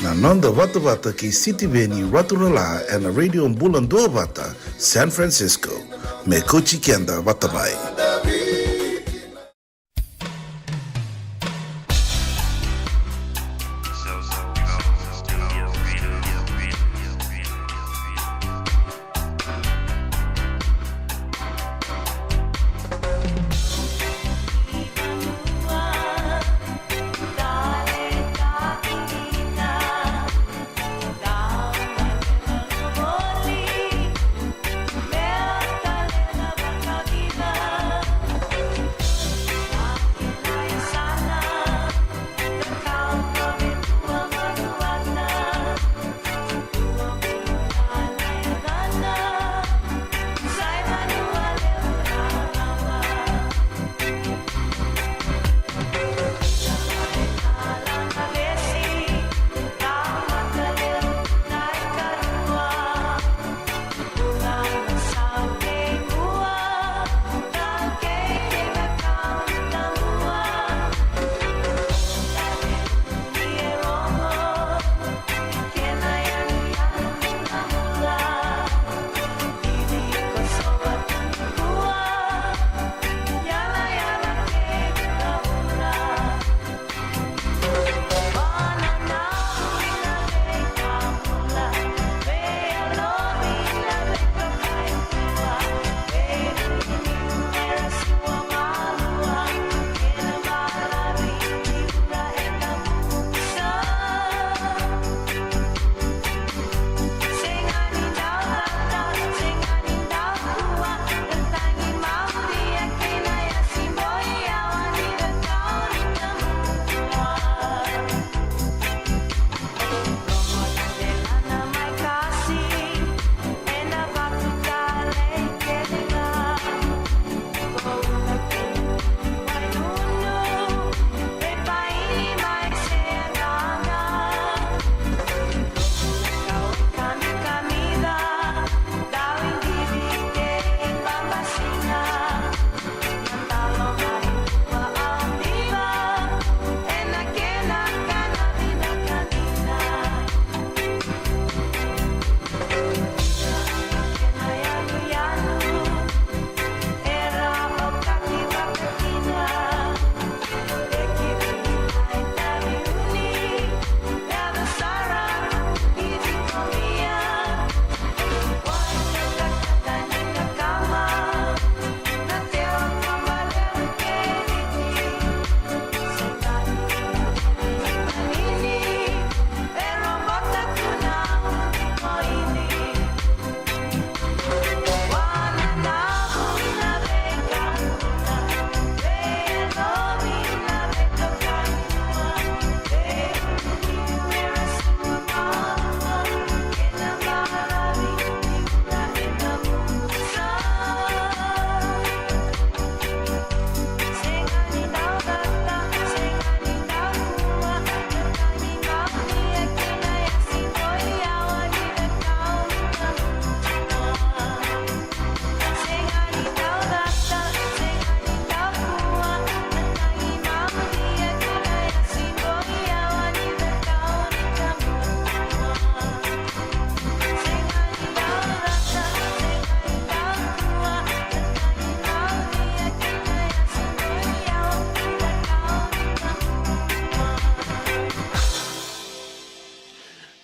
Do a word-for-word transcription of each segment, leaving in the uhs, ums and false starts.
Na noda vatavata kei Sitiveni Raturala ena Radio Bula Duavata, San Francisco. Me kauti keda vata mai.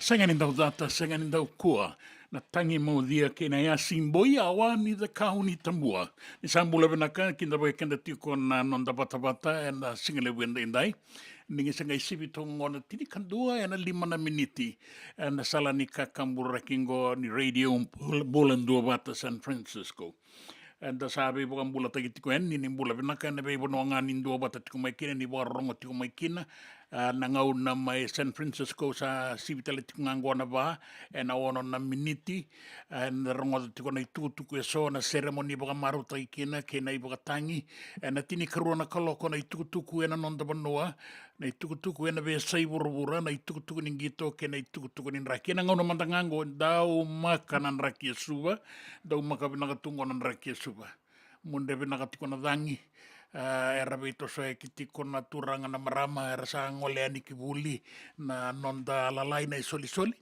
Sega ni dau cata, sega ni dau kua, na tagi maucia kei na yasi boi awa ni cakau ni tabua. Ni sa bula vinaka, kidavaki keda tiko na noda vatavata ena siga levu edaidai. Ni qai se qai sivi toka qo na tinikadua ena lima na miniti ena sala ni kakaburaki qo ni Radio Bula, Bula Duavata San Francisco. Eda sa veivakabulataki tiko yani ni bula vinaka ena veivanua ga ni duavata tiko mai kina, ni vakarorogo tiko mai kina. A, na gauna mai San Francisco sa sivi tale tiko ga qo na va ena ono na miniti. A, eda rogoca tiko na itukutuku eso, na seremoni vakamarautaki kina kei na ivakatagi. Ena tinikarua na kaloko na itukutuku ena noda vanua, na itukutuku ena veiyasai vuravura, na itukutuku ni qito kei na itukutuku ni draki. Ena gauna mada ga qo, daumaka na draki e Suva, daumaka vinaka tu qo na draki e Suva. Muria vinaka tiko na cagi, A, era veitosoyaki tiko na turaga na marama, era sa gole yani ki vuli na noda lalai na isolisoli.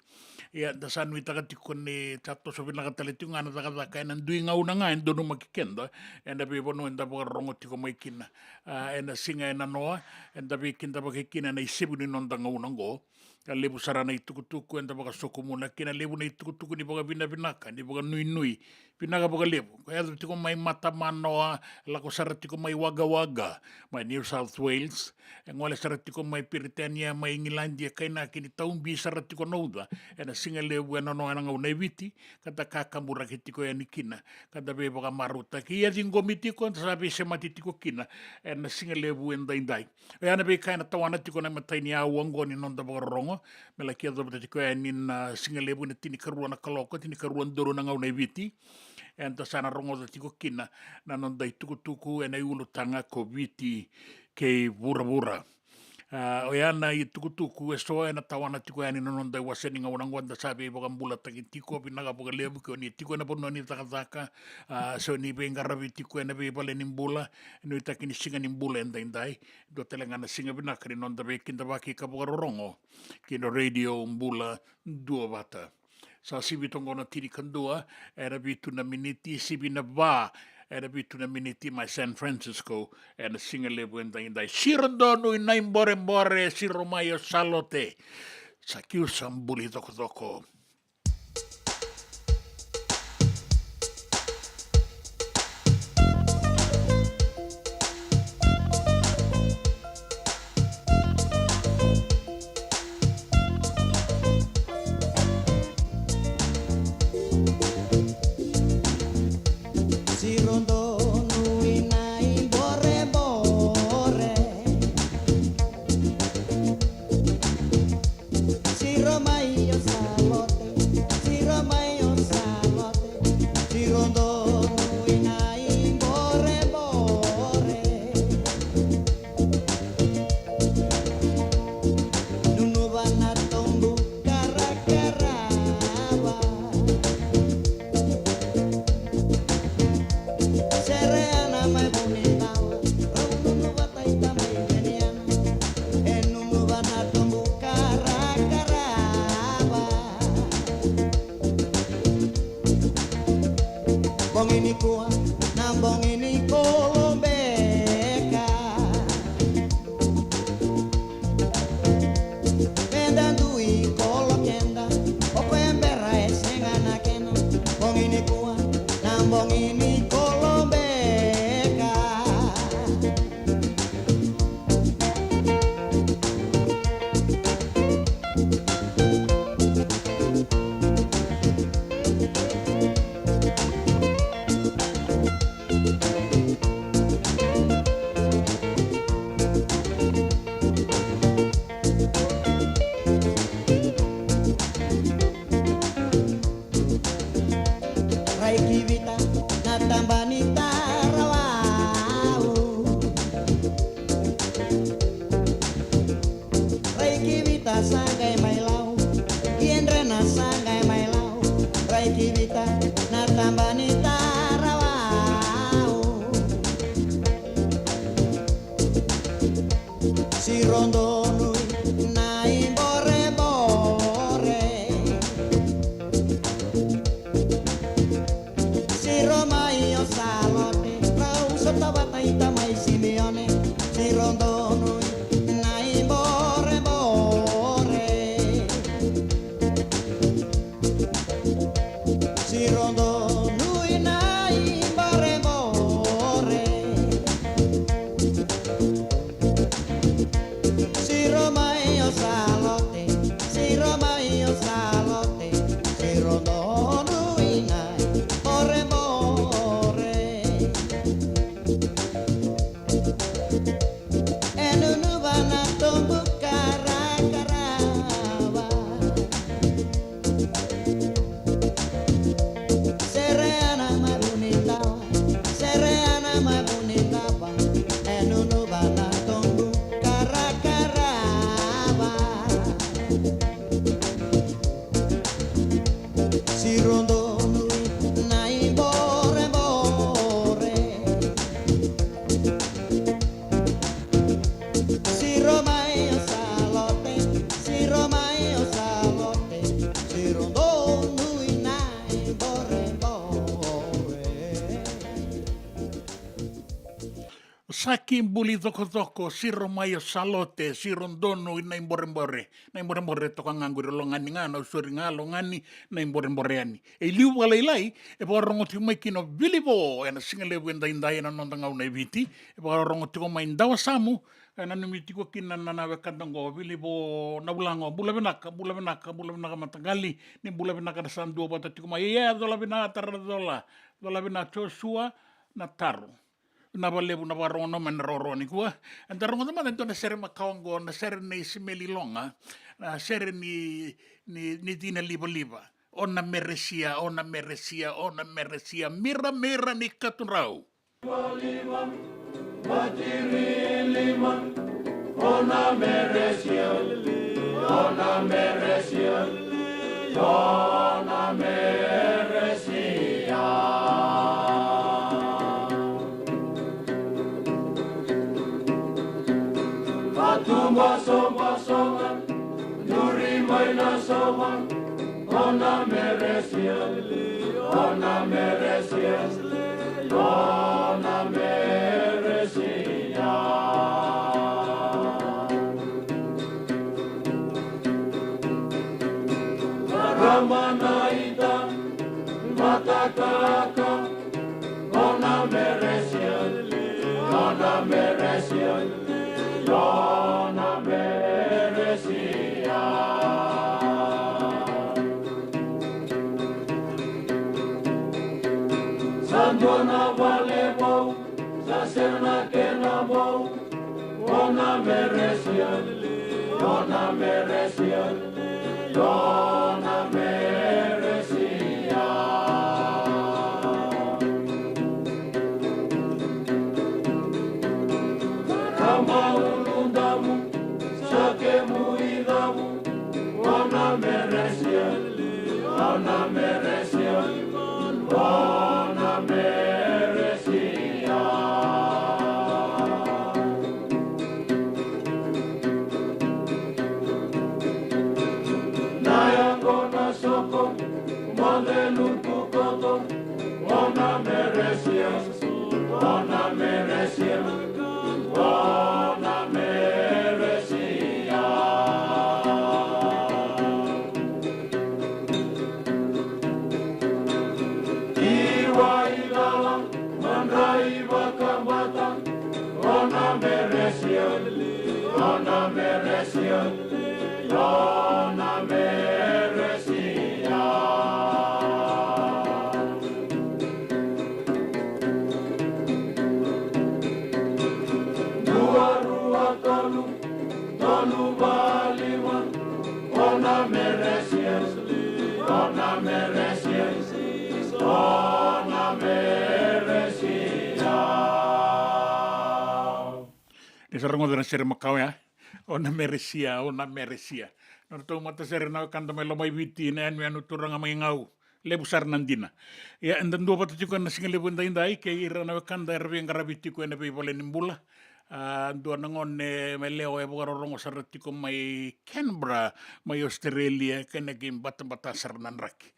Ia, da sa nuitaka tiko ni sa toso vinaka tale tiko ga na cakacaka ena dui gauna ga e donumaki keda ena veivanua eda vakarorogo tiko mai kina. A, ena siga e nanoa, eda veikidavaki kina ena isevu ni noda gauna oqo. Ka levu sara na itukutuku eda vakasokumuna kina, levu na itukutuku ni vakavinavinaka, ni vakanuinui. Vinaka vakalevu. Ko yaco tiko mai Matamanoa, lako sara tiko mai Wagga Wagga, mai New South Wales. E gole sara tiko mai Peritania, mai Igiladi, e kainaki ni taubi sara tiko na uca ena siga levu e nanoa ena gauna e Viti, ka da kakaburaki tiko yani kina, ka da veivakamarautaki. Ia, ciqomi tiko, da sa veisemati tiko kina ena siga levu edaidai. Oya na veika ena tawana tiko na imatai ni aua oqo ni noda vakarorogo, me laki yacova tiko yani na siga levu ena tinikarua na kaloko, tinikarua donu na gauna e Viti. Eda sa na rogoca tiko kina na noda itukutuku ena iulutaga ko Viti kei vuravura. A, oya na itukutuku eso ena tawana tiko yani na noda iwase ni gauna oqo, da sa veivakabulataki tiko. Vinaka vakalevu ke o ni tiko ena vanua ni cakacaka, a, se o ni veiqaravi tiko ena veivale ni bula, nuitaki ni siga ni bula edaidai. Dua tale ga na siga vinaka ni noda veikidavaki ka vakarorogo ki na Radio Bula Duavata. Sa sivi toqo na tinikadua, era vitu na miniti, sivi na va, era vitu na miniti mai San Francisco, ena siga levu edaidai. Siro donu i nai borebore, siro mai o Salote. Sa kiu sa buli cokocoko. Siro donu i nai borebore. Siro mai o Salote, siro mai o Salote, siro donu i nai borebore. Nunuva na tobu karakarava. Sereana mai Vunitau, rau nunuva taita mai Veniana. E nunuva na tobu karakarava. Bogi nikua na bogi ni kolobeka. Meda dui kolo keda, o koya bera e sega na kena. Bogi nikua na bogi ni kolobeka. Taki buli cokocoko, siro mai o Salote, siro donu i Naiborebore. Naiborebore toka ga qori, logani ga, na usori ga, logani, Naiborebore yani. E liu vakalailai, e vakarorogo tiko mai kina o Vilivo, ena siga levu edaidai ena noda gauna e Viti, e vakarorogo tiko mai Dawasamu, e nanumi tiko kina na, na wekada oqo, Vilivo, na vula oqo, bula vinaka, bula vinaka, bula vinaka mataqali, ni bula vinaka na sa dua vata tiko mai, ia, cola vinaka, tara cola, cola vinaka Joshua, na taro. Na valevu na vakarogo noma ena rorogo nikua. Eda rogoca mada e dua na sere makawa oqo, na sere nei Simeli Loga, na sere ni, ni, ni cina livaliva. Ona meresia, ona meresia, ona meresia, mira, mira ni katudrau. Ona meresia, ona meresia, ona meresia. Vatu basobasoga, duri mai na sova, ona meresia, ona meresia, ona meresia. Ramana ita, matakaka, ona meresia, ona meresia, ona meresia. Sa dua na vale vou, sa sega na kena vou, ona meresia, ona meresia, ona meresia. Rama uludamu, sa kemu idamu, ona meresia, ona meresia, ona meresia. Na yago na soko, moce lutu koto, ona meresia, ona meresia, ona meresia. Iwa ilala, madrai vakabata, ona meresia, ona meresia, ona meresia. Dua, rua, tolu, tolu, va, lima, ona meresia, ona meresia, ona meresia. Ni sa rogoca na sere makawa ya, ona meresia, ona meresia. Na nodratou matasere na wekada mai Lomaiviti, na yanuyanu turaga mai Gau. Levu sara na dina. Ia, eda duavata tiko ena siga levu edaidai kei ira na wekada era veiqaravi tiko ena veivale ni bula. A, dua na gone mai Lewa e vakarorogo sara tiko mai Canberra, mai Australia, kena kei batabata sara na draki.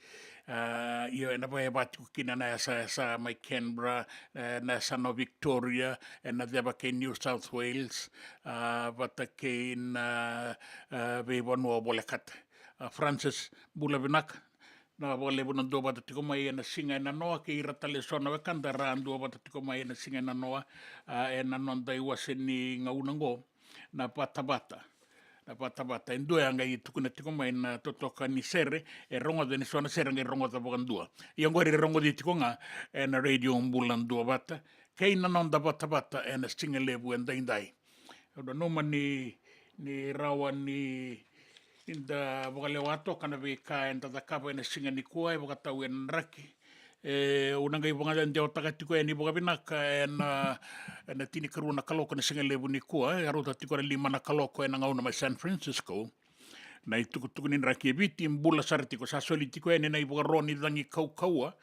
A, io, ena vaya va tiko kina na yasayasa mai Canberra, e, na yasana o Victoria, ena ceva kei New South Wales, a, vata kei na, a, veivanua volekata. A, Francis, bula vinaka. Na vakalevu na duavata tiko mai ena siga e nanoa, kei ira tale eso na wekada ra duavata tiko mai ena siga e nanoa, a, ena noda iwase ni gauna oqo, na vatavata. Na vatavata. E dua ya qai tukuna tiko mai na totoka ni sere, e rogoca ni so na sere qai rogoca vakadua. Ia oqori e rogoci tiko ga ena Radio Bula Duavata, kei na noda vatavata ena siga levu edaidai. Au nanuma ni, ni rawa ni, ni da vakalewa toka na veika eda cakava ena siga nikua, e vakatau ena draki. E, au na qai vakadewataka tiko yani vakavinaka ena, ena tinikarua na kaloko na siga levu nikua, e rauta tiko na lima na kaloko ena gauna mai San Francisco. Na itukutuku ni draki e Viti, bula sara tiko, sa soli tiko yani na ivakaro ni cagi kaukauwa,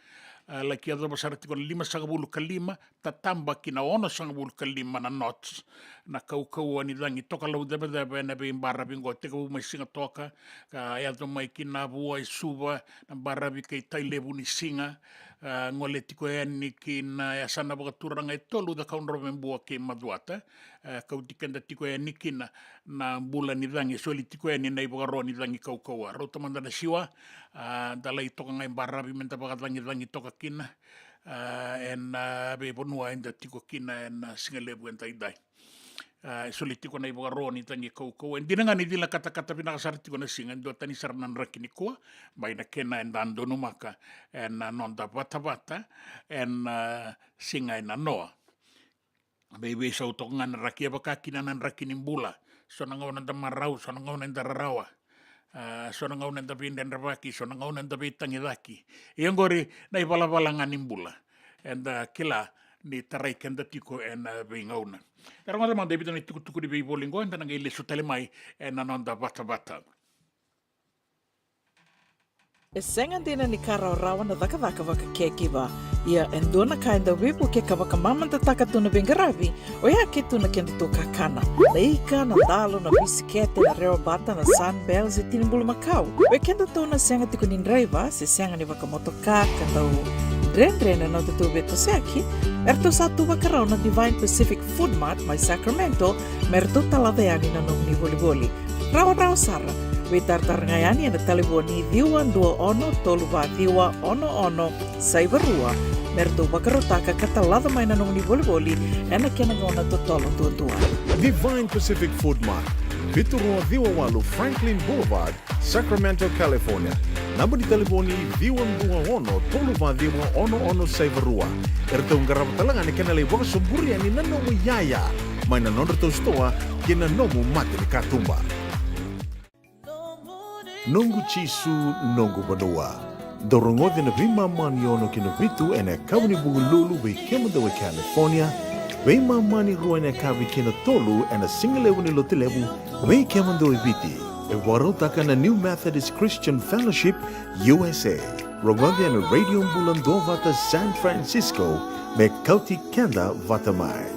a, laki yacova sara tiko na limasagavulu ka lima, tataba ki na onosagavulu ka lima na knots. Na kaukauwa ni cagi tokalau cevaceva ena veibaravi qo, tekivu mai Sigatoka, ka yaco mai ki Navua i Suva, na baravi kei Tailevu ni siga, A, gole tiko yani ki na yasana vakaturaga e tolu, Cakaudrove, Bua kei Macuata. A, kauti keda tiko yani kina na bula ni cagi, soli tiko yani na ivakaro ni cagi kaukauwa. Rauta mada na siwa, a, da lai toka ga i baravi me da vakacagicagi toka kina, a, ena, a, veivanua eda tiko kina ena, a, siga levu edaidai. A, e soli tiko na ivakaro ni cagi kaukauwa. E dina ga ni cila katakata vinaka sara tiko na siga, e duatani sara na draki nikua mai na kena eda donumaka ena, a, noda vatavata ena, a, siga e nanoa. Veiveisau toka ga na draki, e vaka kina na draki ni bula. So na gauna da marau, so na gauna eda rarawa. A, so na gauna eda veidredrevaki, so na gauna eda veitagicaki. Ia oqori na ivalavala ga ni bula eda kila ni tarai keda tiko ena, a, veigauna. E rogoca mada e vica na itukutuku ni veivoli oqo, eda na qai lesu tale mai ena noda vatavata. E sega dina ni ka rawarawa na cakacaka vaka caregiver. Ia e dua na ka e dau veivukei ka vakamamadataka tu na veiqaravi, oya ke tu na kedatou kakana. Na ika, na dalo, na bisikete, na rewa bata, na Sunbell se tini bulumakau. Vei kedatou na sega tiko ni draiva se sega ni vakamotoka ka dau dredre na nodatou veitosoyaki, eratou sa tu vakarau na Divine Pacific Food Mart mai Sacramento me ratou talaca yani na nomuni volivoli. Rawarawa sara. Veitaratara ga yani ena talevoni ciwa dua ono tolu va ciwa ono ono saiva rua me ratou vakarautaka ka talaca mai na nomuni volivoli ena kena gauna totolo duadua. Divine Pacific Food Mart, vitu rua ciwa walu Franklin Boulevard, Sacramento, California. Naba ni talevoni ciwa dua ono tolu va ciwa ono ono saiva rua. Eratou qarava tale ga na kena lai vakasoburi yani na nomu iyaya mai na nodratou sitoa kei na nomu mata ni katuba. Noqu Jisu, noqu vanua. Dou rogoci na veimama ni ono ki na vitu ena yakavi ni Vukelulu vei kemudou e California, veimama ni rua ena yakavi ki na tolu ena sigalevu ni Lotulevu vei kemudou e Viti. E vakarautaka na New Methodist Christian Fellowship U S A. Rogoci ena Radio Bula Duavata San Francisco me kauti keda vata mai.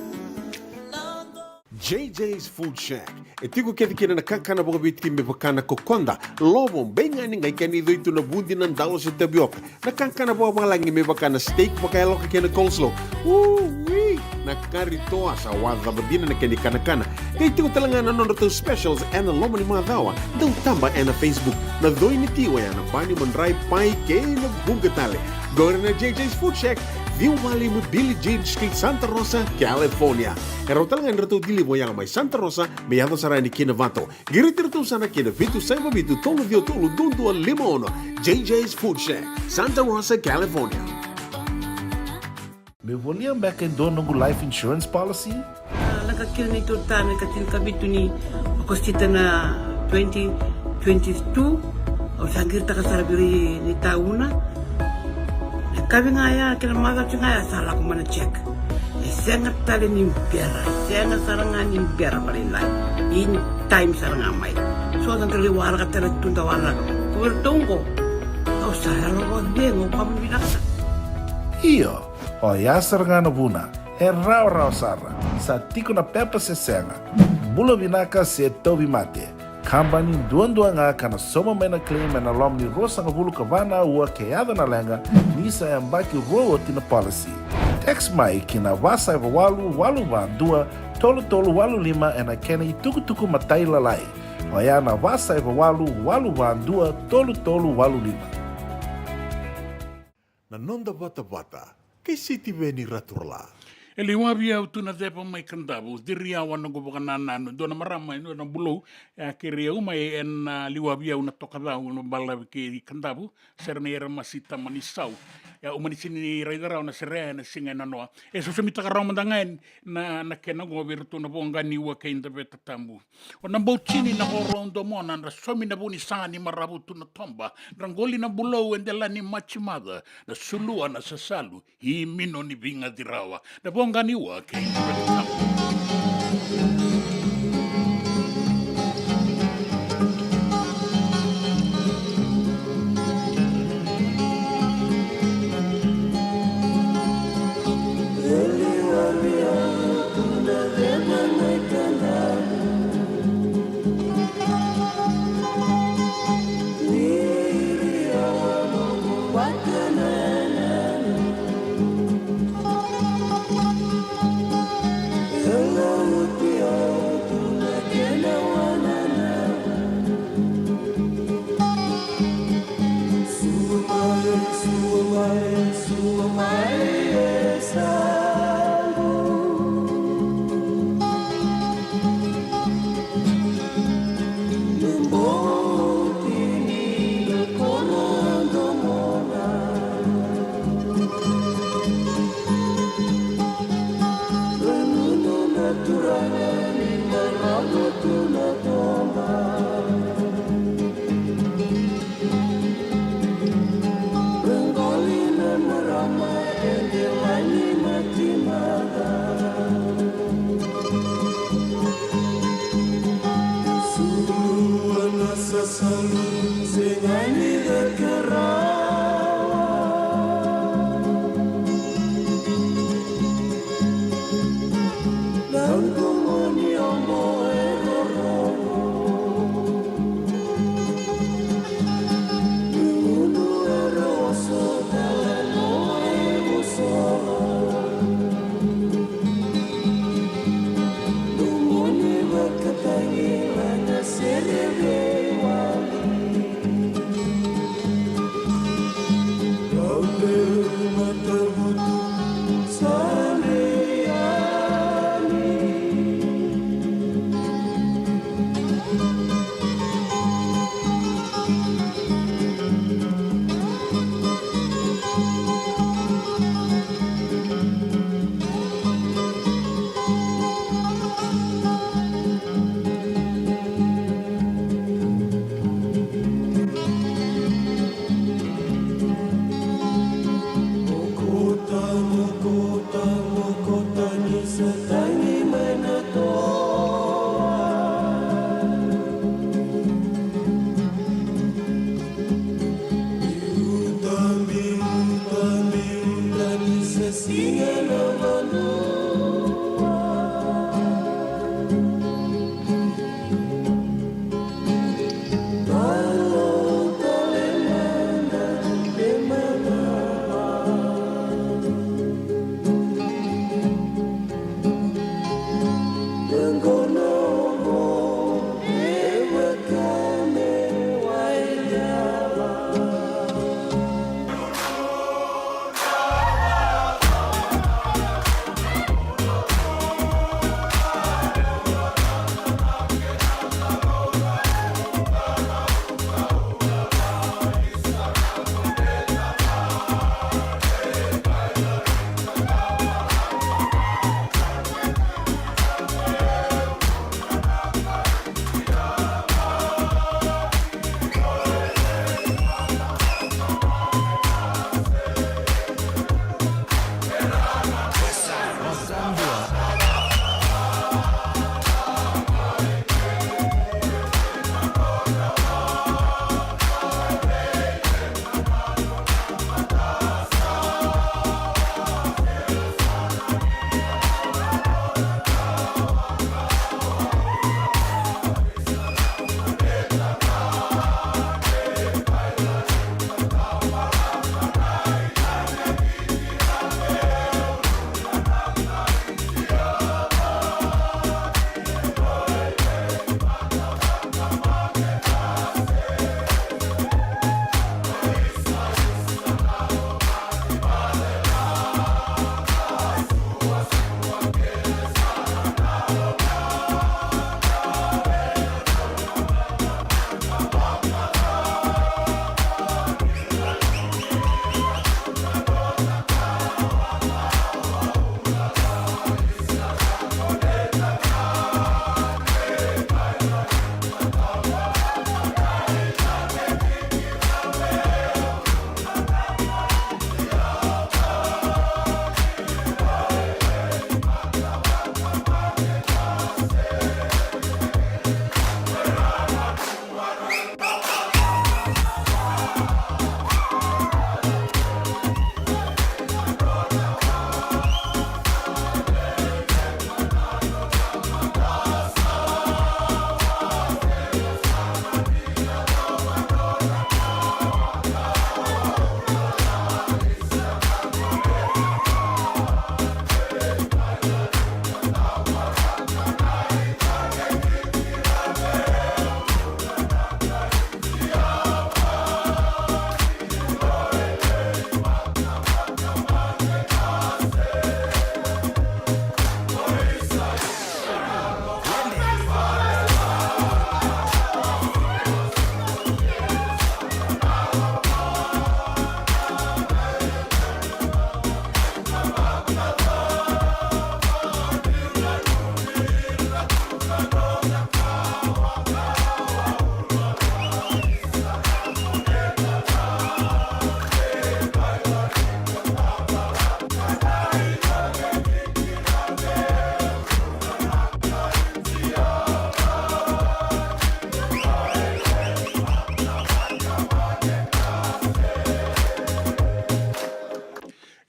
J J's Food Shack. E tiko kece kina na kakana vakaviti me vaka na kokoda, lovo, beigani, qai kena icoi tu na vudi, na dalo se tavioka. Na kakana vakavalagi me vaka na steak vakayaloka kei na coleslaw. Ui! Na kari toa sa wacava dina na kena ikanakana. Qai tiko tale ga na nodratou specials ena loma ni macawa. Dou taba ena Facebook. Na coi ni ti oya na bani, madrai, pai kei na vuqa tale. Qori na J J's Food Shack, ciwa walu lima Billie Jean Street, Santa Rosa, California. E rawa tale ga ni ratou deliver yaga mai Santa Rosa me yaco sara yani ki Novato. Qiriti iratou sara ki na vitu saiva vitu tolu ciwa tolu dua dua lima ono. J J's Food Shack, Santa Rosa, California. Meu volia beka e dua noqu life insurance policy? A, lako kina neitou ta me ka tinikavitu ni Okosita na twenty twenty-two. Au sa qiritaka sara vei ira ni tauna. Na yakavi ga ya kei na macawa ga ya sa lako mai na check. E sega tale ni bera, e sega sara ga ni bera vakalailai. In time sara ga mai. So da qai waraka tale tu da waraka. Ko vei iratou oqo, au sa yalo vakacegu, au vakavinavinaka. Io, oya sara ga na vuna. E rawarawa sara. Sa tiko na pepa se sega. Bula vinaka se tauvimate. Kabani duadua ga ka na sauma mai na claim ena loma ni ruasagavulu ka va na aua ke yaco na leqa, ni sa yabaki rua oti na policy. Text mai ki na va saiva walu, walu va dua, tolu tolu walu lima ena kena itukutuku matailalai. Oya na va saiva walu, walu va dua, tolu tolu walu lima. Na noda vatavata kei Sitiveni Raturala. E liwavi au tu na ceva mai Kadavu, ciri au a noqu vakanananu. Dua na marama, e dua na bulou, e a kerei au mai, ena, a, liwavi au na tokacau na balavi kei Kadavu, sere na Iramasi Tamanisau. E a umani sini raica rawa na sere ena siga e nanoa. E sosomitaka rawa mada ga yani na, na kena oqo vei iratou na Voqa ni Ua kei Daveta Tabu. O na bau tini na oro au domona, dra saumi na vu ni sa ni maravu tu na toba, dra qoli na bulou e dela ni maji maca, na sulua na sasalu, i mino ni vigaci rawa, na Voqa ni Ua kei na Veta Tabu.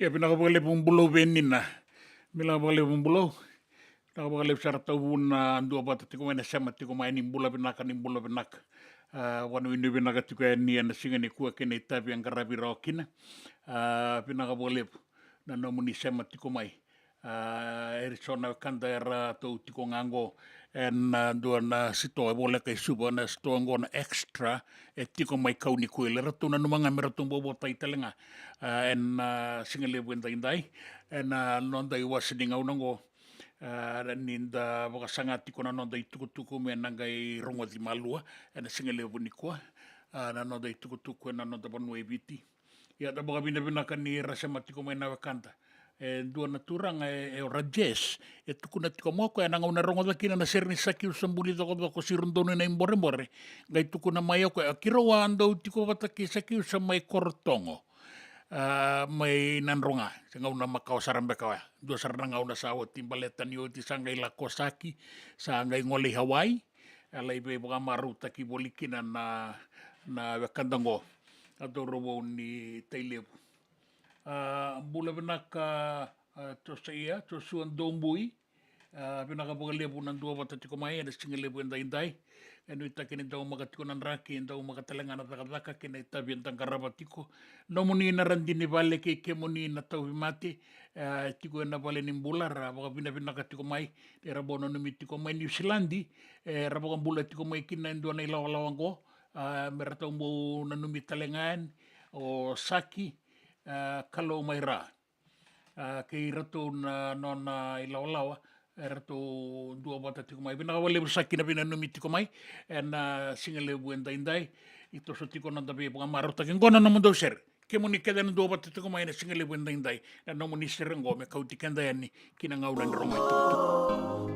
Vinaka vakalevu Bulou Venina. Vinaka vakalevu Bulou. Vinaka vakalevu sara Tauvuna, duavata tiko mai na sema tiko mai, ni bula vinaka, ni bula vinaka. A, vakanuinui vinaka tiko yani ena siga nikua kei na itavi e qaravi rawa kina. A, vinaka vakalevu na nomuni sema tiko mai. A, e so na wekada eratou tiko ga qo ena dua na sitoa e voleka i Suva, na sitoa qo na Extra, e tiko mai Kaunikuil. Eratou nanuma ga me ratou bau votai tale ga, a, ena siga levu edaidai, ena noda iwase ni gauna qo. A, ni da vakasaga tiko na noda itukutuku me na qai rogoci malua ena siga levu nikua, a, na noda itukutuku ena noda vanua e Viti. Ia da vakavinavinaka ni ra sema tiko mai na wekada. E dua na turaga e, e o Rajesh, e tukuna tiko mai o koya ena gauna e rogoca kina na sere ni Sakiusa Buli Cokocoko, Siro Donu ena iborebore. Qai tukuna mai o koya, keirau a dau tiko vata kei Sakiusa mai Korotogo, a, mai Nadroga. Se gauna makawa sara beka oya. Dua sara na gauna sa oti, baleta ni oti sa qai lako o Saki, sa qai gole i Hawaii. E lai veivakamarautaki voli kina na, na wekada qo, a, cauravou ni Tailevu. A, bula vinaka, a, Josaia, Joshua Dobui. A, vinaka vakalevu na duavata tiko mai ena siga levu edaidai. E nuitaki ni daumaka tiko na draki, daumaka tale ga na cakacaka kei na itavi eda qarava tiko. Nomuni na radini vale kei kemuni na tauvimate, e, tiko ena vale ni bula, ra vakavinavinaka tiko mai. Era bau nanumi tiko mai Niusiladi, e, ra vakabula tiko mai kina e dua na ilawalawa qo, a, me ratou bau nanumi tale ga yani o Saki, a, Kalou mai Ra. A, kei ratou na nona ilawalawa, e ratou duavata tiko mai. Vinaka vakalevu Saki na veinanumi tiko mai ena siga levu edaidai. E toso tiko na noda veivakamarautaki qo na nomudou sere. Kemuni kece na duavata tiko mai ena siga levu edaidai, na nomuni sere qo me kauti keda yani ki na gauna ni rogo itukutuku.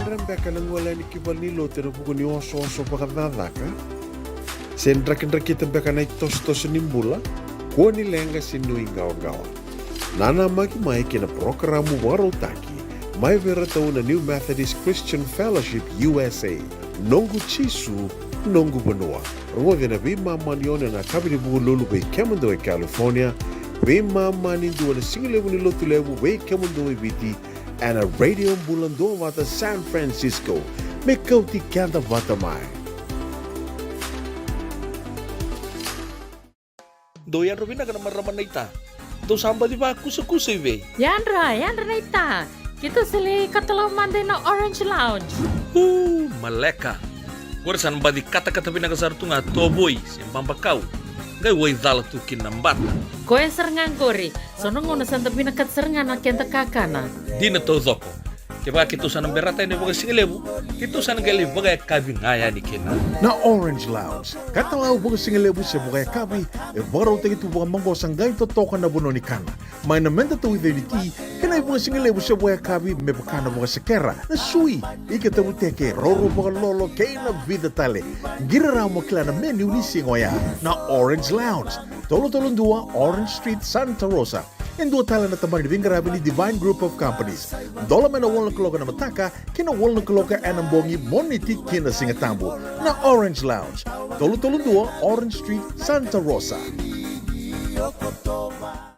Era beka na gole yani ki valenilotu ena vuku ni osooso vakacakacaka? Se drakidrakita beka na itosotoso ni bula? Kua ni leqa se nuiqawaqawa. Nanamaki mai ki na parokaramu vakarautaki mai vei iratou na New Methodist Christian Fellowship U S A. Noqu Jisu, noqu vanua. Rogoci ena veimama ni ono ena yakavi ni Vukelulu vei kemudou e California, veimama ni dua ena sigalevu ni Lotulevu vei kemudou e Viti, ena Radio Bula Duavata San Francisco. Me kauti keda vata mai. Dou yadra vinaka na marama naita. Dou sa baci vakusakusa i vei? Yadra, yadra naita. Keitou sa lai katalau mada ina Orange Lounge. Uu, maleka. Qori sa na baci katakata vinaka sara tu ga, tovoi se babakau. Qai wai cala tu kina na bata. Koya sara ga qori. So na gauna sa da vinakata sara ga na keda kakana. Dina taucoko. Kevaka keitou sa na berata yani vakasigalevu, keitou sa na qai lai vakayakavi ga yani kina. Na Orange Lounge, katalau vakasigalevu se vakayakavi, e vakarautaki tu vakamaqosa qai totoka na vanua ni kana. Mai na meda tauica ni ti, kei na ivakasigalevu se vakayakavi me vaka na vakasekera, na sui, ika tavuteke, roro vakalolo, kei na vica tale. Qiri rawa mo kila na menu ni siga oya. Na Orange Lounge, tolu tolu dua Orange Street, Santa Rosa. E dua tale na tabana ni veiqaravi ni Divine Group of Companies. Dola mai na walu na kaloko ena mataka ki na walu na kaloko ena bogi, Moniti ki na Sigatabu. Na Orange Lounge, tolu tolu dua Orange Street, Santa Rosa.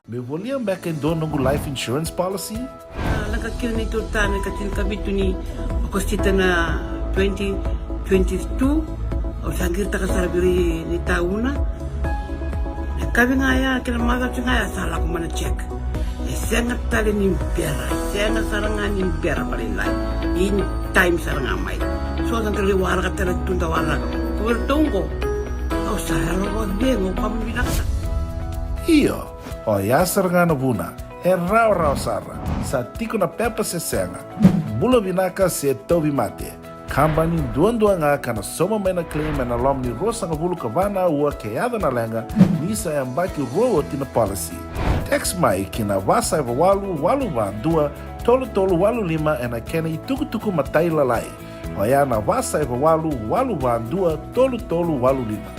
Meu volia beka e dua noqu life insurance policy? A, lako kina ni tu tani ka tinikavitu ni Okosita na twenty twenty-two. Au sa qiritaka sara vei ni tauna. Na kavi ga ya, kei na macawa ga ya sa lako mai na check. E sega tale ni bera, e sega sara ga ni bera vakalailai. In time sara ga mai. So sa qai waraka tale tu da waraka. Ko vei ratou qo. Au sa yalo vakacegu, au vakavinavinaka. Io, oya sara ga na vuna. E rawarawa sara. Sa tiko na pepa se sega. Bula vinaka se tauvimate. Kabani duadua ga ka na sauma mai na claim ena loma ni ruasagavulu ka va na aua ke yaco na leqa, ni sa yabaki rua oti na policy. Text mai ki na va saiva walu, walu va dua, tolu tolu walu lima ena kena itukutuku matailalai. Oya na va saiva walu, walu va dua, tolu tolu walu lima.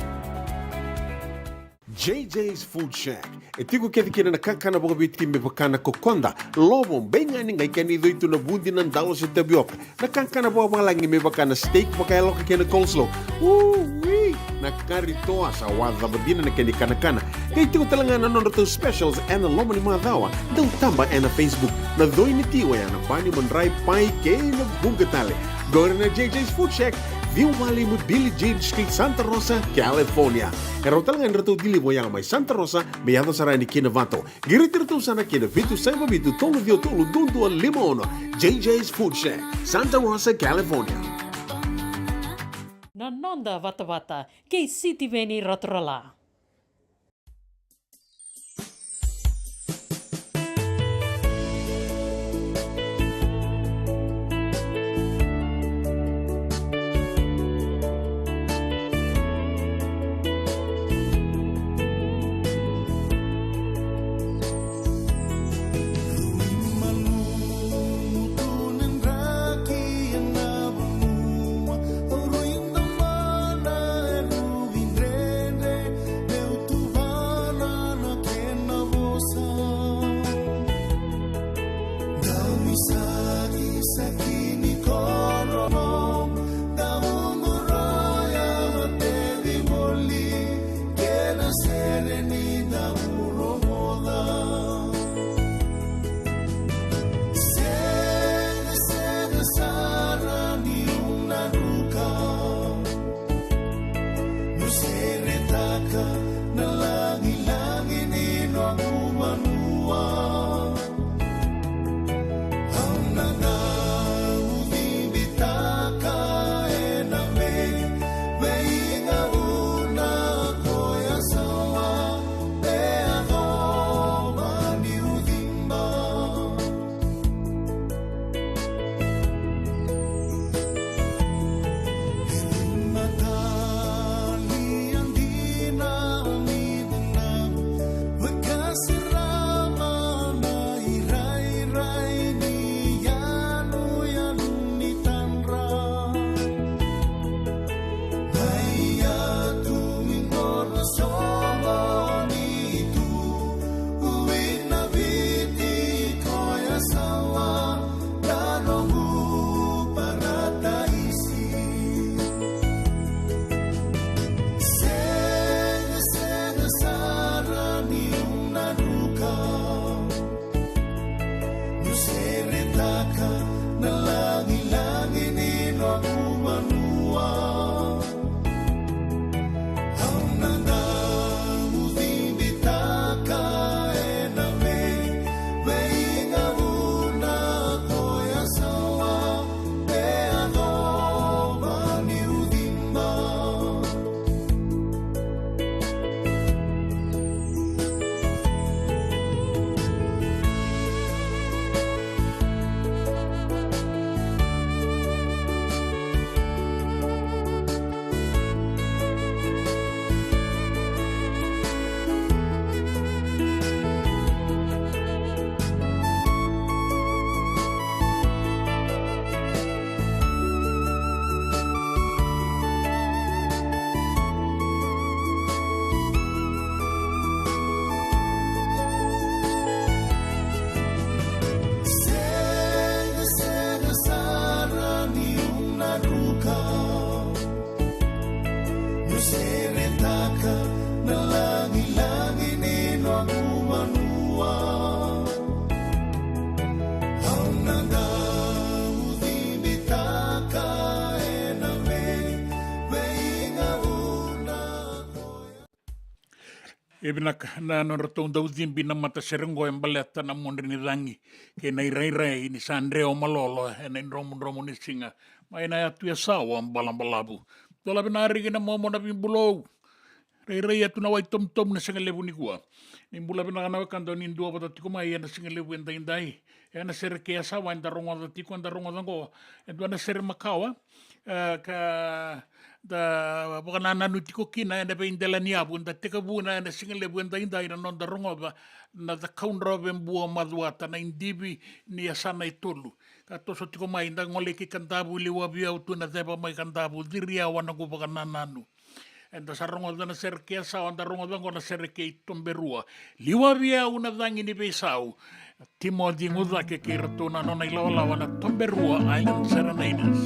J J's Food Shack. E tiko kece kina na kakana vakaviti me vaka na kokoda, lovo, beigani, qai kena icoi tu na vudi, na dalo se tavioka. Na kakana vakavalagi me vaka na steak vakayaloka kei na coleslaw. Ui! Na kari toa sa wacava dina na kena ikanakana. Qai tiko tale ga na nodratou specials ena loma ni macawa. Dau taba ena Facebook. Na coi ni ti oya na pani, madrai, pai kei na vuqa tale. Qori na J J's Food Shack, ciwa walu lima Billie Jean Street, Santa Rosa, California. E rawa tale ga ni ratou deliver oya mai Santa Rosa me yaco sara yani ki Novato. Qiriti iratou sara ki na vitu saiva vitu tolu ciwa tolu dua dua lima ono. J J's Food Shack, Santa Rosa, California. Na noda vatavata kei Sitiveni Raturala. E vinaka na nodratou dau cibi na matasere oqo e baleta na mudre ni cagi kei na irairai ni sa dre o Malolo ena idromudromu ni siga mai na yatu e Sawa, Balabalavu. Dolavi na ariki na momo na vibulou. Rairai e tu na wai tomutomu na siga levu nikua. Ni bula vinaka na wekada ni duavata tiko mai ena siga levu edaidai. Ena sere kei Yasawa eda rogoca tiko, eda rogoca oqo e dua na sere makawa, e, ka da vakanananu tiko kina ena veidela ni yavu, da tekivuna ena siga levu edaidai na noda rogoca na Cakaudrove Bua Macuata, na idivi ni yasana e tolu. Ka toso tiko mai, da gole ki Kadavu, Liwaviau, tu na ceva mai Kadavu, ciri yawa na noqu vakanananu. Eda sa rogoca na sere kei Yasawa, da rogoca oqo na sere kei Toberua. Liwaviau na cagi ni veisau. Timoci Gucake kei ratou na nona ilawalawa na Toberua Island Serenaders.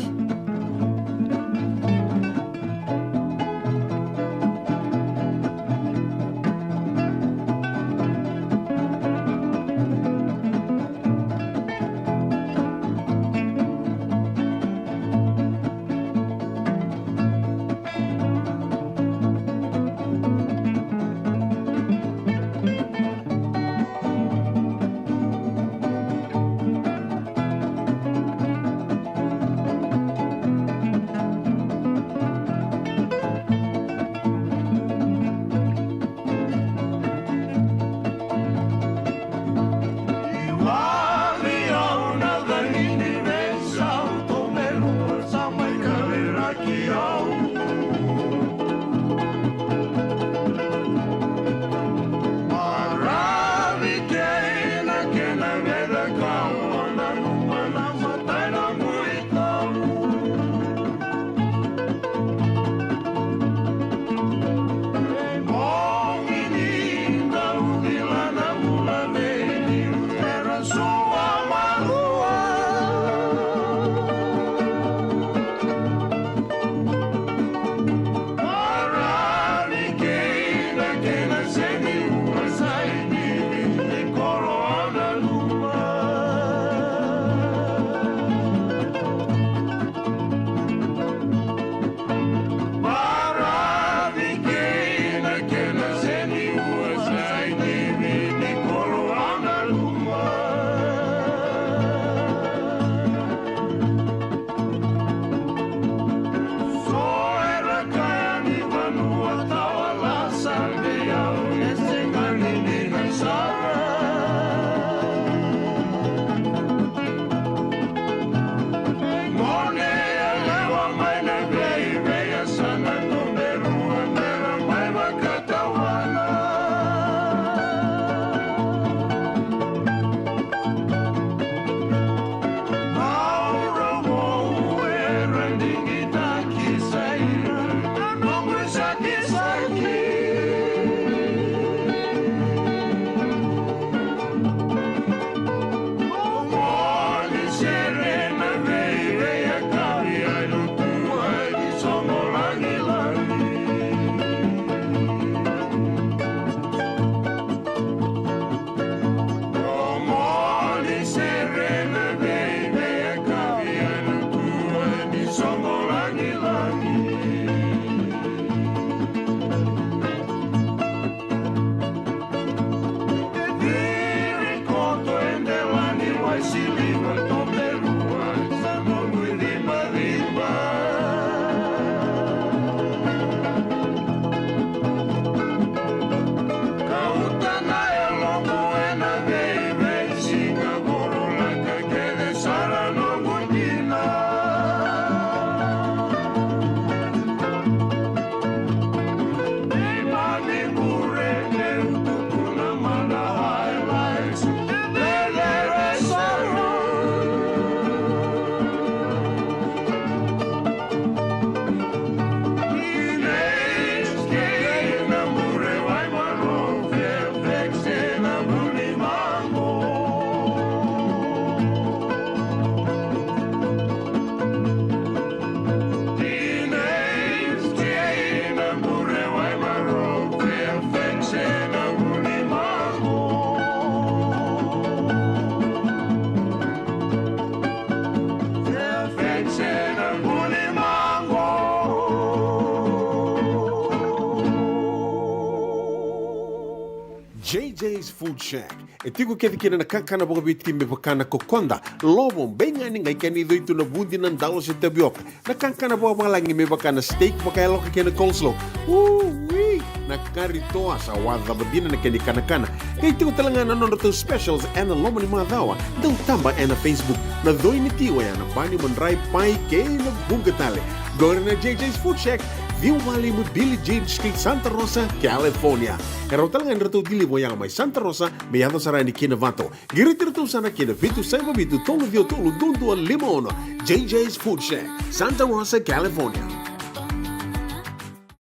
J J's Food Shack. E tiko kece kina na kakana vakaviti me vaka na kokoda, lovo, beigani, qai kena icoi tu na vudi, na dalo se tavioka. Na kakana vakavalagi me vaka na steak vakayaloka kei na coleslaw. Ui! Na kari toa sa wacava dina na kena ikanakana. Qai tiko tale ga na nodratou specials ena loma ni macawa. Dau taba ena Facebook. Na coi ni ti oya na bani, madrai, pai kei na vuqa tale. Qori na J J's Food Shack, ciwa walu lima Billie Jean Street, Santa Rosa, California. E rawa tale ga ni ratou deliver oya mai Santa Rosa me yaco sara yani ki Novato. Qiriti iratou sara ki na vitu saiva vitu tolu ciwa tolu dua dua lima ono. J J's Food Shack, Santa Rosa, California.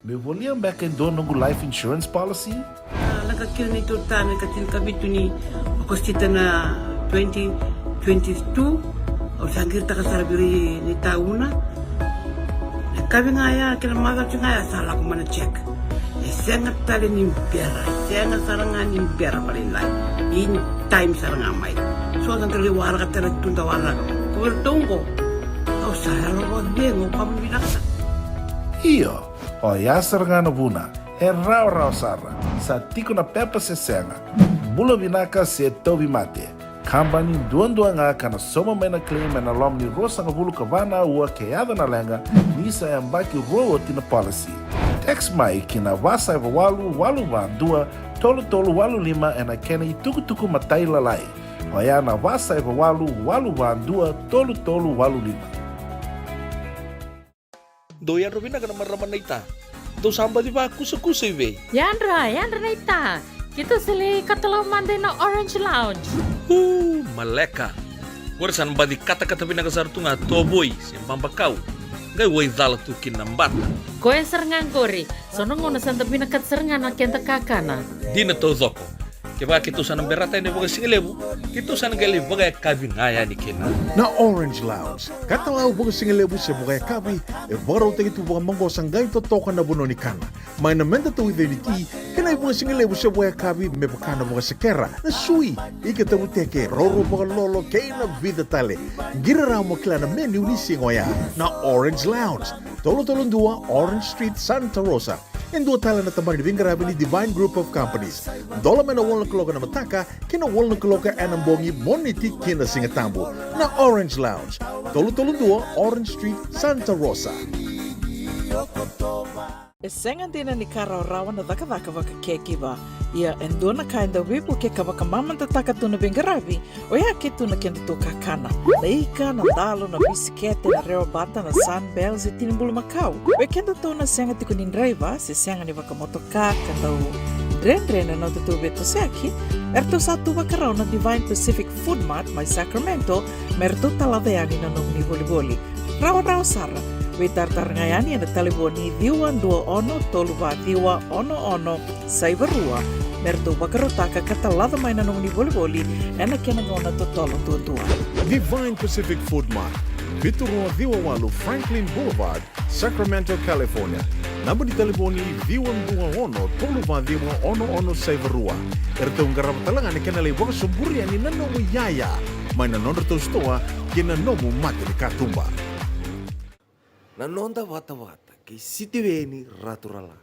Meu volia beka e dua noqu life insurance policy? A, lako kina neitou ta me ka tinikavitu ni Okosita na twenty twenty-two. Au sa qiritaka sara vei ira ni tauna. Na kavi ga ya kei na macawa ga ya sa lako mai na check. E sega tale ni bera, e sega sara ga ni bera vakalailai. In time sara ga mai. So sa qai waraka tale tu da waraka. Ko vei ratou qo, au sa yalo vakacegu, au vakavinavinaka sara. Io, oya sara ga na vuna. E rawarawa sara. Sa tiko na pepa se sega. Bula vinaka se tauvimate. Kabani duadua ga ka na sauma mai na claim ena loma ni ruasagavulu ka va na aua ke yaco na leqa, ni sa yabaki rua oti na policy. Text mai ki na va saiva walu walu va dua tolu tolu walu lima ena kena itukutuku matailalai. Oya na va saiva walu walu va dua tolu tolu walu lima. Dou yadra vinaka na marama naita. Dou sa baci vakusakusa i vei? Yadra, yadra naita. Keitou sa lai katalau mada ina Orange Lounge. Uu, maleka. Qori sa na baci katakata vinaka sara tu ga tovoi se babakau. Qai wai cala tu kina na bata. Koya sara ga qori. So na gauna sa da vinakata sara ga na keda kakana. Dina taucoko. Kevaka keitou sa na berata yani vakasigalevu, keitou sa na qai lai vakayakavi ga yani kina. Na Orange Lounge, katalau vakasigalevu se vakayakavi, e vakarautaki tu vakamaqosa qai totoka na vanua ni kana. Mai na meda tauica ni ti, kei na ivakasigalevu se vakayakavi me vaka na vakasekera, na sui, ika tavuteke, roro vakalolo, kei na vica tale. Qiri rawa mo kila na menu ni siga oya. Na Orange Lounge, tolu tolu dua Orange Street, Santa Rosa. E dua tale na tabana ni veiqaravi ni Divine Group of Companies. Dola mai na walu na kaloko ena mataka ki na walu na kaloko ena bogi, Moniti ki na Sigatabu. Na Orange Lounge, tolu tolu dua Orange Street, Santa Rosa. E sega dina ni ka rawarawa na cakacaka vaka caregiver. Ia e dua na ka e dau veivukei ka vakamamadataka tu na veiqaravi, oya ke tu na kedatou kakana. Na ika, na dalo, na bisikete, na rewa bata, na Sunbell, se tini bulumakau. Vei kedatou na sega tiko ni draiva se sega ni vakamotoka ka dau dredre na nodatou veitosoyaki, eratou sa tu vakarau na Divine Pacific Food Mart mai Sacramento me ratou talaca yani na nomuni volivoli. Rawarawa sara. Veitaratara ga yani ena talevoni ciwa dua ono tolu va ciwa ono ono saiva rua me ratou vakarautaka ka talaca mai na nomuni volivoli ena kena gauna totolo duadua. Divine Pacific Food Mart, vitu rua ciwa walu Franklin Boulevard, Sacramento, California. Naba ni talevoni ciwa dua ono tolu va ciwa ono ono saiva rua. Eratou qarava tale ga na kena lai vakasoburi yani na nomu iyaya mai na nodratou sitoa kei na nomu mata ni katuba. Na noda vatavata kei Sitiveni Raturala.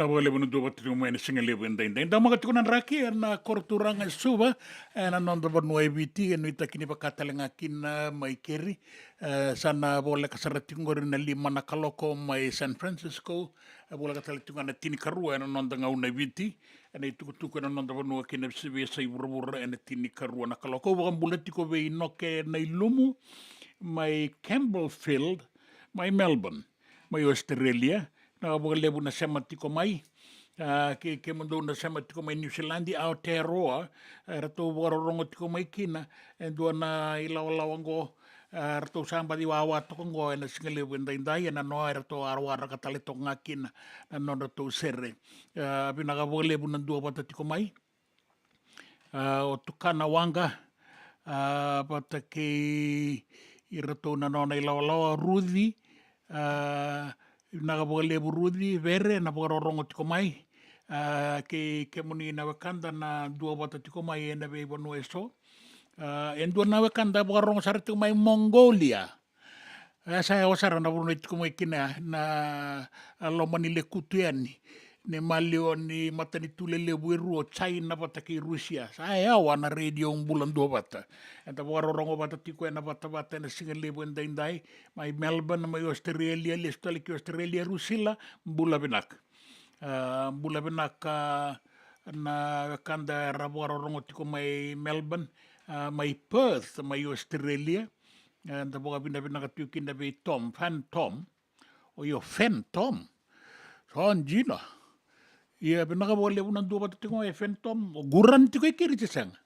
Vinaka vakalevu na duavata tiko mai ena siga levu edaidai. Daumaka tiko na draki ena koro turaga e Suva, ena noda vanua e Viti, e nuitaki ni vaka tale ga kina mai keri. E, sa na voleka sara tiko qori na lima na kaloko mai San Francisco. E voleka tale tiko ga na tinikarua ena noda gauna e Viti, ena itukutuku ena noda vanua kei na veiyasai vuravura ena tinikarua na kaloko. Au vakabula tiko vei Noke Nailumu mai Campbellfield, mai Melbourne, mai Australia. Vinaka vakalevu na sema tiko mai. A, ke, kemudou na sema tiko mai New Zealand, Aotearoa, e, ratou vakarorogo tiko mai kina e dua na ilawalawa oqo. A, ratou sa baci wawa toka oqo ena siga levu edaidai, ena noa eratou a waraka tale toka ga kina na nodratou sere. A, vinaka vakalevu na duavata tiko mai. A, o Tukana Waqa, a, vata kei iratou na nona ilawalawa, Ruci. A, vinaka vakalevu Ruci Vere na vakarorogo tiko mai. A, kei kemuni na wekada na duavata tiko mai ena veivanua eso. A, e dua na wekada vakarorogo sara tiko mai Mongolia. E sa yawa sara na vanua e tiko mai kina na, a, loma ni lekutu yani ni maliwa ni matanitu lelevu e rua, o China vata kei Rusia. Sa yawa na radio, bula duavata. Eda vakarorogo vata tiko ena vatavata ena siga levu edaidai mai Melbourne, mai Australia, lesu tale ki Australia, Rusila, bula vinaka. A, bula vinaka na wekada era vakarorogo tiko mai Melbourne, a, mai Perth, mai Australia. E, da vakavinavinaka tiko kina vei Tom, Fan Tom. O io, Fan Tom. Sa dina. Ia, vinaka vakalevu na duavata tiko mai Fan Tom. O Guran tiko i keri se sega?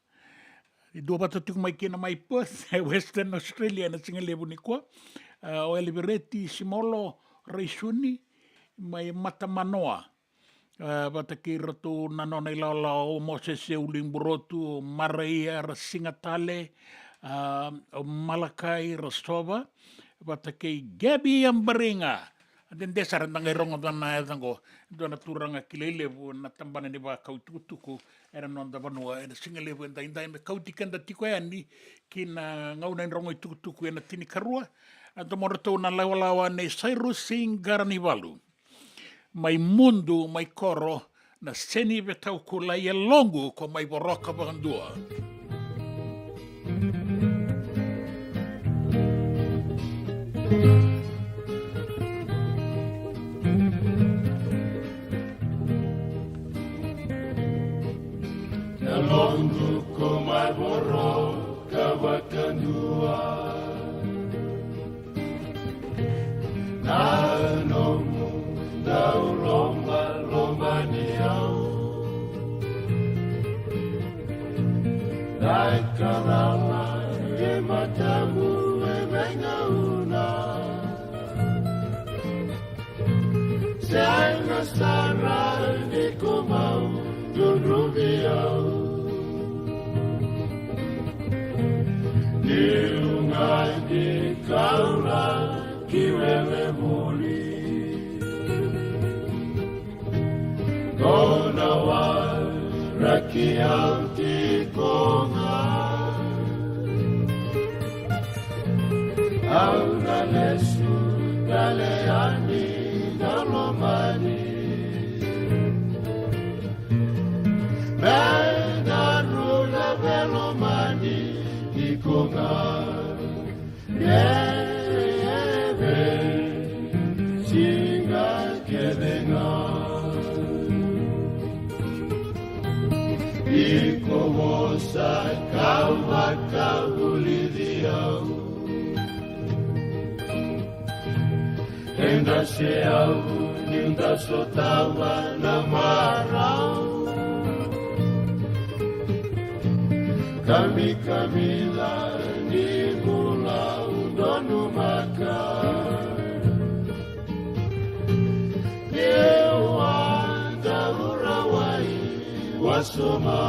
E duavata tiko mai kina mai Perth, e Western Australia, na siga levu nikua. E, o Elivereti Simolo Raisuni, mai Matamanoa. A, vata kei ratou na nona ilawalawa, o Mosese Uliburotu, o Maraia Rasigatale, a, o Malakai Rasova, vata kei Gabi Abariga. A dede sara da qai rogoca na yaca oqo, dua na turaga kilai levu na tabana ni vakau itukutuku ena noda vanua ena siga levu edaidai, me kauti keda tiko yani ki na gauna ni rogo itukutuku ena tinikarua. A domodratou na lawalawa nei Cyrus Singh Qaranivalu. Mai Mudu, mai Koro, na Seni Vetaukulai, e loqu ko mai Voroka vakadua. E loqu ko mai Voroka vakadua. Na nomu dau lomalomani au. Na ikalala e matamu e veigauna. Sega sara ni ko mau cudruvi au. Ni luga ni kau laki wele voli. Ko na waraki au tiko ga. Au na lesu tale yani na lomani. Me daru na veilomani tiko ga. Kece, siga kece ga. Iko vosa kau vakavulici au. Eda se au ni da sotava na marau. Kamikamica ni bula au donumaka. Keu a daru rawai wasoma.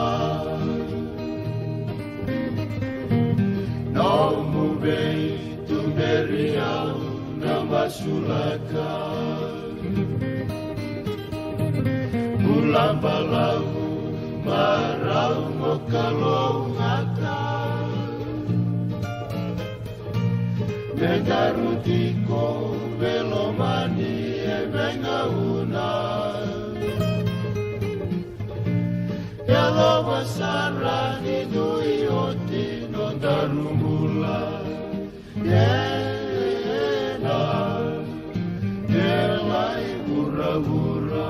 Nomu veituberi au na masulaka. Bula balavu, marau mo kalougata. Me daru tiko veilomani e veigauna. Lova sara ni dui oti nodaru bula. Ena, ena i vuravura.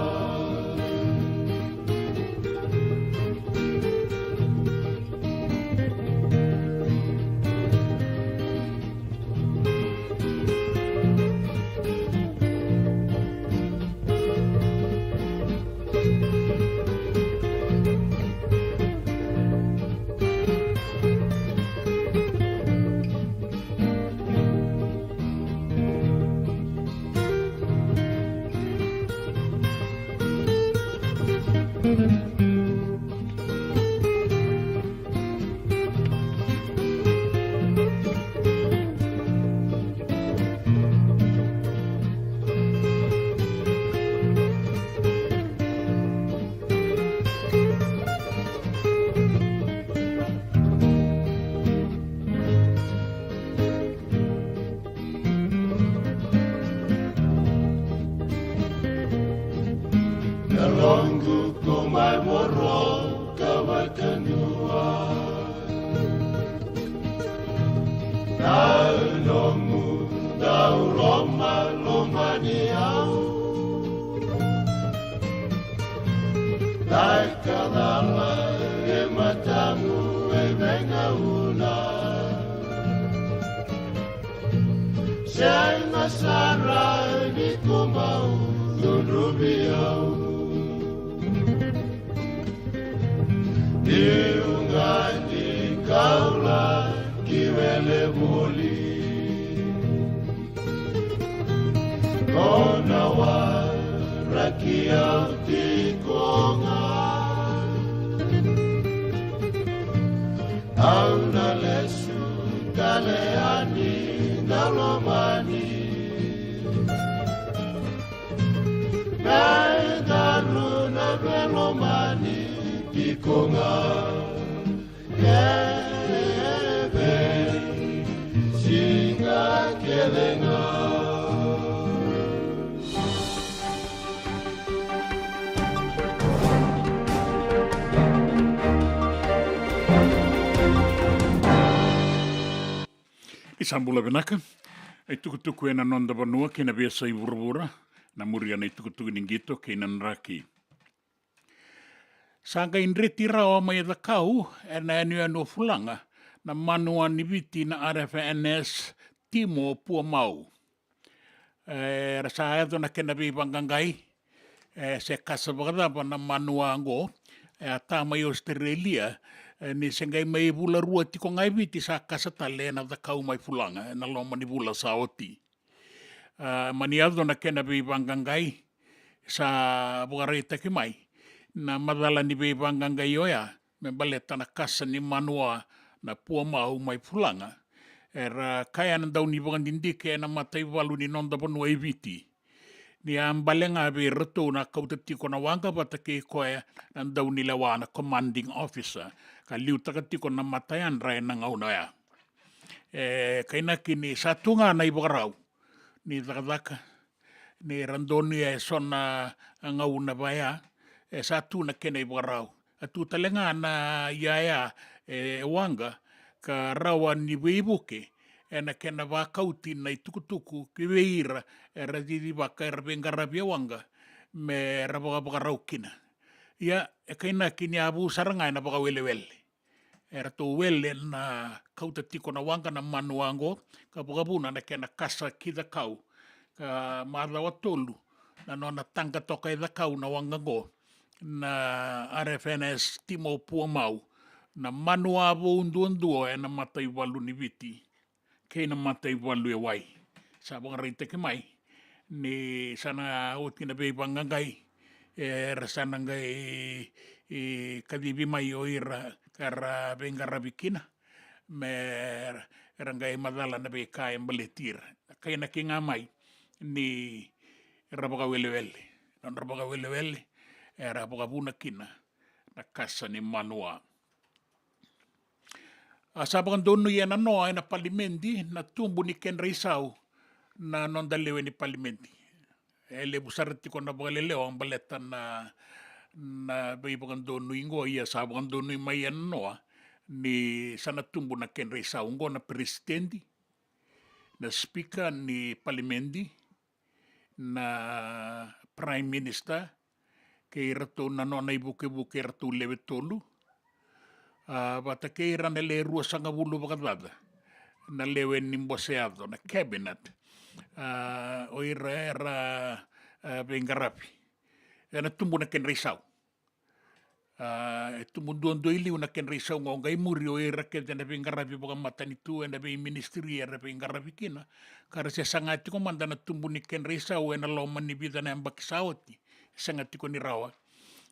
Na loqu ko mai voro ka vakanua. Na nomu dau lomalomani au. Dai ka cala e matamu e veigauna. Sega sara ni ko mau cudruvi au. Niu gadi kaula ki wele voli. Ko na waraki au tiko ga. Au na lesu tale yani na lomani. Me daru na velomani tiko ga. Eve siga kece ga. Ni sa bula vinaka. E tukutuku ena noda vanua kei na veiyasai vuravura, na muria na itukutuku ni qito kei na draki. Sa qai dreti rawa mai Cakau ena yanuyanu o Fulaga na manua ni Viti na R F N S Timo Puamau. E, era sa yaco na kena veivaqaqai, e, se kasa vakacava na manua oqo, e a ta mai Australia, e, ni se qai mai vula rua tiko ga e Viti sa kasa tale ena Cakau mai Fulaga, ena loma ni vula sa oti. A, mani yaco na kena veivaqaqai, sa vakaraitaki mai na macala ni veivaqaqai oya, me baleta na kasa ni manua na Puamau mai Fulaga. Era kaya na dau ni vakadidike ena mataivalu ni noda vanua e Viti. Ni a bale ga vei iratou na kauta tiko na waqa vata kei koya na dau ni lewa na commanding officer. Ka liutaka tiko na matayadra ena gauna oya. E, kainaki ni sa tu ga na ivakarau ni cakacaka, ni ra donuya e so na gauna vaya, e sa tu na kena ivakarau. A tu tale ga na iyaya e waqa, ka rawa ni veivuke ena kena vakauti na itukutuku ki vei ira era cicivaka era veiqaravi e waqa me ra vakavakarau kina. Ia, e kainaki ni a vu sara ga ena vakawelewele. Eratou wele na kauta tiko na waqa na manua oqo, ka vakavuna na kena kasa ki Cakau. Ka macawa tolu na nona taqa toka e Cakau na waqa oqo, na R F N S Timo Puamau, na manua vou duadua ena mataivalu ni Viti kei na mataivalu e wai. Sa vakaraitaki mai ni sa na oti na veivaqaqai, era sa na qai, e, kacivi mai o ira ka ra veiqaravi kina, me ra qai macala na veika e baleti ira. Kainaki ga mai ni ra vakawelewele, nodra vakawelewele era vakavuna kina na kasa ni manua. A sa vakadonuya na noa ena palimedi na tubu ni kedra isau na noda lewe ni palimedi. E levu sara tiko na vakalelewa baleta na, na veivakadonui qo, ia sa vakadonui mai e na noa ni sa na tubu na kedra isau qo na peresitedi, na sipika ni palimedi, na prime minister, kei iratou na nona ivukevuke, iratou lewe tolu, a, vata kei ira na le ruasagavulu vakacaca na lewe ni bose yaco, na cabinet, a, o ira era, a, veiqaravi. E na tubu na kedra isau. A, e tubu duadua i liu na kedra isau qo, qai muri o ira kece na veiqaravi vakamatanitu e na veiministiri era veiqaravi kina, ka ra se saga tiko mada na tubu ni kedra isau e na loma ni vica na yabaki sa oti. E sega tiko ni rawa.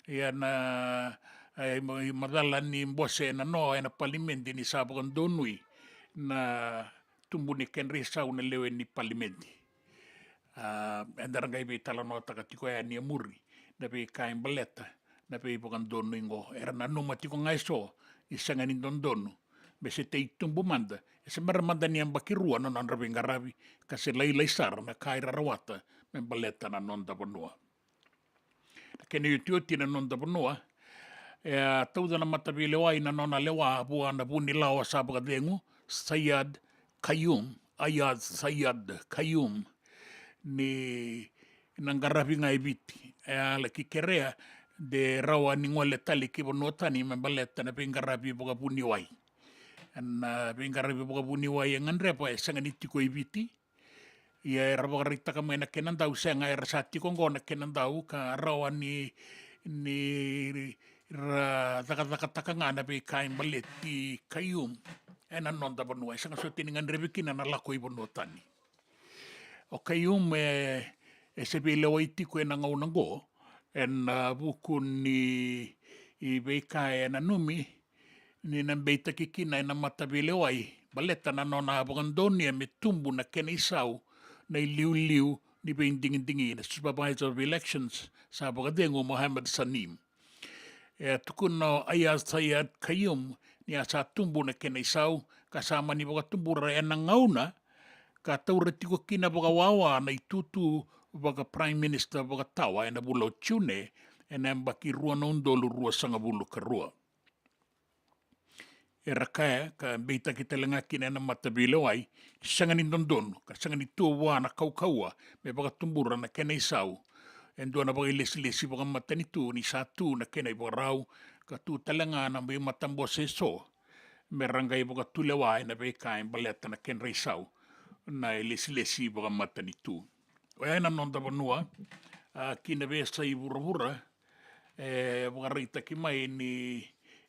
Ia na, e, i ma-, i macala ni bose e na noa e na palimedi ni sa vakadonui na tubu ni kedra isau na lewe ni palimedi. A, eda ra qai veitalanoataka tiko yani e muri na veika e baleta na veivakadonui qo. Era nanuma tiko ga e so ni sega ni dodonu me se tei tubu mada, e se bera mada ni yabaki rua na nodra veiqaravi, ka se lailai sara na ka era rawata me baleta na noda vanua. Na kena iotioti, na noda vanua e a tauca na mataveilewai na nona lewa vua na vunilawa sa vakacegu, Sayad Kayum, Ayad Sayad Kayum, ni na qaravi ga e Viti. E a laki kerea de rawa ni gole tale ki vanua tani me baleta na veiqaravi vakavuniwai. Na veiqaravi vakavuniwai e gadreva e sega ni tiko i Viti. Ia era vakaraitaka mai na kena dau, sega, era sa tiko qo na kena dau, ka rawa ni, ni ra cakacakataka ga na veika e baleti Kayum e na noda vanua. E sega soti ni gadrevi kina na lako i vanua tani. O Kayum e, e se veilewai tiko e na gauna qo e na vuku ni veika e nanumi ni na beitaki kina e na mataveilewai baleta na nona a vakadonuya me tubu na kena isau na iliuliu ni veidigidigi, na Supervisor of Elections sa vakacegu, Mohammed Saneem. E a tukuna o Ayaz Sayed Kayum ni a sa tubu na kena isau ka sa mani vakatubura e na gauna ka taura tiko kina vakawawa na itutu vaka Prime Minister vakatawa e na vula o June e na yabaki rua na udolu ruasagavulu ka rua. Era kaya ka beitaki tale ga kina e na mataveilewai ni sega ni dodonu ka sega ni tu vua na kaukauwa me vakatubura na kena isau e dua na vakailesilesi vakamatanitu ni sa tu na kena ivakarau, ka tu tale ga na veimatabose e so me ra qai vakatulewa e na veika e baleta na kedra isau na ilesilesi vakamatanitu. Oya e na noda vanua, a, ki na veiyasai vuravura, e vakaraitaki mai ni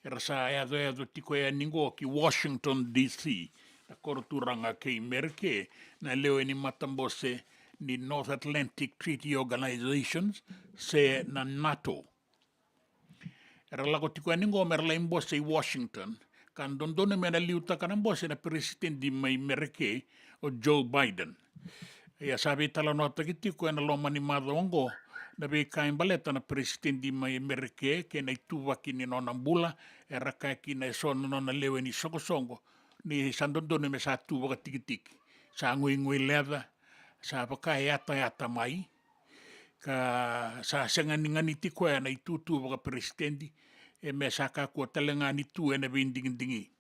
era sa yacoyaco tiko yani qo ki Washington D C, na koro turaga kei Merike, na lewe ni matabose ni North Atlantic Treaty Organizations, se na NATO. Era lako tiko yani qo me ra lai bose i Washington ka dodonu me na liutaka na bose na peresitedi mai Merike, o Joe Biden. Ia sa veitalanoataki tiko e na loma ni macawa oqo na veika e baleta na peresitedi mai Merike kei na ituvaki ni nona bula. Era kaya kina e so na nona lewe ni soqosoqo ni sa dodonu me sa tu vakatikitiki, sa guiguileca, sa vaka e yatayata mai, ka sa sega ni ganiti koya na itutu vakaperesitedi, e me sa kakua tale ga ni tu e na veidigidigi.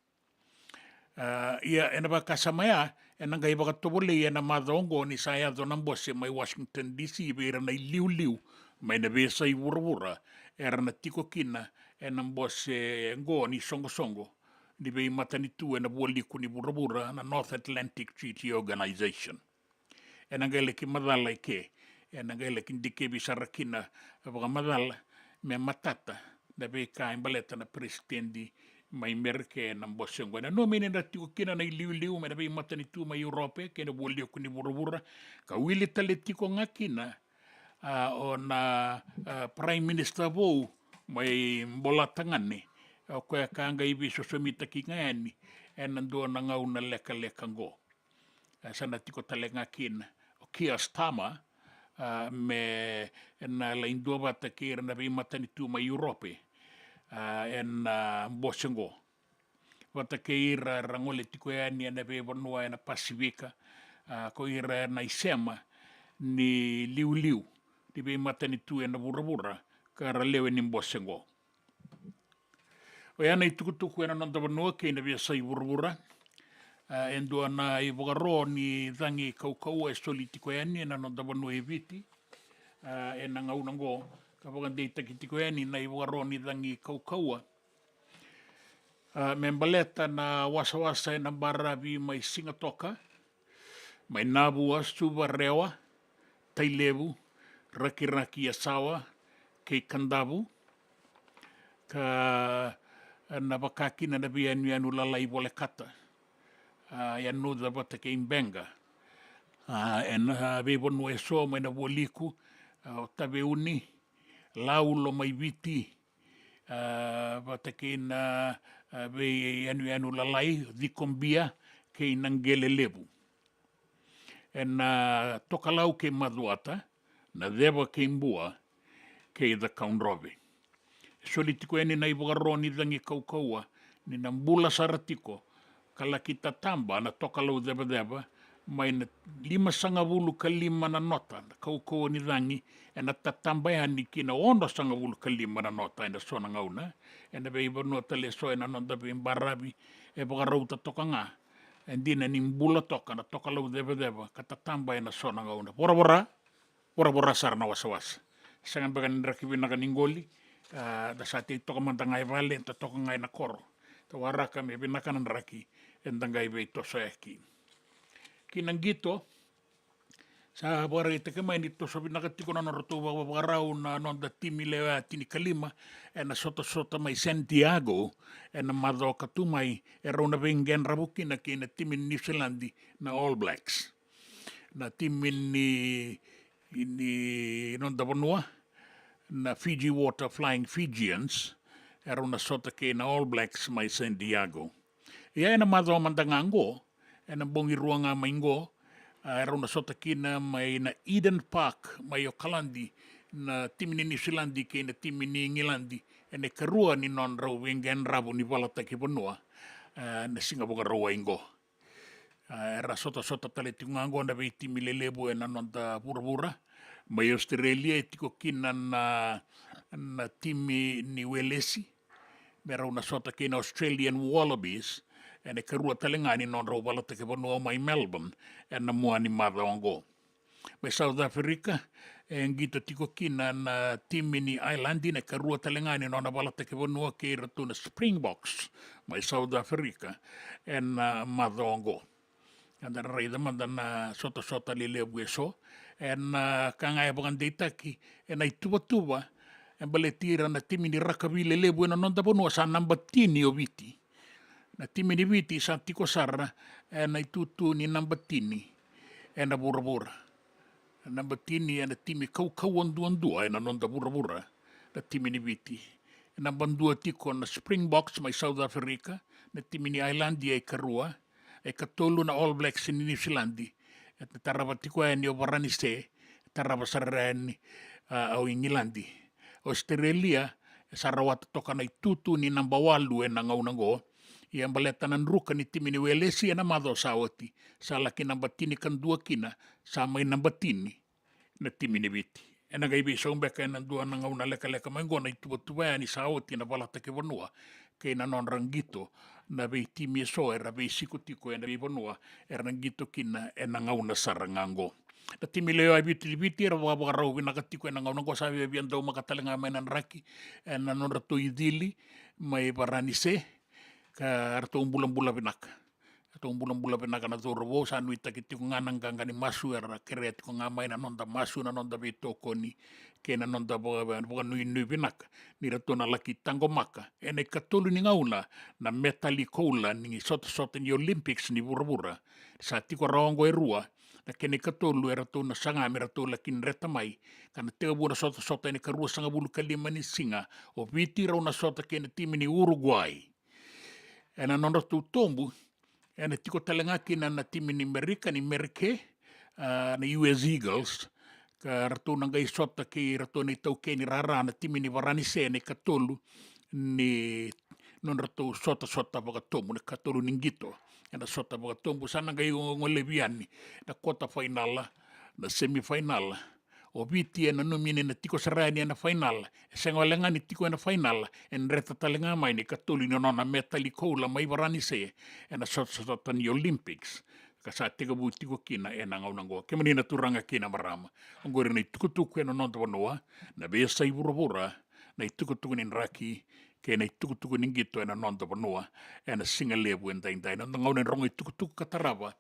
A, ia e na vakasama ya e na qai vakatovolei e na macawa oqo ni sa yaco na bose mai Washington D C vei ira na iliuliu mai na veiyasai vuravura era na tiko kina e na bose oqo ni soqosoqo ni veimatanitu e na vualiku ni vuravura, na North Atlantic Treaty Organization. E na qai laki macala e ke, e na qai laki dikevi sara kina vakamacala me matata na veika e baleta na peresitedi mai Merike e na bose oqo. E nanumi ni na tiko kina na iliuliu mai na veimatanitu mai Europe kei na vualiku ni vuravura, ka wili tale tiko ga kina, a, o na, a, Prime Minister vou mai Bolatagane, o koya ka qai veisosomitaki ga yani e na dua na gauna lekaleka oqo. E, sa na tiko tale ga kina o Keir Starmer, a, me na lai duavata kei ira na veimatanitu mai Europe, a, e na bose oqo, vata kei ira era gole tiko yani e na veivanua e na Pasifika, a, ko ira na isema ni liuliu ni veimatanitu e na vuravura, ka ra lewe ni bose oqo. Oya na itukutuku ena noda vanua kei na veiyasai vuravura. A, e dua na ivakaro ni cagi kaukauwa e soli tiko yani ena noda vanua e Viti. A, ena gauna oqo ka vakadeitaki tiko yani na ivakaro ni cagi kaukauwa. A, me baleta na wasawasa ena baravi mai Sigatoka, mai Navua, Suva, Rewa, Tailevu, Rakiraki, Yasawa kei Kadavu, ka na vaka kina na veiyanuyanu lalai volekata, a, Yanuca vata kei Beqa. A, ena veivanua eso mai na Vualiku, a, o Taveuni, Lau, Lomaiviti, a, vata kei na, a, veiyanuyanu lalai, Cikobia kei Naqelelevu. Ena Tokalau kei Macuata, Naceva kei Bua, kei Cakaudrove. E soli tiko yani na ivakaro ni cagi kaukauwa ni na bula sara tiko ka laki tataba na Tokalau Cevaceva mai na limasagavulu ka lima na nota na kaukauwa ni cagi, ena tataba yani ki na onosagavulu ka lima na nota ena so na gauna. Ena veivanua tale eso ena noda veibaravi e vakarauta toka ga, e dina ni bula toka na Tokalau Cevaceva ka tataba ena so na gauna. Voravora, voravora sara na wasawasa. Sega beka ni draki vinaka ni qoli, a, da sa tei toka mada ga e vale, da toka ga ena koro. Da waraka me vinaka na draki eda qai veitosoyaki. Ki na qito, sa vakaraitaki mai ni toso vinaka tiko na nodratou vakavakarau na noda timi lewe tinikalima ena sotasota mai Santiago ena macawa ka tu mai, e rau na veiqedravu kina kei na timi ni Niusiladi na All Blacks. Na timi ni, ni noda vanua na Fiji Water Flying Fijians, e rau na sota kei na All Blacks mai Santiago. Ia ena macawa mada ga oqo, ena bogi rua ga mai oqo, a, e rau na sota kina mai na Eden Park mai Okaladi na timi ni Niusiladi kei na timi ni Igiladi ena ikarua ni nodrau veiqedravu ni valataki vanua, a, na siga Vakarauwai oqo. A, era sotasota tale tiko ga oqo na veitimi lelevu ena noda vuravura. Mai Australia e tiko kina na, na timi ni Welesi, me rau na sota kei na Australian Wallabies ena ikarua tale ga ni nodrau valataki vanua mai Melbourne ena mua ni macawa oqo. Mai South Africa e qito tiko kina na timi ni Ireland ena ikarua tale ga ni nona valataki vanua kei iratou na Springboks mai South Africa ena macawa oqo. Eda na raica mada na sotasota lelevu eso. Ena ka ga e vakadeitaki ena ituvatuva e baleti ira na timi ni rakavi lelevu ena noda vanua, sa naba tini o Viti. Na timi ni Viti sa tiko sara ena itutu ni naba tini ena vuravura. Naba tini ena timi kaukauwa duadua ena noda vuravura na timi ni Viti. Naba dua tiko na Springboks mai South Africa, na timi ni Ireland e ikarua, e ikatolu na All Blacks ni Niusiladi, e tarava tiko yani o Varanise, e tarava sara yani, a, o Igiladi. Australia e sa rawata toka na itutu ni naba walu ena gauna oqo. Ia baleta na druka ni timi ni Welesi ena macawa sa oti, sa laki naba tinikadua kina, sa mai naba tini na timi ni Viti. Ena qai veisau beka ena dua na gauna lekaleka mai oqo na ituvatuva yani sa oti na valataki vanua kei na nodra qito na veitimi eso era veisiko tiko ena veivanua era na qito kina ena gauna sara ga oqo. Na timi lewe vitiviti era vakavakarau vinaka tiko ena gauna oqo, sa viavia daumaka tale ga mai na draki ena nodratou icili mai Varanise, ka ratou bulabula vinaka. Ratou bulabula vinaka na cauravou, sa nuitaki tiko ga na qaqa ni masu era kerea tiko ga mai na noda masu, na noda veitokoni kei na noda vaka-, vakanuinui vinaka ni ratou na laki taqomaka ena ikatolu ni gauna na metali koula ni sotasota ni Olympics ni vuravura. Sa tiko rawa oqo e rua, na kena ikatolu eratou na saga me ratou laki dreta mai, ka na tekivu na sotasota ena ikaruasagavulu ka lima ni siga, o Viti rau na sota kei na timi ni Uruguay. Ena nodratou tobu ena tiko tale ga kina na timi ni Merika, ni Merike, a, na U S Eagles, ka ratou na qai sota kei iratou na itaukei ni rara na timi ni Varanise ena ikatolu ni nodratou sotasota vakatobu, na ikatolu ni qito ena sota vakatobu. Sa na qai go-, golevi yani na kota fainala, na semifainala, O Viti e nanumi ni na tiko sara yani ena fainala, e sega wale ga ni tiko ena fainala, e dreta tale ga mai na ikatolu ni nona metali koula mai Varanise ena sotasota ni Olympics, ka sa tekivu tiko kina ena gauna oqo. Kemuni na turaga kei na marama, oqori na itukutuku ena noda vanua, na veiyasai vuravura, na itukutuku ni draki kei na itukutuku ni qito ena noda vanua ena siga levu edaidai. Na noda gauna ni rogo itukutuku ka tarava,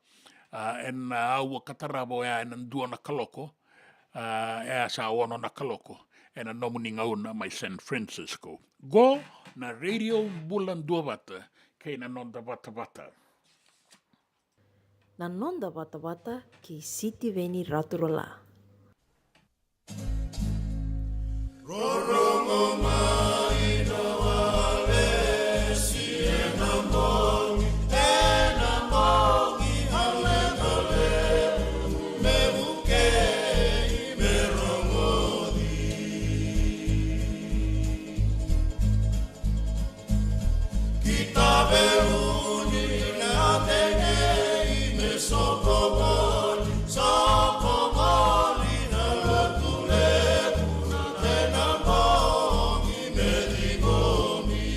a, ena aua ka tarava oya ena dua na kaloko, a, e a sa ono na kaloko ena nomuni gauna mai San Francisco. Qo na Radio Bula Duavata kei na noda vatavata. Na noda vatavata kei Sitiveni Raturola. Rorogo mai na walesi ena bogi, ena bogi, hale, hale, me vukei, me rogoci. Ki taveuni na tegei me soko voli, soko voli na lotu levu na tena bogi me ciqomi.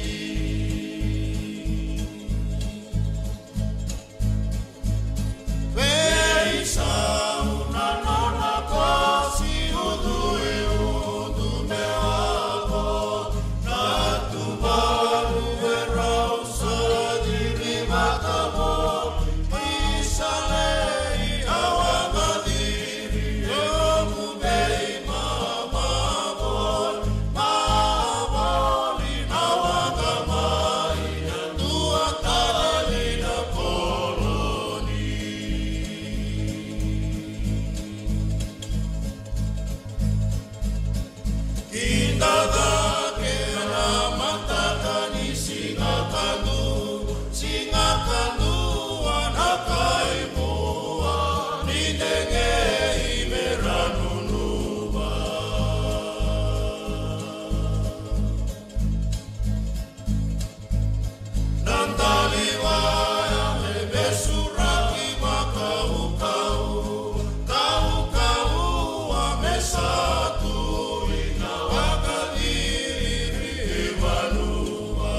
Veisau na nona kosi ucui ucu me wako, na tuvalu e rau sa ciri vata voli, i sa lei a waqa ciri e omu vei mama voli, mama voli na waqa mai na dua tale ni na koloni. Kida cake na mataka ni siga kadua, siga kadua na kaimua ni degei me ra nunuva. Na daliwaya me vesuraki vakaukauwa, kaukaua me sa tu ina vakaciri e vanua.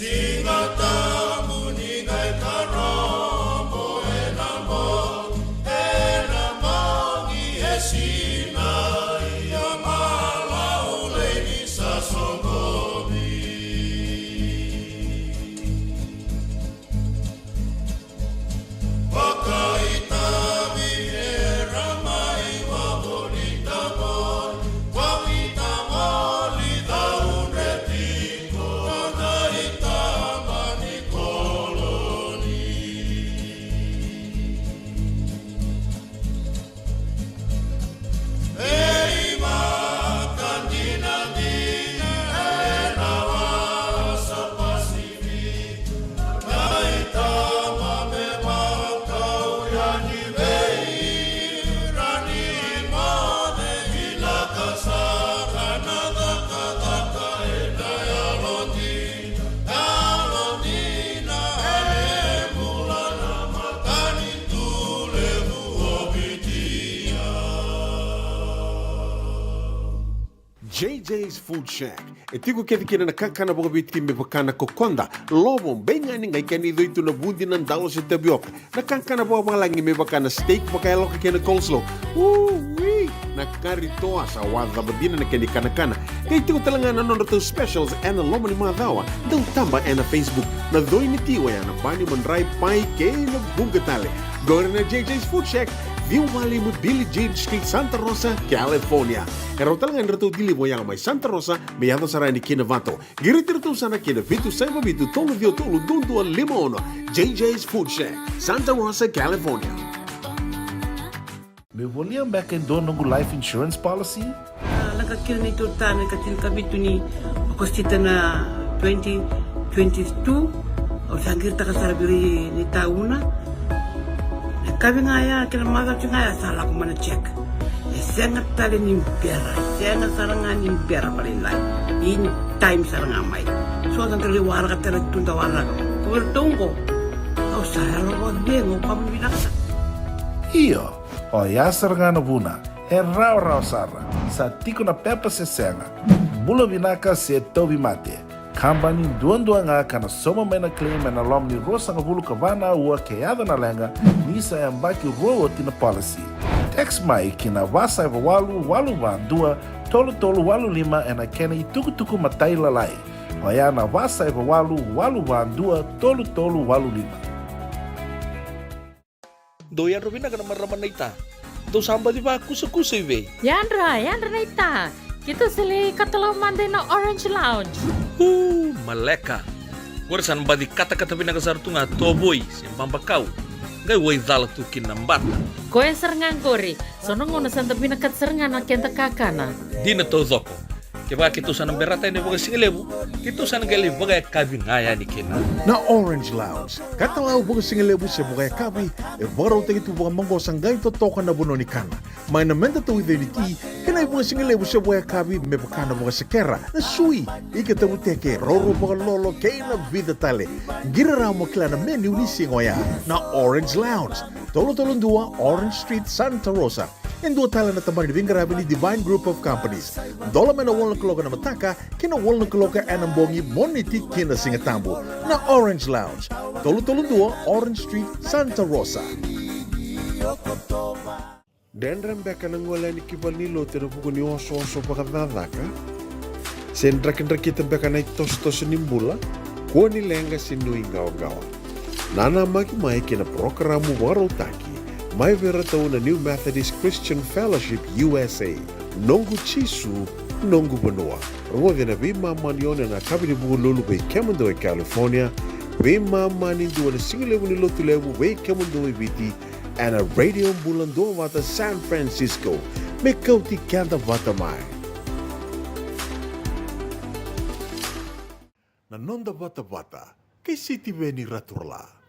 Siga Tabu ni qai karobo ena bogi, ena bogi e sinai, a malaulei ni sa soqomi. Vakaitavi era mai wavolita voli, wavolita voli caudre tiko na itaba ni koloni. J J's Food Shack. E tiko kece kina na kakana vakaviti me vaka na kokoda, lovo, beigani, qai kena icoi tu na vudi, na dalo se tavioka. Na kakana vakavalagi me vaka na steak vakayaloka kei na coleslaw. Ui! Na kari toa sa wacava dina na kena ikanakana. Qai tiko tale ga na nodratou specials ena loma ni macawa. Dau taba ena Facebook. Na coi ni ti oya na bani, madrai, pai kei na vuqa tale. Qori na J J's Food Shack, ciwa walu lima Billie Jean Street, Santa Rosa, California. E rawa tale ga ni ratou deliver yaga mai Santa Rosa me yaco sara yani ki Novato. Qiriti iratou sara ki na vitu saiva vitu tolu ciwa tolu dua dua lima ono. J J's Food Shack, Santa Rosa, California. Meu volia beka e dua noqu life insurance policy? A, lako kina neitou tane ka tinikavitu ni Okosita na twenty twenty-two. Au sa qiritaka sara vei ira ni tauna. Na kavi ga ya kei na macawa ga ya sa lako mai na check. E sega tale ni bera, e sega sara ga ni bera vakalailai. In time sara ga mai. So da qai waraka tale tu da waraka. Ko iratou qo, au sa yalo vakacegu, au vakavinavinaka sara. Io. Oya sara ga na vuna, e rawarawa sara, sa tiko na pepa se sega, bula vinaka se tauvimate. Kabani duadua ga ka na sauma mai na claim ena loma ni ruasagavulu ka va na aua ke yaco na leqa, ni sa yabaki rua oti na policy. Text mai ki na va saiva walu walu va dua tolu tolu walu lima ena kena itukutuku matailalai. Oya na va saiva walu walu va dua tolu tolu walu lima. Dou yadra vinaka na marama naita. Dou sa baci vakusakusa i vei? Yadra, yadra naita. Keitou sa lai katalau mada ina Orange Lounge. Uu, maleka. Qori sa na baci katakata vinaka sara tu ga tovoi se babakau. Qai waicala tu kina na bata. Koya sara ga qori. So na gauna sa da vinakata sara ga na keda kakana. Dina taucoko. Kevaka keitou sa na berata yani vakasigalevu, keitou sa na qai lai vakayakavi ga yani kina. Na Orange Lounge, katalau vakasigalevu se vakayakavi, e vakarautaki tu vakamaqosa qai totoka na vanua ni kana. Mai na meda tauica ni ti, kei na ivakasigalevu se vakayakavi me vaka na vakasekera, na sui, ika tavuteke, roro vakalolo, kei na vica tale. Qiri rawa mo kila na menu ni siga oya. Na Orange Lounge, tolu tolu dua Orange Street, Santa Rosa. E dua tale na tabana ni veiqaravi ni Divine Group of Companies. Dola mai na walu na kaloko ena mataka ki na walu na kaloko ena bogi, Moniti ki na Sigatabu. Na Orange Lounge, tolu tolu dua Orange Street, Santa Rosa. Dredre beka na gole yani ki valenilotu ena vuku ni osooso vakacakacaka? Se drakidrakita beka na itosotoso ni bula? Kua ni leqa se nuiqawaqawa. Nanamaki mai ki na parokaramu vakarautaki mai vei iratou na New Methodist Christian Fellowship U S A, Noqu Jisu, Noqu Vanua. Rogoci ena veimama ni ono ena yakavi ni Vukelulu vei kemudou e California, veimama ni dua ena sigalevu ni Lotulevu vei kemudou e Viti, ena Radio Bula Duavata San Francisco. Me kauti keda vata mai. Na noda vatavata kei Sitiveni Raturala.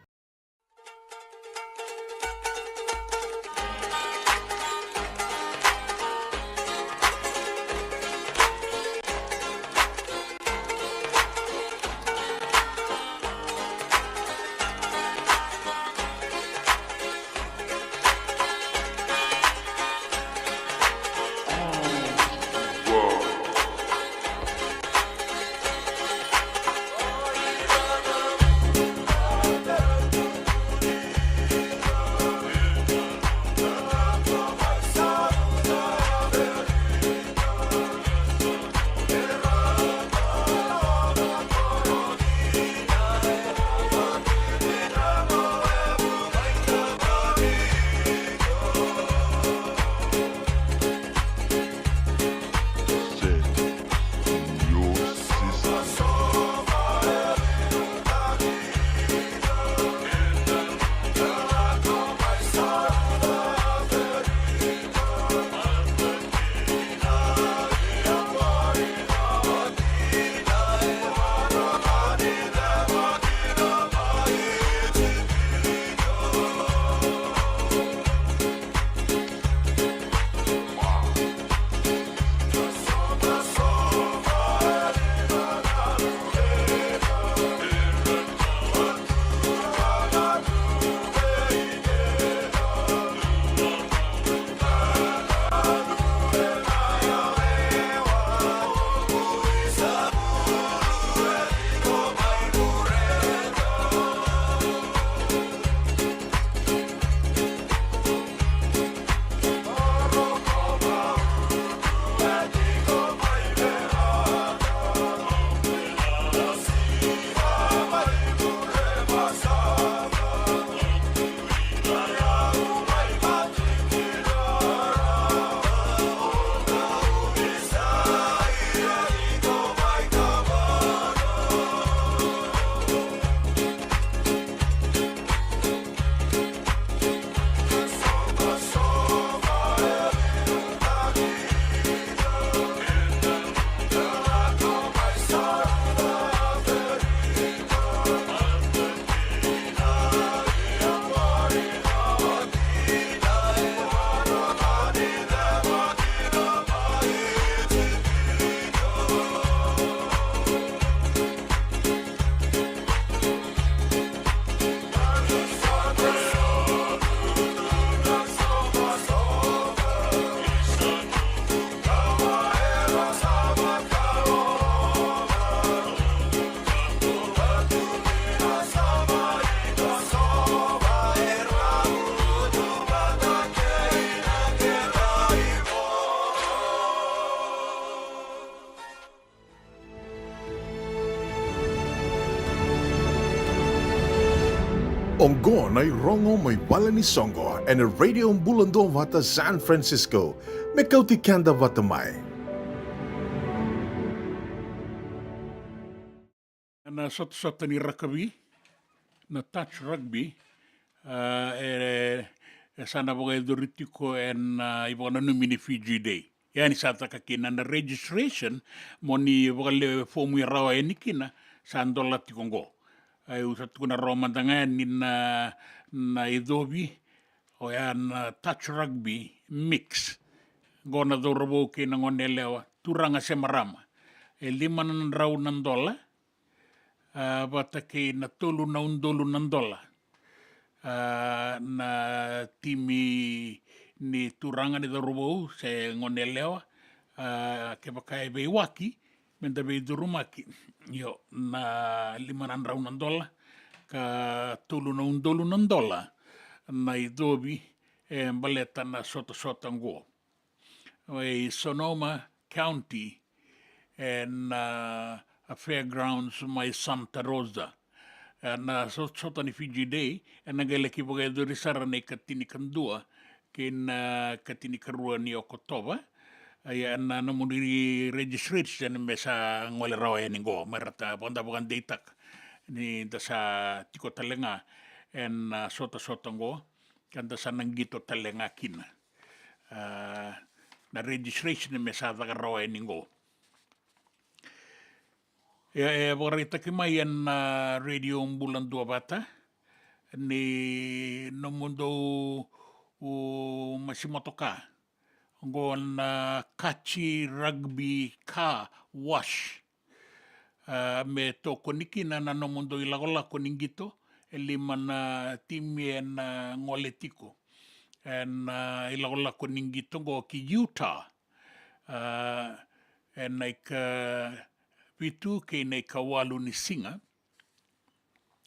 Oqo na irogo mai vale ni soqo ena Radio Bula Duavata San Francisco, me kauti keda vata mai. Na sotasota ni rakavi, na touch rugby, ah, e, e sa na vakayacori tiko ena, ah, ivakananumi ni Fiji Day. Ia ni sa caka kina na registration, mo ni vakalewe fomu e rawa yani kina, sa dola tiko oqo. Au sa tukuna rawa mada ga yani na, na icovi, oya na touch rugby mix. Oqo na cauravou kei na gone yalewa, turaga se marama. E lima na drau na dola, ah, vata kei na tolu na udolu na dola. Ah, na timi ni turaga ni cauravou se gone yalewa, ah, kevaka e veiwaki, meda veicurumaki. Io, na lima na drau na dola, ka tolu na udolu na dola, na icovi, e baleta na sotasota oqo. Mai Sonoma County, ena, ah, fairgrounds mai Santa Rosa. Ena so-, sotasota ni Fiji Day, ena qai laki vakayacori sara na ikatinikadua kei na ikatinikarua ni Okotova. Ia na nomuni registration me sa gole rawa yani oqo, me ra ta vakada vakadeitaka ni da sa tiko tale ga ena, ah, sotasota oqo, ka da sa na qito tale ga kina. Ah, na registration me sa caka rawa yani oqo. E, e vakaraitaki mai ena, ah, Radio Bula Duavata ni nomudou, u, masi motoka. Oqo na Kachi Rugby Car Wash. Ah, me tokoni kina na nomudou ilakolako ni qito, e lima na timi ena gole tiko ena, ah, ilakolako ni qito oqo ki Utah. Ah, ena ikavitu kei na ikawalu ni siga.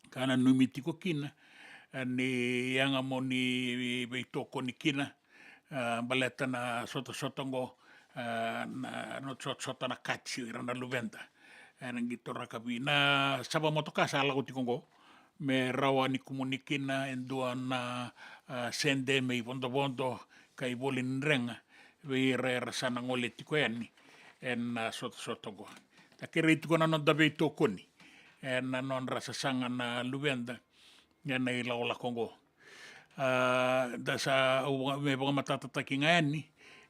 Ka nanumi tiko kina, ah, ni yaga mo ni veitokoni kina, ah, baleta na sotasota oqo, ah, na, na sotasota na Kachi, ira na luveda. Ena qito rakavi. Na sava motoka sa lako tiko oqo, me rawa ni kumuni kina e dua na, ah, sede me ivodovodo ka ivoli ni drega vei ira era sa na gole tiko yani ena, ah, sotasota oqo. Da kerei tiko na noda veitokoni ena nodra sasaga na luveda ena ilakolako oqo. Ah, da sa, au vaka-, me vakamatatataki ga yani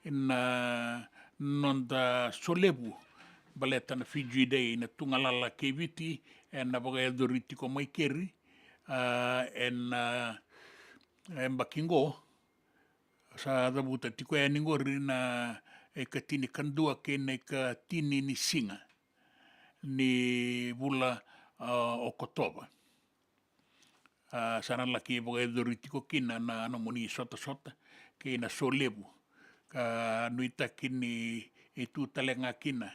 na noda solevu baleta na Fiji Day, na tu galala kei Viti ena vakayacori tiko mai keri, ah, ena, ah, yabaki oqo. Sa cavuta tiko yani oqori na ikatinikadua kei na ikatini ni siga ni vula, ah, Okotova. Ah, sa na laki vakayacori tiko kina na nomuni sotasota kei na solevu. Ka nuitaki ni tu tale ga kina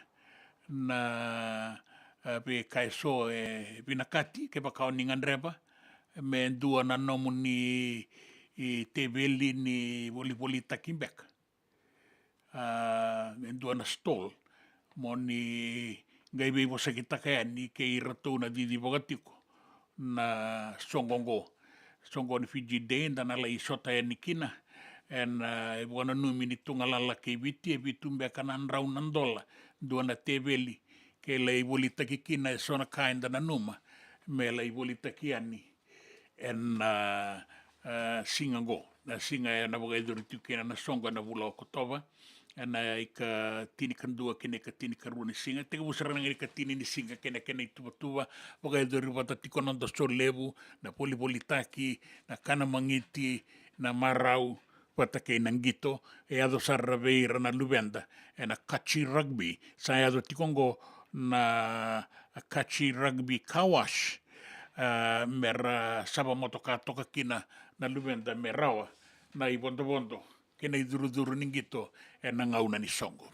na, ah, veika eso e vinakati, kevaka o ni gadreva me dua na nomuni, i, teveli ni volivolitaki beka. Ah, e dua na stall mo ni qai veivosakitaka yani kei iratou na cicivaka tiko na soqo oqo. Soqo ni Fiji Day da na lai sota yani kina ena, ah, ivakananumi ni tu galala kei Viti, e vitu beka na drau na dola dua na teveli, ke lai volitaki kina eso na ka eda nanuma me lai volitaki yani ena, ah, ah, siga oqo. Na siga ena vakayacori tiko kina na soqo ena vula Okotova, ena ikatinikadua kei na ikatinikarua ni siga. Tekivu sara ga na ikatini ni siga kei na kena ituvatuva, vakayacori vata tiko na noda solevu, na volivolitaki, na kana magiti, na marau, vata kei na qito, e yaco sara vei ira na luveda ena Kachi Rugby. Sa yaco tiko oqo na Kachi Rugby Car Wash, ah, me ra sava motoka toka kina na luveda me rawa na ivodovodo kei na icurucuru ni qito ena gauna ni soqo.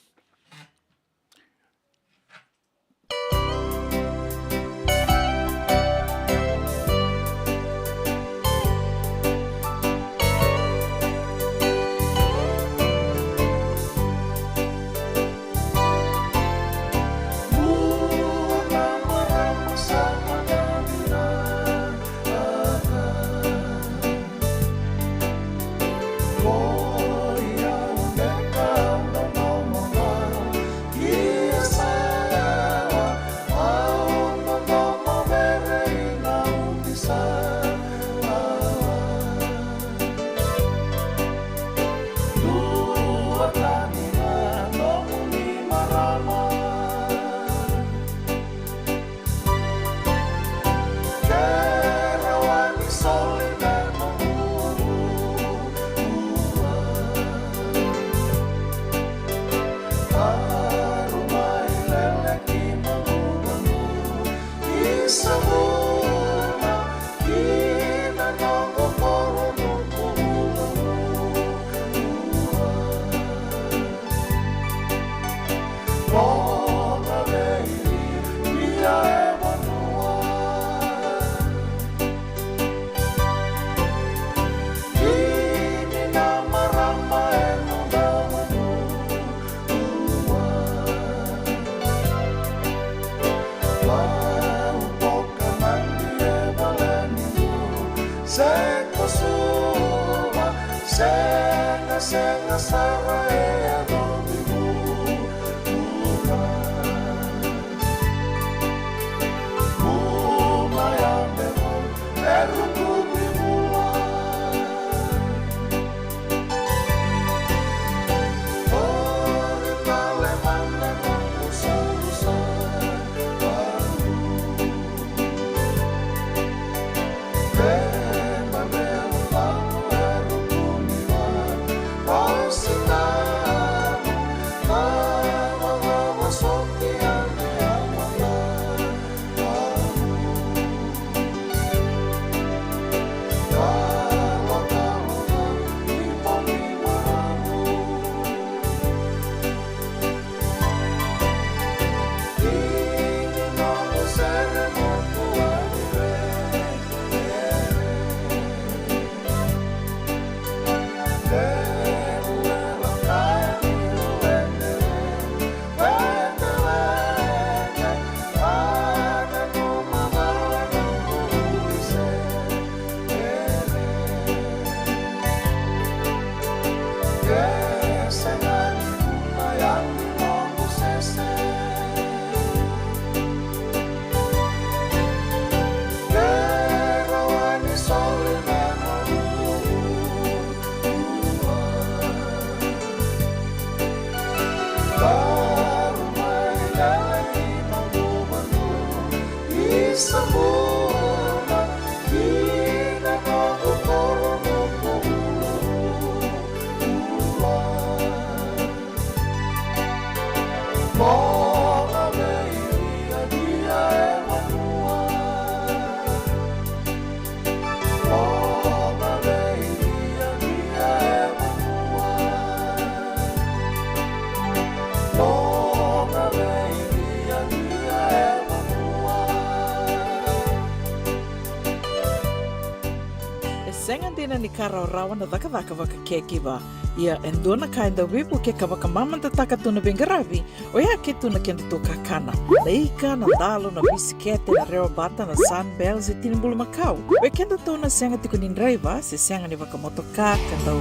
E sega dina ni ka rawarawa na cakacaka vaka caregiver. Ia e dua na ka e dau veivuke ka vakamamadataka tu na veiqaravi, oya ke tu na kedatou kakana. Na ika, na dalo, na bisikete, na rewa bata, na Sunbell se tini bulumakau. Vei kedatou na sega tiko ni draiva se sega ni vakamotoka ka dau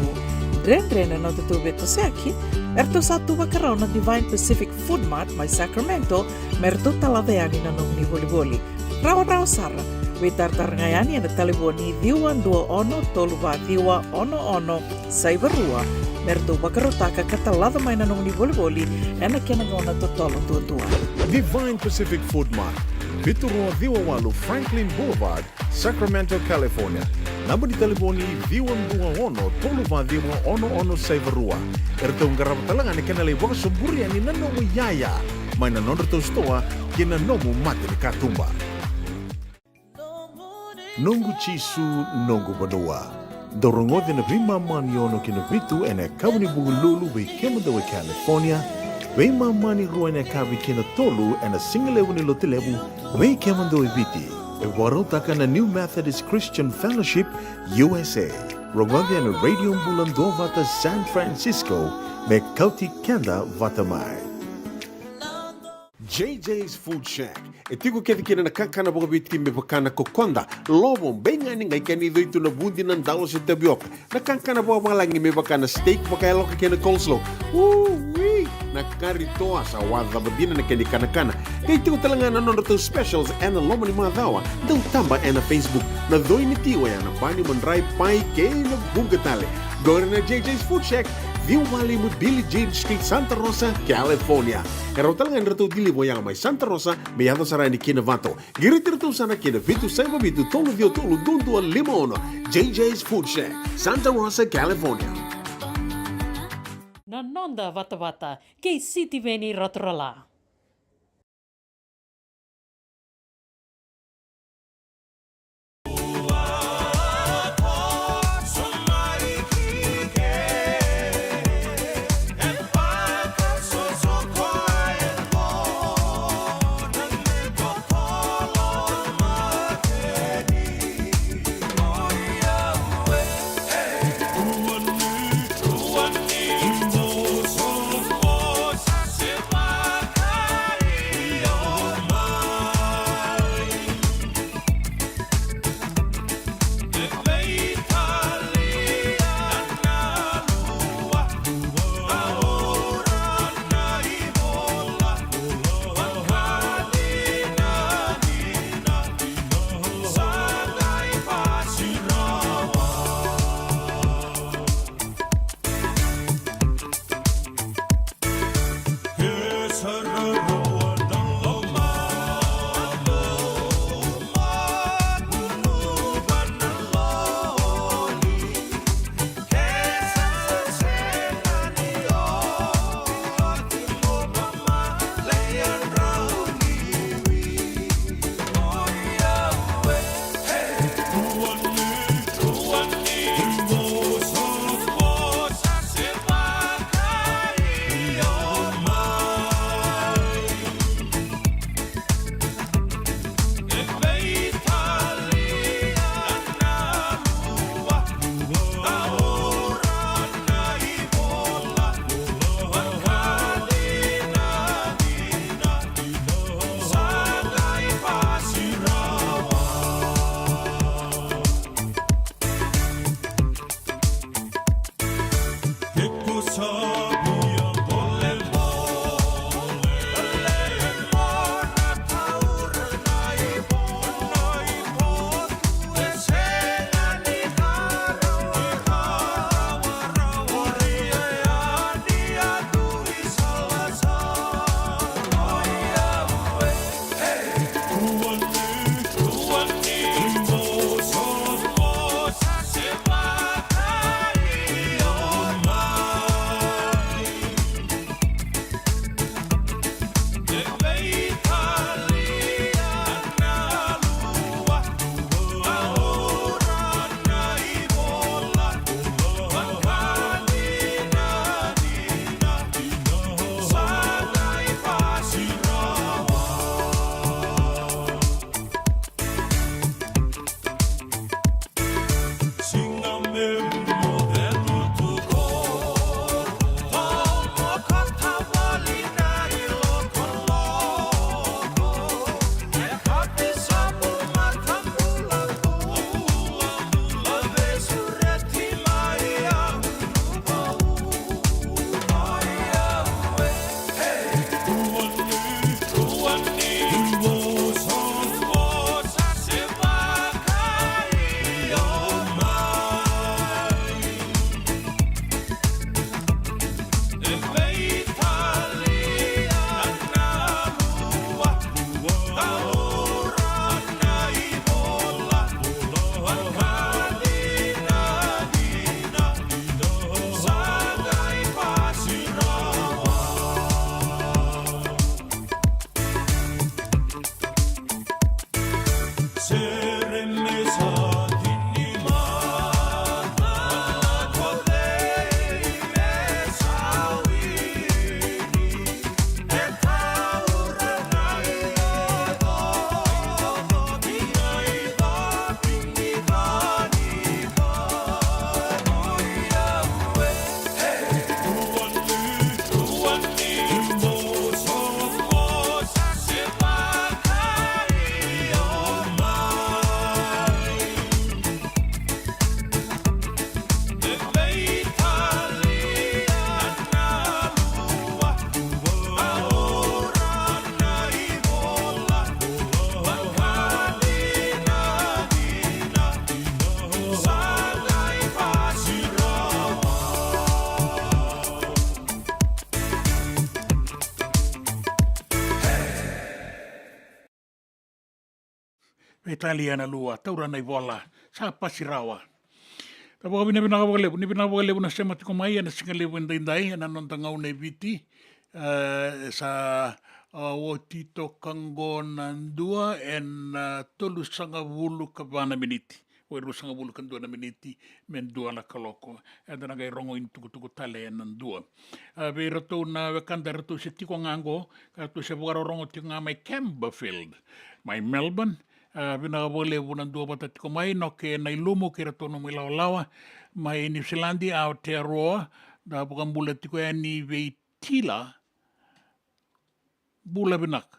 dredre na nodatou veitosoyaki, eratou sa tu vakarau na Divine Pacific Food Mart mai Sacramento me ratou talaca yani na nomuni volivoli. Rawarawa sara. Veitaratara ga yani ena talevoni ciwa dua ono tolu va ciwa ono ono saiva rua me ratou vakarautaka ka talaca mai na nomuni volivoli ena kena gauna totolo duadua. Divine Pacific Food Mart, vitu rua ciwa walu Franklin Boulevard, Sacramento, California. Naba ni talevoni ciwa dua ono tolu va ciwa ono ono saiva rua. Eratou qarava tale ga na kena lai vakasoburi yani na nomu iyaya mai na nodratou sitoa kei na nomu mata ni katuba. Noqu Jisu, noqu vanua. Dou rogoca na veimama ni ono ki na vitu ena yakavi ni Vukelulu vei kemudou e California, veimama ni rua ena yakavi ki na tolu ena sigalevu ni Lotulevu vei kemudou e Viti. E vakarautaka na New Methodist Christian Fellowship U S A. Rogoca ena Radio Bula Duavata San Francisco me kauti keda vata mai. J J's Food Shack. E tiko kece kina na kakana vakaviti me vaka na kokoda, lovo, beigani, qai kena icoi tu na vudi, na dalo se tavioka. Na kakana vakavalagi me vaka na steak vakayaloka kei na coleslaw. Ui! Na kari toa, sa wacava dina na kena ikanakana. Qai tiko tale ga na nodratou specials ena loma ni macawa. Dau taba ena Facebook. Na coi ni ti oya na bani, madrai, pai kei na vuqa tale. Qori na J J's Food Shack, ciwa walu lima Billie Jean Street, Santa Rosa, California. E rawa tale ga ni ratou deliver oya mai Santa Rosa me yaco sara yani ki Novato. Qiriti iratou sara ki na vitu saiva vitu tolu ciwa tolu dua dua lima ono. J J's Food Shack, Santa Rosa, California. Na noda vatavata kei Sitiveni Raturala. Veitalia na lua, taura na ivola, sa pasi rawa. Sa vakavinavinaka vakalevu, ni vinaka vakalevu na sema tiko mai ena siga levu edaidai ena noda gauna e Viti. E, sa, a, oti toka qo na dua ena, a, tolusagavulu ka va na miniti. Oi, ruasagavulu ka dua na miniti me dua na kaloko. Eda na qai rogo itukutuku tale ena dua. A, vei iratou na wekada eratou se tiko ga qo, ka ratou se vakarorogo tiko ga mai Campbellfield, mai Melbourne. A, vinaka vakalevu na dua vata tiko mai, Noke Nailumu kei iratou nomu ilawalawa. Mai Niusiladi, Aotearoa, da vakabula tiko yani vei Tila. Bula vinaka.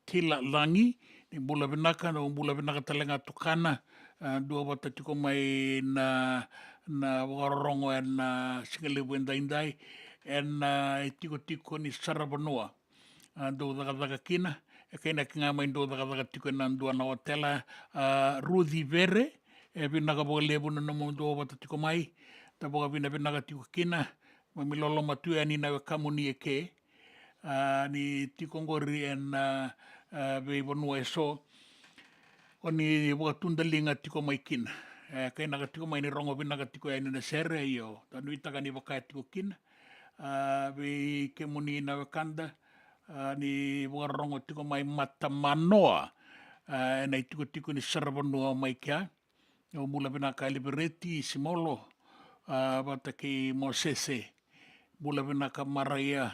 Tila Lagi, ni bula vinaka, na bula vinaka tale ga tukana, a, dua vata tiko mai na, na vakarorogo ena siga levu edaidai, ena, a, itikotiko ni saravanua. A, dou cakacaka kina, e kainaki ga mai dou cakacaka tiko ena dua na otela, a, Ruci Vere, e vinaka vakalevu na nomu dua vata tiko mai, da vakavinavinaka tiko kina, mami loloma tu yani na wekamuni eke, a, ni tiko qori ena, a, a, veivanua eso, o ni vakatudaliga tiko mai kina. E, kainaka tiko mai ni rogo vinaka tiko yani na sere, io, da nuitaka ni vaka tiko kina. A, vei kemuni na wekada, a, ni vakarorogo tiko mai Matamanoa, a, ena itikotiko ni saravanua mai kea. Au bula vinaka Alivereti Simolo, a, vata kei Mosese, bula vinaka Maraia,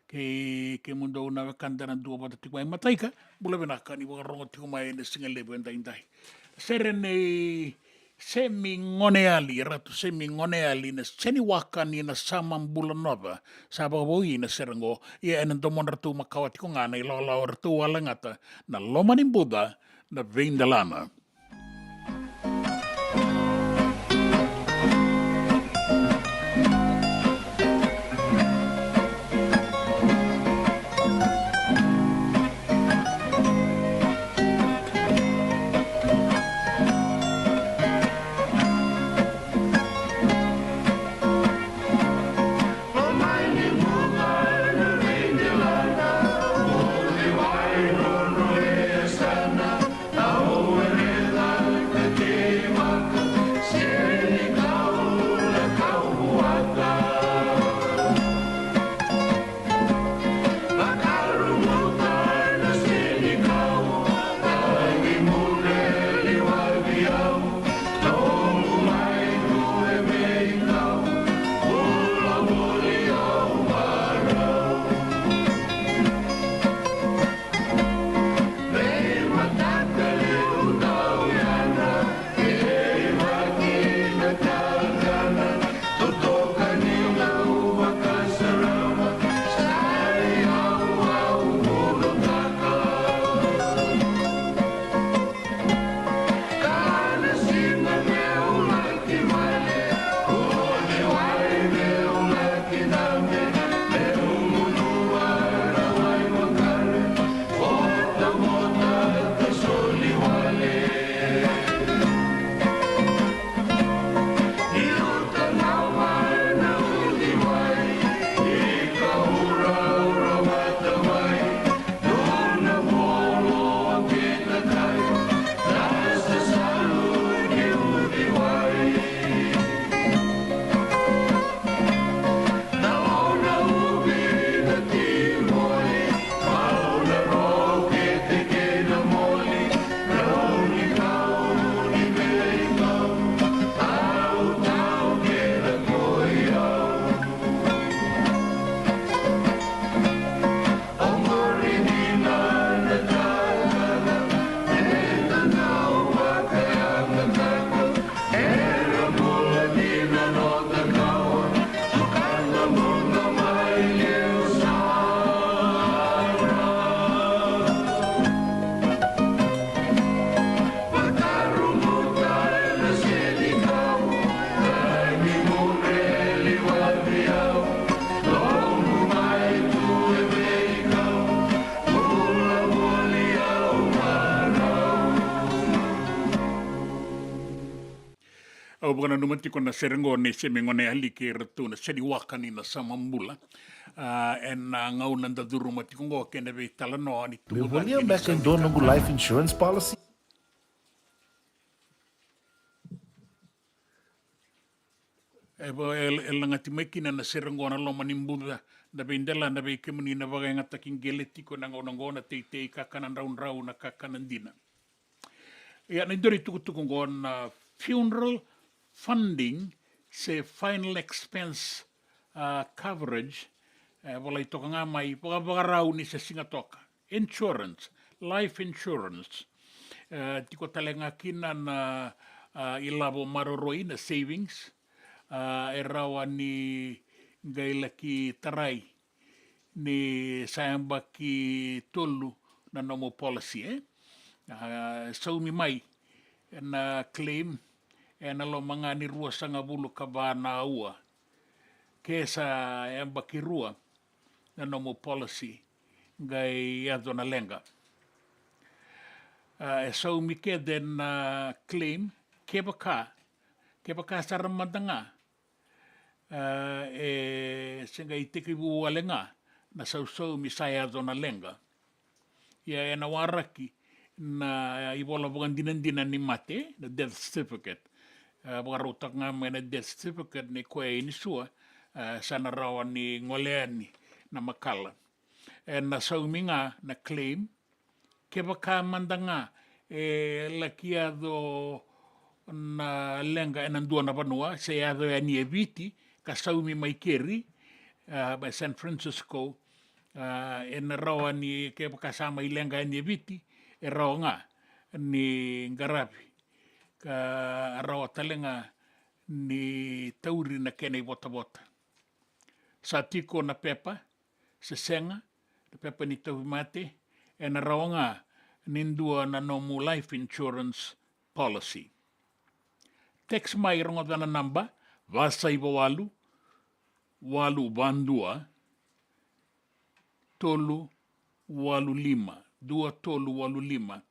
kei kemudou na wekada na dua vata tiko mai Mataika, bula vinaka ni vakarorogo tiko mai ena siga levu edaidai. Sere nei Semi Goneyali, Ratu Semi Goneyali, na seniwaka ni Nasama, Bula, Noca, sa vakavoui na sere qo, ia ena domodratou makawa tiko ga na ilawalawa eratou a lagata, Na Loma ni Buca, Na Veidelana. Vakananuma tiko na sere qo nei Semi Goneyali kei ratou na Seniwaka ni Nasamabula. A, ena gauna da curuma tiko qo kei na veitalanoa ni. Meu volia beka e dua noqu life insurance policy. E va, e, e lagati mai kina na sere qo na loma ni buca, na veidela, na vei kemuni na vakayagataki qele tiko na gauna qo na teitei kakana draudrau na kakana dina. Ia, na dua na itukutuku qo na funeral funding se final expense, a, coverage, e volai toka ga mai vakavakarau ni se siga toka. Insurance, life insurance. E, tiko tale ga kina na, a, ilavo maroroi na savings, a, e rawa ni qai laki tarai ni sa yabaki tolu na nomu policy, e? A, saumi mai na claim ena loma ga ni ruasagavulu ka va na aua. Ke sa yabaki rua na nomu policy, qai yaco na leqa. A, e saumi kece na claim, kevaka, kevaka sara mada ga, a, e se qai tekivu wale ga na sausaumi sa yaco na leqa. Ia ena waraki na ivola vakadinadina ni mate, na death certificate. A, vakarautaka ga mai na death certificate ni koya e inisua, a, sa na rawa ni gole yani na makala. Ena saumi ga na claim, kevaka mada ga e laki yaco na leqa ena dua na vanua, se yaco yani e Viti ka saumi mai Keri, a, mai San Francisco, a, ena rawa ni, kevaka sa mai leqa yani e Viti, e rawa ga ni qaravi ka rawa tale ga ni tauri na kena ivotavota. Sa tiko na pepa se sega, na pepa ni tauvimate, ena rawa ga ni dua na nomu life insurance policy. Text mai, rogoca na naba, va saiva walu, walu va dua, tolu walu lima, dua tolu walu lima.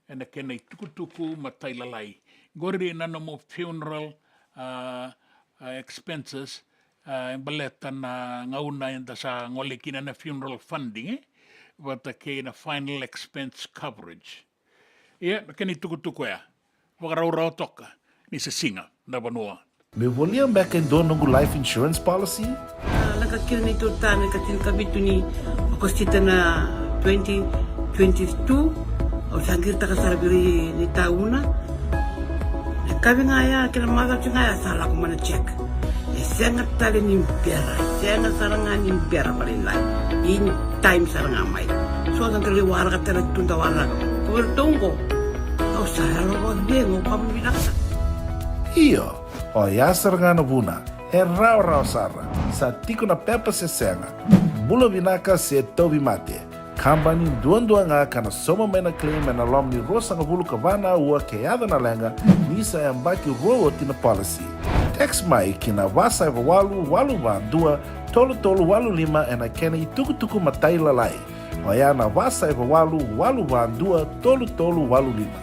Ena kena itukutuku matailalai. Qori na nomu funeral, a, a, expenses, a, e baleta na gauna eda sa gole kina na funeral funding, e? Vata kei na final expense coverage. Ia, na kena itukutuku oya. Vakaraurau toka ni se siga na vanua. Meu volia beka e dua noqu life insurance policy? A, lako kina na ituta na ikatinikavitu ni Okosita na twenty twenty-two. Au sa qiritaka sara vei ira na itauna. Na yakavi ga ya kei na macawa ga ya sa lako mai na check. E sega tale ni bera, sega sara ga ni bera vakalailai. In time sara ga mai. So da dau waraka tale tu da waraka. Ko iratou qo. Au sa yalo vakacegu, au vakavinavinaka. Io, oya sara ga na vuna. E rawarawa sara. Sa tiko na pepa se sega. Bula vinaka se tauvimate. Kabani duadua ga ka na sauma mai na claim ena loma ni ruasagavulu ka va na aua ke yaco na leqa, ni sa yabaki rua oti na policy. Text mai ki na va saiva walu walu va dua tolu tolu walu lima ena kena itukutuku matailalai. Oya na va saiva walu walu va dua tolu tolu walu lima.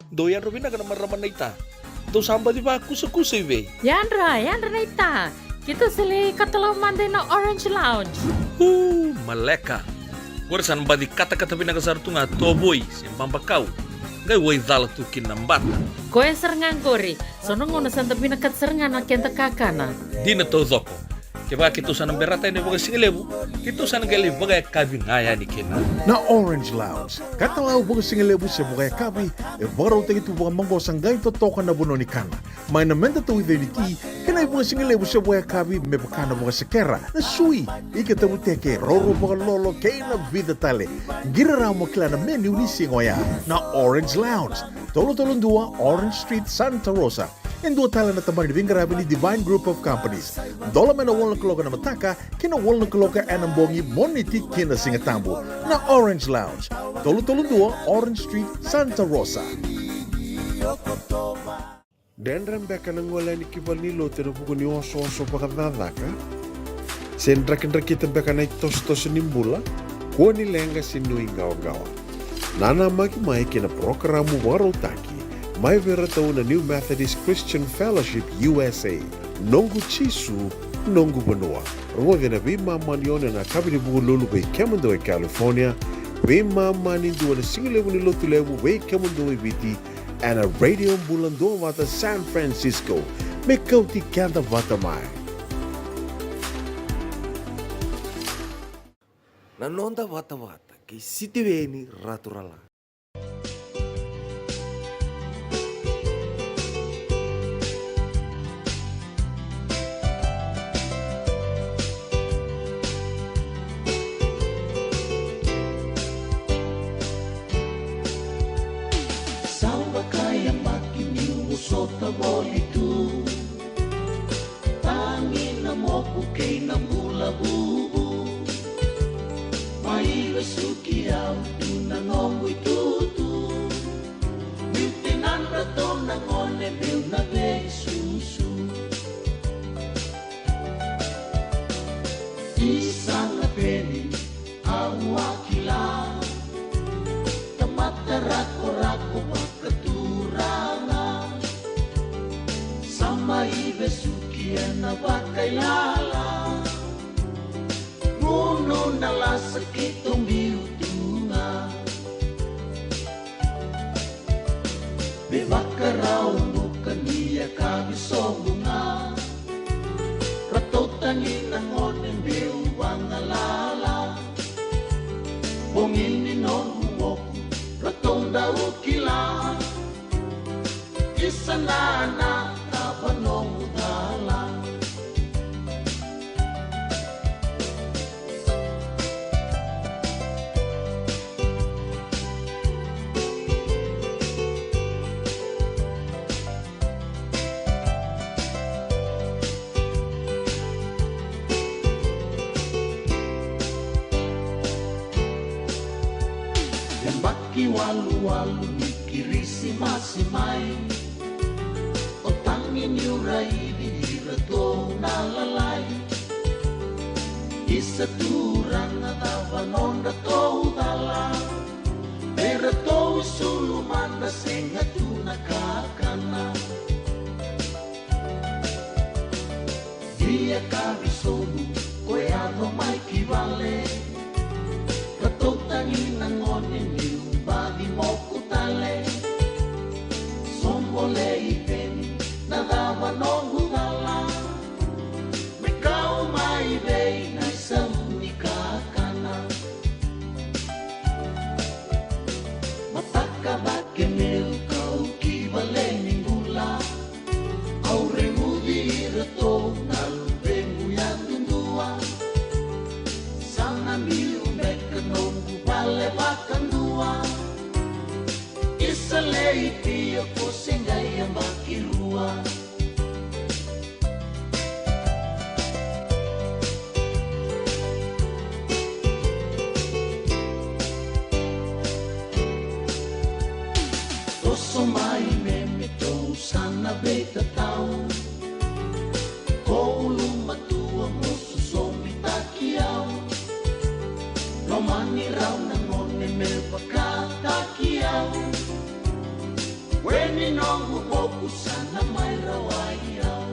Dou yadra vinaka na marama naita. Dou sa baci vakusakusa i vei? Yadra, yadra naita. Keitou sa lai katalau mada ina Orange Lounge. Uu, maleka. Qori sa na baci katakata vinaka sara tu ga tovoi se babakau. Qai waicala tu kina na bata. Koya sara ga qori. So na gauna sa da vinakata sara ga na keda kakana. Dina taucoko. Kevaka keitou sa na berata yani vakasigalevu, keitou sa na qai lai vakayakavi ga yani kina. Na Orange Lounge, katalau vakasigalevu se vakayakavi, e vakarautaki tu vakamaqosa qai totoka na vanua ni kana. Mai na meda tauica ni ti, kei na ivakasigalevu se vakayakavi me vaka na vakasekera, na sui, ika tavuteke, roro vakalolo, kei na vica tale. Qiri rawa mo kila na menu ni siga oya. Na Orange Lounge, tolu tolu dua Orange Street, Santa Rosa. E dua tale na tabana ni veiqaravi ni Divine Group of Companies. Dola mai na walu na kaloko ena mataka ki na walu na kaloko ena bogi, Moniti ki na Sigatabu. Na Orange Lounge, tolu tolu dua Orange Street, Santa Rosa. Dredre beka na gole yani ki valenilotu ena vuku ni osooso vakacakacaka? Se drakidrakita beka na itosotoso ni bula? Kua ni leqa se nuiqawaqawa. Nanamaki mai ki na parokaramu vakarautaki Mai vei iratou na New Methodist Christian Fellowship U S A. Noqu Jisu, noqu vanua. Rogoci na veimama ni ono ena yakavi ni Vukelulu vei kemudou e California, veimama ni dua na sigalevu ni Lotulevu vei kemudou e Viti, ena Radio Bula Duavata San Francisco. Me kauti keda vata mai. Na noda vatavata kei Sitiveni Raturala. Sa vakayabaki niu vosota voli tu. Tagi na moku kei na bula vuvu. Mai vesuki au tu na noqu itutu. Niu tinadra tou na gone meu na veisusu. Isa na peni au a kila. Tamata rakorako vakaturaga. Sa mai vesuki ena vakailala. Gunu na lasa keitou biu tu ga. Me vakarau buka ni yakavi sobu ga. Ratou tagi na gone meu vagalala. Bogi ni noqu moku ratou dau kila. Isa na na tava noqu cala. Yabaki waluwalu ni Kirisimasi mai. O tagi niu raici iratou na lalai. Isa turaga cava nodratou cala. Me ratou isulu mada sega tu na kakana. Via ka visobu ko yaco mai ki vale. Ratou tagi na gone niu baci moku tale. Sobo lei peni na cava noqu cala. Me kau mai vei na isau ni kakana. Mataka cake meu kau ki vale ni bula. Au reguci iratou na luvequ yadudua. Sa na biu beka noqu vale vakadua. Isa lei pio ko se qai yabaki rua. Toso mai me me tou sa na veitatau. Ko ulumatua mo sosomitaki au. Loma ni rau na gone me vakataki au. Weni noqu voku sa na mai rawai au.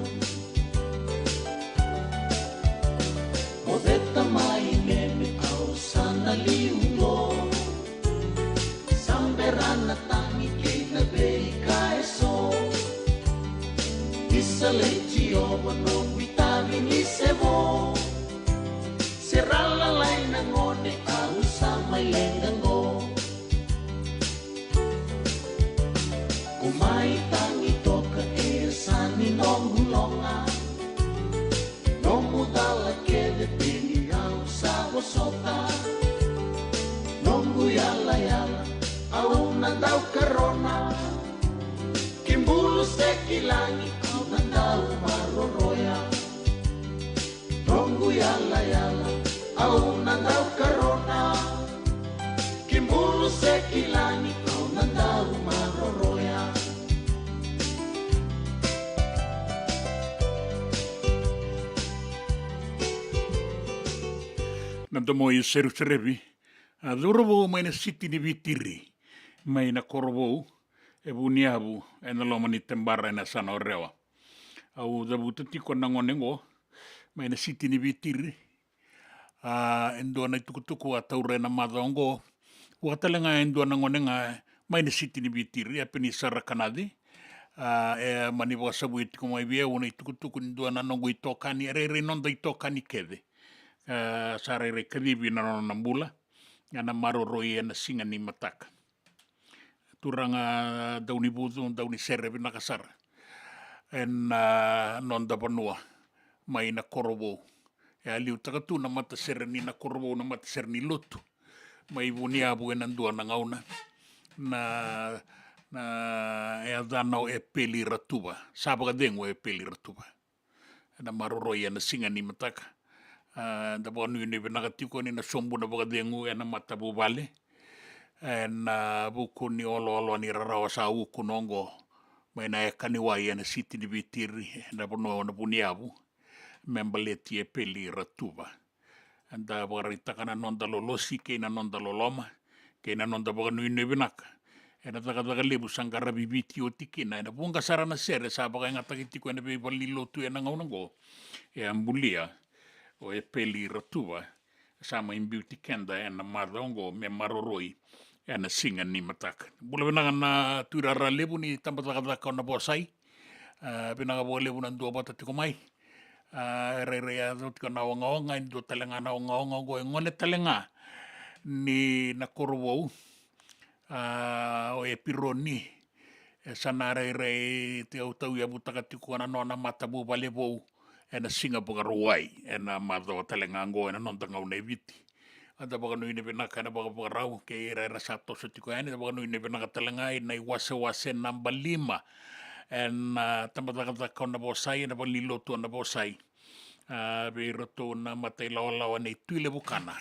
Mo ceta mai me me au sa na liu qo. Sa bera na tagi kei na veika eso. Isa lei Jiova noqu itavi ni se vo. Se ra lalai na gone au sa mai leqa qo. Ko mai tagi toka e yasa ni noqu loga. Nomu cala kece peni au sa vosota. Noqu yalayala au na dau karona. Ki bulu se ki lagi au na dau maroroya. Noqu yalayala au na dau karona. Ki bulu se ki lagi au na dau maroroya. Na domo i Seruserevi, a cauravou mai na siti ni Vitiri, mai na Korovou, e Vuniyavu, ena loma ni Tebara, ena yasana o Rewa. Au cavuta tiko na gone oqo mai na siti ni Vitiri. A, e dua na itukutuku a taura ena macawa oqo. Vaka tale ga e dua na gone ga mai na siti ni Vitiri, a Penisa Rakanaci. A, e mani vakasavuya tiko mai vei au na itukutuku ni dua na noqu itokani, e rairai noda itokani kece. A, sa rairai kacivi na nona bula, ena maroroi ena siga ni mataka. Turaga Daunivucu, Daunisere, vinaka sara. Ena, a, noda vanua mai Nakorovou. E a liutaka tu na matasere ni Nakorovou, na matasere ni lotu mai Vuniyavu ena dua na gauna. Na, na yacana o Epeli Ratuva. Sa vakacegu o Epeli Ratuva. Ena maroroi ena siga ni mataka. A, da vakanuinui vinaka tiko ni na sobu na vakacegu ena matavuvale. Ena vuku ni oloolo ni rarawa sa ukuna oqo mai na yaka ni wai ena siti ni Vitiri, ena vanua o Vuniyavu, me baleti Epeli Ratuva. Eda vakaraitaka na noda lolosi kei na noda loloma kei na noda vakanuinui vinaka ena cakacaka levu sa qaravi Viti oti kina, ena vuqa sara na sere sa vakayagataki tiko ena veivalenilotu ena gauna oqo. E a bulia o Epeli Ratuva, sa mai biuti keda ena macawa oqo me maroroi ena siga ni mataka. Bula vinaka na tuirara levu ni tabacakacaka o Navosai. A, vinaka vakalevu na duavata tiko mai. A, e rairai yaco tiko na ogaoga, e dua tale ga na ogaoga oqo, e gole tale ga ni Nakorovou. A, o Epironi, e sa na rairai tiko, tauyavutaka tiko na nona matavuvale vou ena siga Vakarauwai, ena macawa tale ga oqo ena noda gauna e Viti. A, da vakanuinui vinaka ena vakavakarau kei ira era sa toso tiko yani, da vakanuinui vinaka tale ga ina iwasewase naba lima ena, a, tabacakacaka o Navosai, ena valenilotu o Navosai. A, vei iratou na matailawalawa nei Tui Levukana.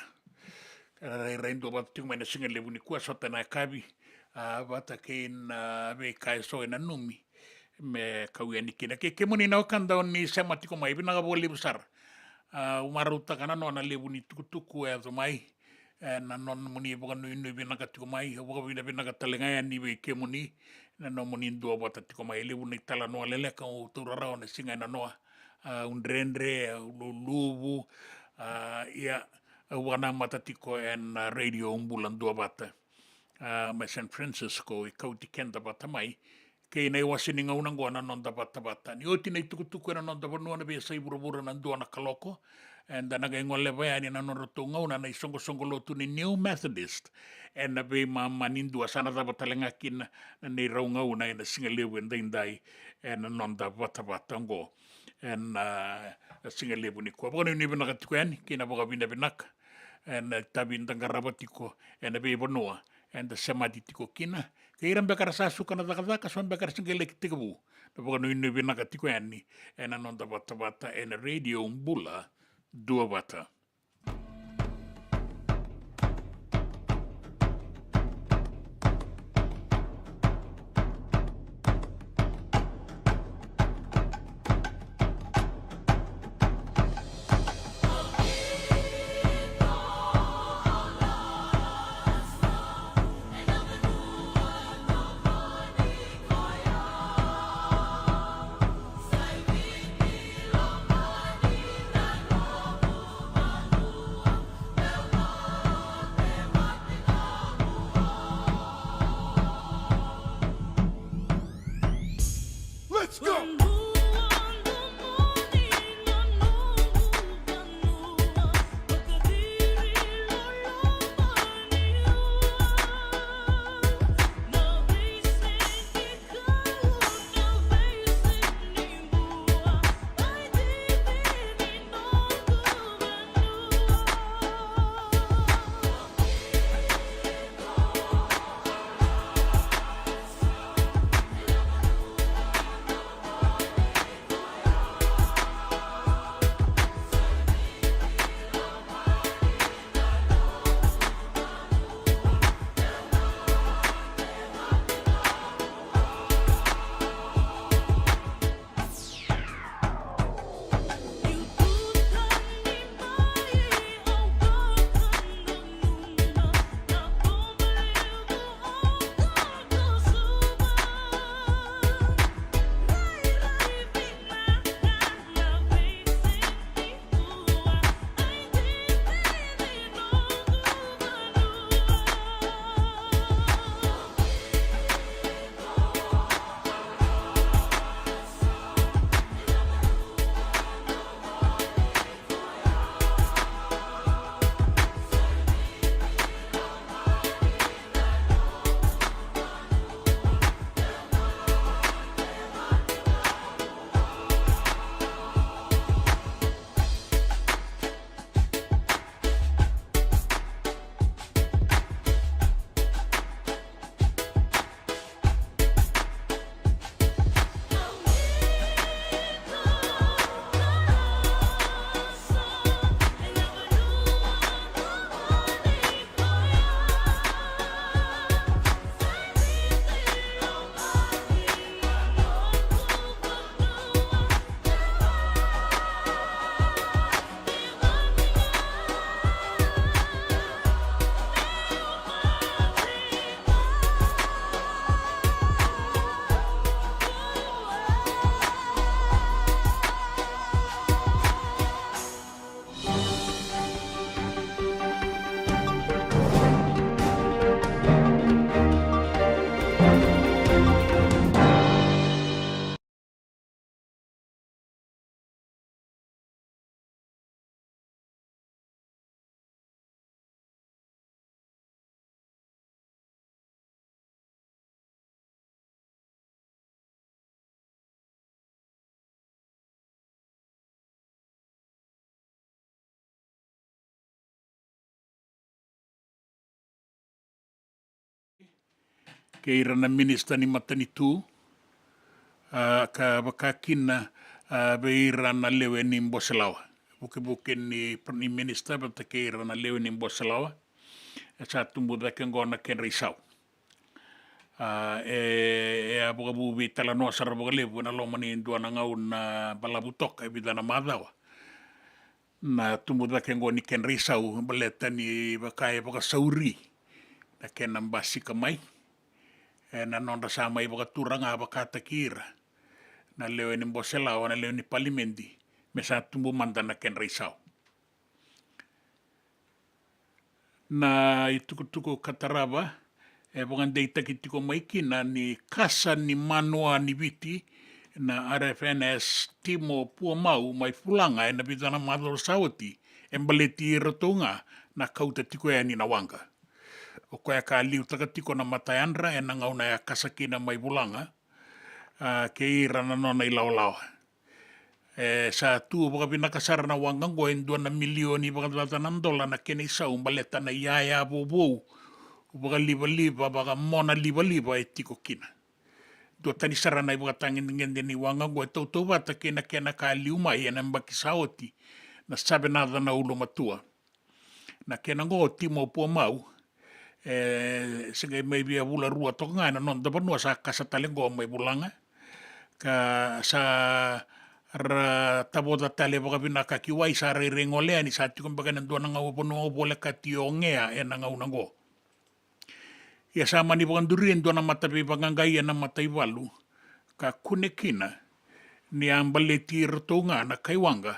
Era rairai duavata tiko mai na siga levu nikua, sota ena yakavi, a, vata kei na veika eso e nanumi me kau yani kina. Kei kemuni na wekada o ni sema tiko mai, vinaka vakalevu sara. A, au marautaka na nona levu ni tukutuku e yaco mai. E, na nomuni vakanuinui vinaka tiko mai, au vakavinavinaka tale ga yani vei kemuni na nomuni duavata tiko mai. E levu na italanoa leleka au taura rawa na siga e nanoa. A, au dredre, au luluvu. A, ia, au vakanamata tiko ena Radio Bula Duavata, a, mai San Francisco, e kauti keda vata mai kei na iwase ni gauna oqo na noda vatavata. Ni oti na itukutuku ena noda vanua na veiyasai vuravura na dua na kaloko, eda na qai goleva yani na nodratou gauna na isoqosoqo lotu ni New Methodist ena veimama ni dua. Sa na cava tale ga kina na neirau gauna ena siga levu edaidai ena noda vatavata oqo ena, a, siga levu nikua. Vakanuinui vinaka tiko yani kei na vakavinavinaka ena itavi da qarava tiko ena veivanua eda semati tiko kina. Kei ira beka era sa suka na cakacaka, so beka era se qai laki tekivu, na vakanuinui vinaka tiko yani ena noda vatavata ena Radio Bula Duavata. kei ira na minisita ni matanitu, a, ka vaka kina, a, vei ira na lewe ni boselawa. Vukevuke ni, ni minisita vata kei ira na lewe ni boselawa. E sa tubu cake oqo na kedra isau. A, e, e a vakavu veitalanoa sara vakalevu ena loma ni dua na gauna balavu toka e vica na macawa. Na tubu cake oqo ni kedra isau, baleta ni vaka e vakasauri na kena basika mai ena nodra sa mai vakatura ga vakataki ira na lewe ni boselawa, na lewe ni palimedi, me sa tubu mada na kedra isau. Na itukutuku ka tarava e vakadeitaki tiko mai kina ni kasa ni manua ni Viti, na R F N S Timo Puamau mai Vulaga ena vica na macawa sa oti, e baleti iratou ga na kauta tiko yani na waqa. O koya ka liutaka tiko na matayadra ena gauna e a kasa kina mai Vulaga, a, kei ira na nona ilawalawa. E sa tu vakavinaka sara na waqa oqo e dua na milioni vakacaca na dola na kena isau, baleta na iyaya vovou, vakalivaliva, vakamona livaliva e tiko kina. Duatani sara na ivakatagedegede ni waqa oqo e tautauvata kei na kena ka liu mai ena yabaki sa oti, na Savenaca na ulumatua. Na kena oqo, Timo Puamau, e se qai mai via vula rua toka ga ena noda vanua sa kasa tale oqo mai Vulaga. Ka sa ra tavoca tale vakavinaka ki wai, sa rairai gole yani, sa tiko beka ena dua na gauna vanua volekati o Gea ena gauna oqo. Ia sa mani vakaduri e dua na mataveivaqaqai ena mataivalu ka kune kina ni a baleti iratou ga na kai waqa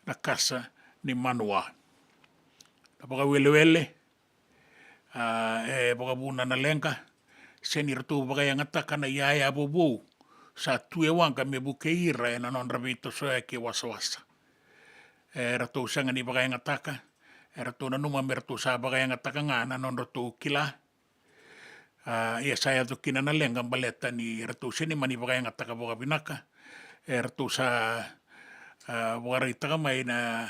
na kasa ni manua. Na vakawelewele, a, e vakavuna na leqa, se ni ratou vakayagataka na iyaya vovou sa tu e waqa me vukei ira ena nodra veitosoyaki e wasawasa. E ratou sega ni vakayagataka, e ratou nanuma me ratou sa vakayagataka ga na nodratou kila. A, ia sa yaco kina na leqa baleta ni ratou sega ni mani vakayagataka vakavinaka. E ratou sa, a, vakaraitaka mai na,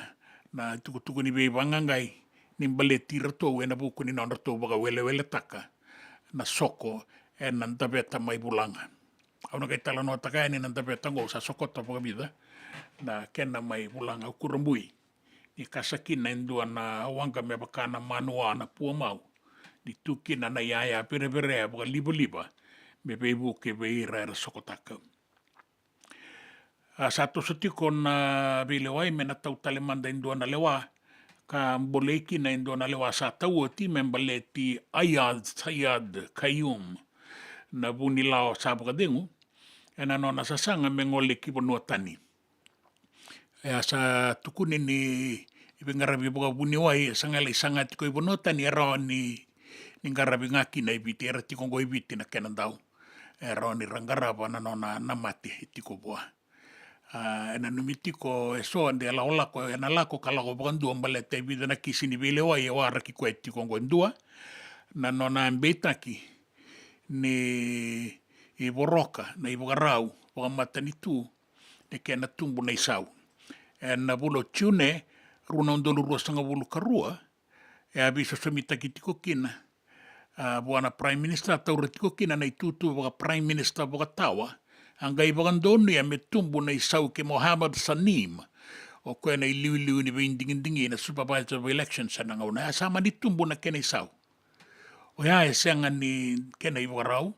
na itukutuku ni veivaqaqai ni baleti iratou ena vuku ni nodratou vakaweleweletaka na soko ena daveta mai Vulaga. Au na qai talanoataka yani na daveta oqo, sa sokota vakavica na kena mai Vulaga, au kurabui ni kasa kina e dua na waqa me vaka na manua na Puamau, ni tu kina na iyaya vereverea vakalivaliva me veivuke vei ira era sokotaka. A, sa toso tiko na veilewai me na tau tale mada e dua na lewa ka bolei kina e dua na lewa sa tau oti, me baleti Ayad Sayad Kayum, na vunilawa sa vakacegu, ena nona sasaga me gole ki vanua tani. E a sa tukuni ni veiqaravi vakavuniwai e sa qai lai saga tiko i vanua tani, e rawa ni, ni qaravi ga kina e Viti, era tiko oqo i Viti na kena dau. E rawa ni ra qarava na nona na mate e tiko vua. A, e nanumi tiko e so de lakolako, ena lako ka lako vakadua baleta e vica na kisi ni veilewai e waraki koya e tiko oqo e dua. Na nona beitaki ni ivoroka na ivakarau vakamatanitu ni kena tubu na isau. Ena vula o June, rua na udolu ruasagavulu ka rua, e a veisosomitaki tiko kina, a, vua na Prime Minister, taura tiko kina na itutu vaka Prime Minister vakatawa, a qai vakadonuya me tubu na isau kei Mohammed Saneem, o koya na iliuliu ni veidigidigi na Supervisor of Elections ena gauna ya. Sa mani tubu na kena isau. Oya e sega ni kena ivakarau,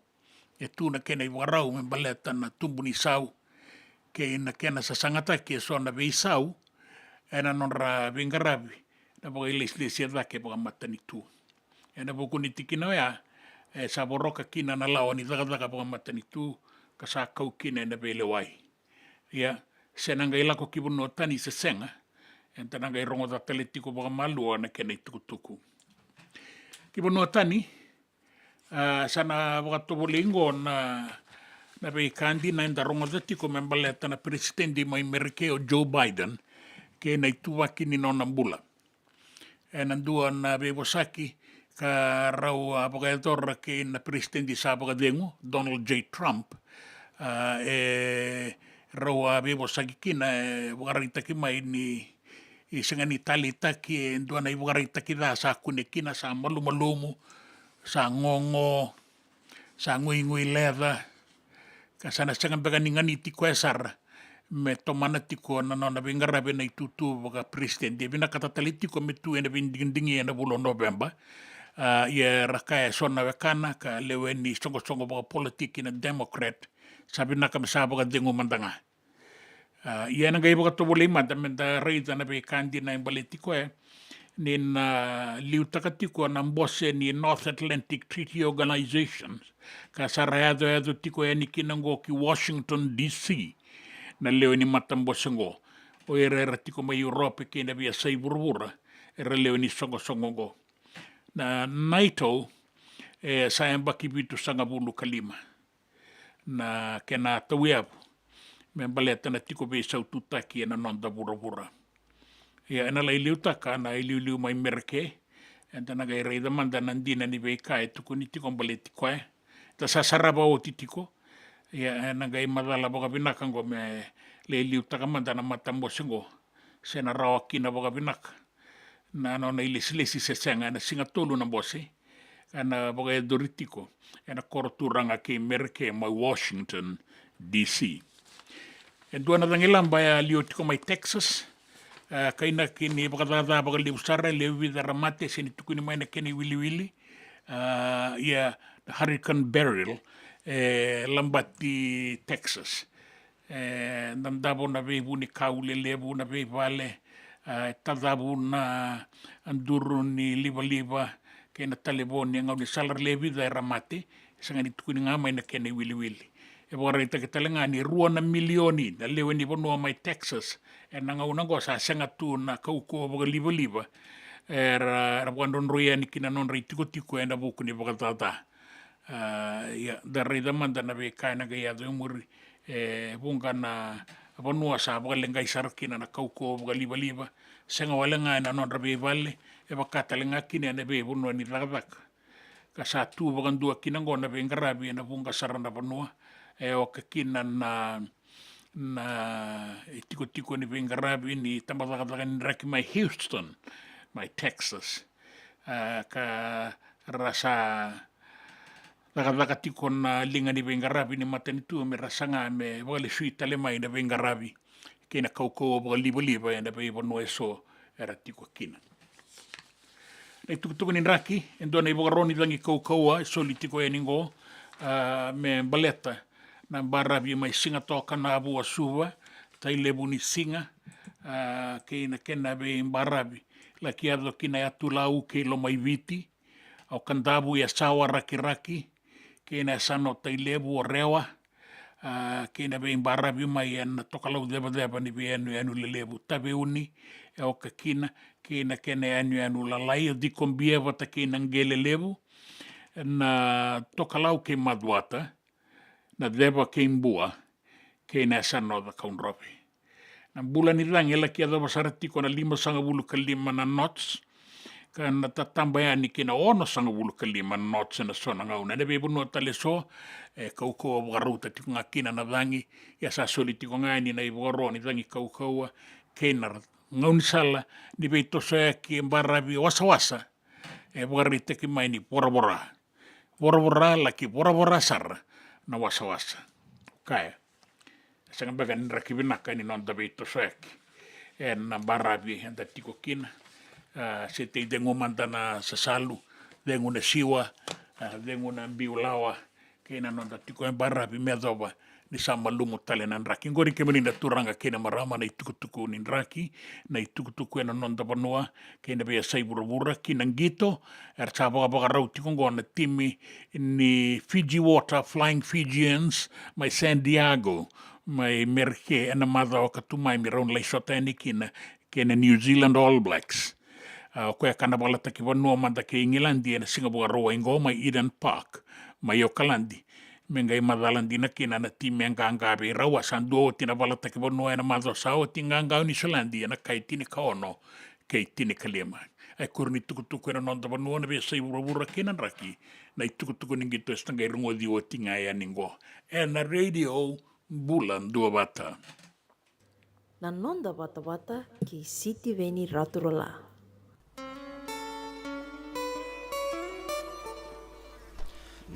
e tu na kena ivakarau me baleta na tubu ni sau kei na kena sasagataki e so na veisau ena nodra veiqaravi na vakailesilesi e cake vakamatanitu. Ena vuku ni tikina oya, e sa voroka kina na lawa ni cakacaka vakamatanitu ka sa kau kina ena veilewai. Ia, se na qai lako ki vanua tani se sega, eda na qai rogoca tale tiko vakamalua na kena itukutuku. Ki vanua tani, a, sa na vakatovolei oqo na, na veika dina eda rogoca tiko me baleta na peresitedi mai Merika o Joe Biden kei na ituvaki ni nona bula. Ena dua na veivosaki ka rau a vakayacora kei na peresitedi sa vakacegu, Donald J Trump, a, e rau a veivosaki kina, e vakaraitaki mai ni e sega ni taleitaki e dua na ivakaraitaki ca sa kune kina, sa malumalumu, sa gogo, sa guigui leca, ka sa na sega beka ni ganiti koya sara me tomana tiko na nona veiqaravi ena itutu vakaperesitedi. E vinakata tale tiko me tu ena veidigidigi ena vula o Noveba. A, ia era kaya e so na wekana ka lewe ni soqosoqo vakapolitiki na Democrat, sa vinaka me sa vakacegu mada ga. A, ia ena qai vakatovolei mada me da raica na veika dina e baleti koya, ni na liutaka tiko na bose ni North Atlantic Treaty Organization, ka sa ra yacoyaco tiko yani kina oqo ki Washington D C na lewe ni matabose oqo. O ira era tiko mai Europe kei na veiyasai vuravura, era lewe ni soqosoqo oqo. Na NATO, e, sa yabaki vitusagavulu ka lima na kena tauyavu me baleta na tiko veisaututaki ena noda vuravura. Ia ena lai liutaka na iliuliu mai Mereke, eda na qai raica mada na dina ni veika e tukuni tiko baleti koya. Da sa sarava oti tiko. Ia ena qai macala vakavinaka oqo me lai liutaka mada na matabose oqo, se na rawa kina vakavinaka na nona ilesilesi se sega, ena Siga Tolu na bose, ena vakayacori tiko ena koro turaga kei Mereke mai Washington D C. E dua na cagilaba e a liwa tiko mai Texas, e, ka inaki ni vakacaca vakalevu sara, e lewe vica era mate, se ni tukuni mai na kena iwiliwili. E, ia, Hurricane Beryl, e, Labati, Texas. E dadavo na veivunikau lelevu, na veivale, e tacavu na duru ni livaliva kei na talevoni, e gaunisala, ra lewe vica era mate, e sega ni tukuni ga mai na kena iwiliwili. E vakaraitaki tale ga ni rua na milioni na lewe ni vanua mai Texas ena gauna oqo sa sega tu na kaukauwa vakalivaliva era, era vakadrodroi yani kina nodra itikotiko ena vuku ni vakacaca. A, ia, da raica mada na veika ena qai yaco e muri. E vuqa na vanua sa vakaleqai sara kina na kaukauwa vakalivaliva, sega wale ga ena nodra veivale, e vaka tale ga kina ena veivanua ni cakacaka. Ka sa tu vakadua kina oqo na veiqaravi ena vuqa sara na vanua, e oka kina na, na itikotiko ni veiqaravi ni tabacakacaka ni draki mai Houston, mai Texas. A, ka ra sa cakacaka tiko na liga ni veiqaravi ni matanitu me ra saga me vakalesui tale mai na veiqaravi kei na kaukauwa vakalivaliva ena veivanua eso era tiko kina. Na itukutuku ni draki, e dua na ivakaro ni cagi kaukauwa e soli tiko yani oqo, a, me baleta na baravi mai Sigatoka, Navu, Suva, Tailevu, Nisiga, a, kei na kena veibaravi laki yaco ki na Yatu Lau kei Lomaiviti, Okadavu, Yasawa, Rakiraki, kei na yasana o Tailevu, Orewa, a, kei na veibaravi mai ena tokalau cevaceva ni veiyanuyanu lelevu, Taveuni e oka kina, kei na kena yanuyanu lalai, o Cikobie vata kei na Qele Levu, na tokalau kei Macuata, na ceva kei Bua, kei na yasana o Cakaudrove. Na bula ni cagi e laki yacova sara tiko na limasagavulu ka lima na knots, ka na tataba yani ki na onosagavulu ka lima na knots ena so na gauna. Ena veivanua tale eso, e kaukauwa vakarauta tiko ga kina na cagi, ia sa soli tiko ga yani na ivakaro ni cagi kaukauwa kei na gaunisala ni veitosoyaki e baravi wasawasa, e vakaraitaki mai ni voravora. Voravora, laki voravora sara na wasawasa. Kaya, e sega beka ni draki vinaka ni noda veitosoyaki ena baravi eda tiko kina. A, se tei cegu mada na sasalu, cegu na siwa, a, cegu na biulawa, kei na noda tiko e baravi me yacova ni sa malumu tale na draki. Qori kemuni na turaga kei na marama, na itukutuku ni draki, na itukutuku ena noda vanua kei na veiyasai vuravura ki na qito. Era sa vakavakarau tiko oqo na timi ni Fiji Water Flying Fijians mai San Diego, mai Merike, ena macawa ka tu mai, me rau na lai sota yani kina kei na New Zealand All Blacks. A, o koya ka na vakalataki vanua mada kei Igiladi ena Siga Vakarauwai oqo mai Eden Park mai Okaladi. Me qai macala dina kina na timi e qaqa vei rau, a sa dua oti na vakalataki vanua ena macawa sa oti, qaqa o Niusiladi ena kai tinikaono kei tinikalima. A ikuri ni tukutuku ena noda vanua, na veiyasai vuravura kei na draki, na itukutuku ni qito e sa qai rogoci oti ga yani oqo ena Radio Bula Duavata. Na noda vatavata kei Sitiveni Raturala.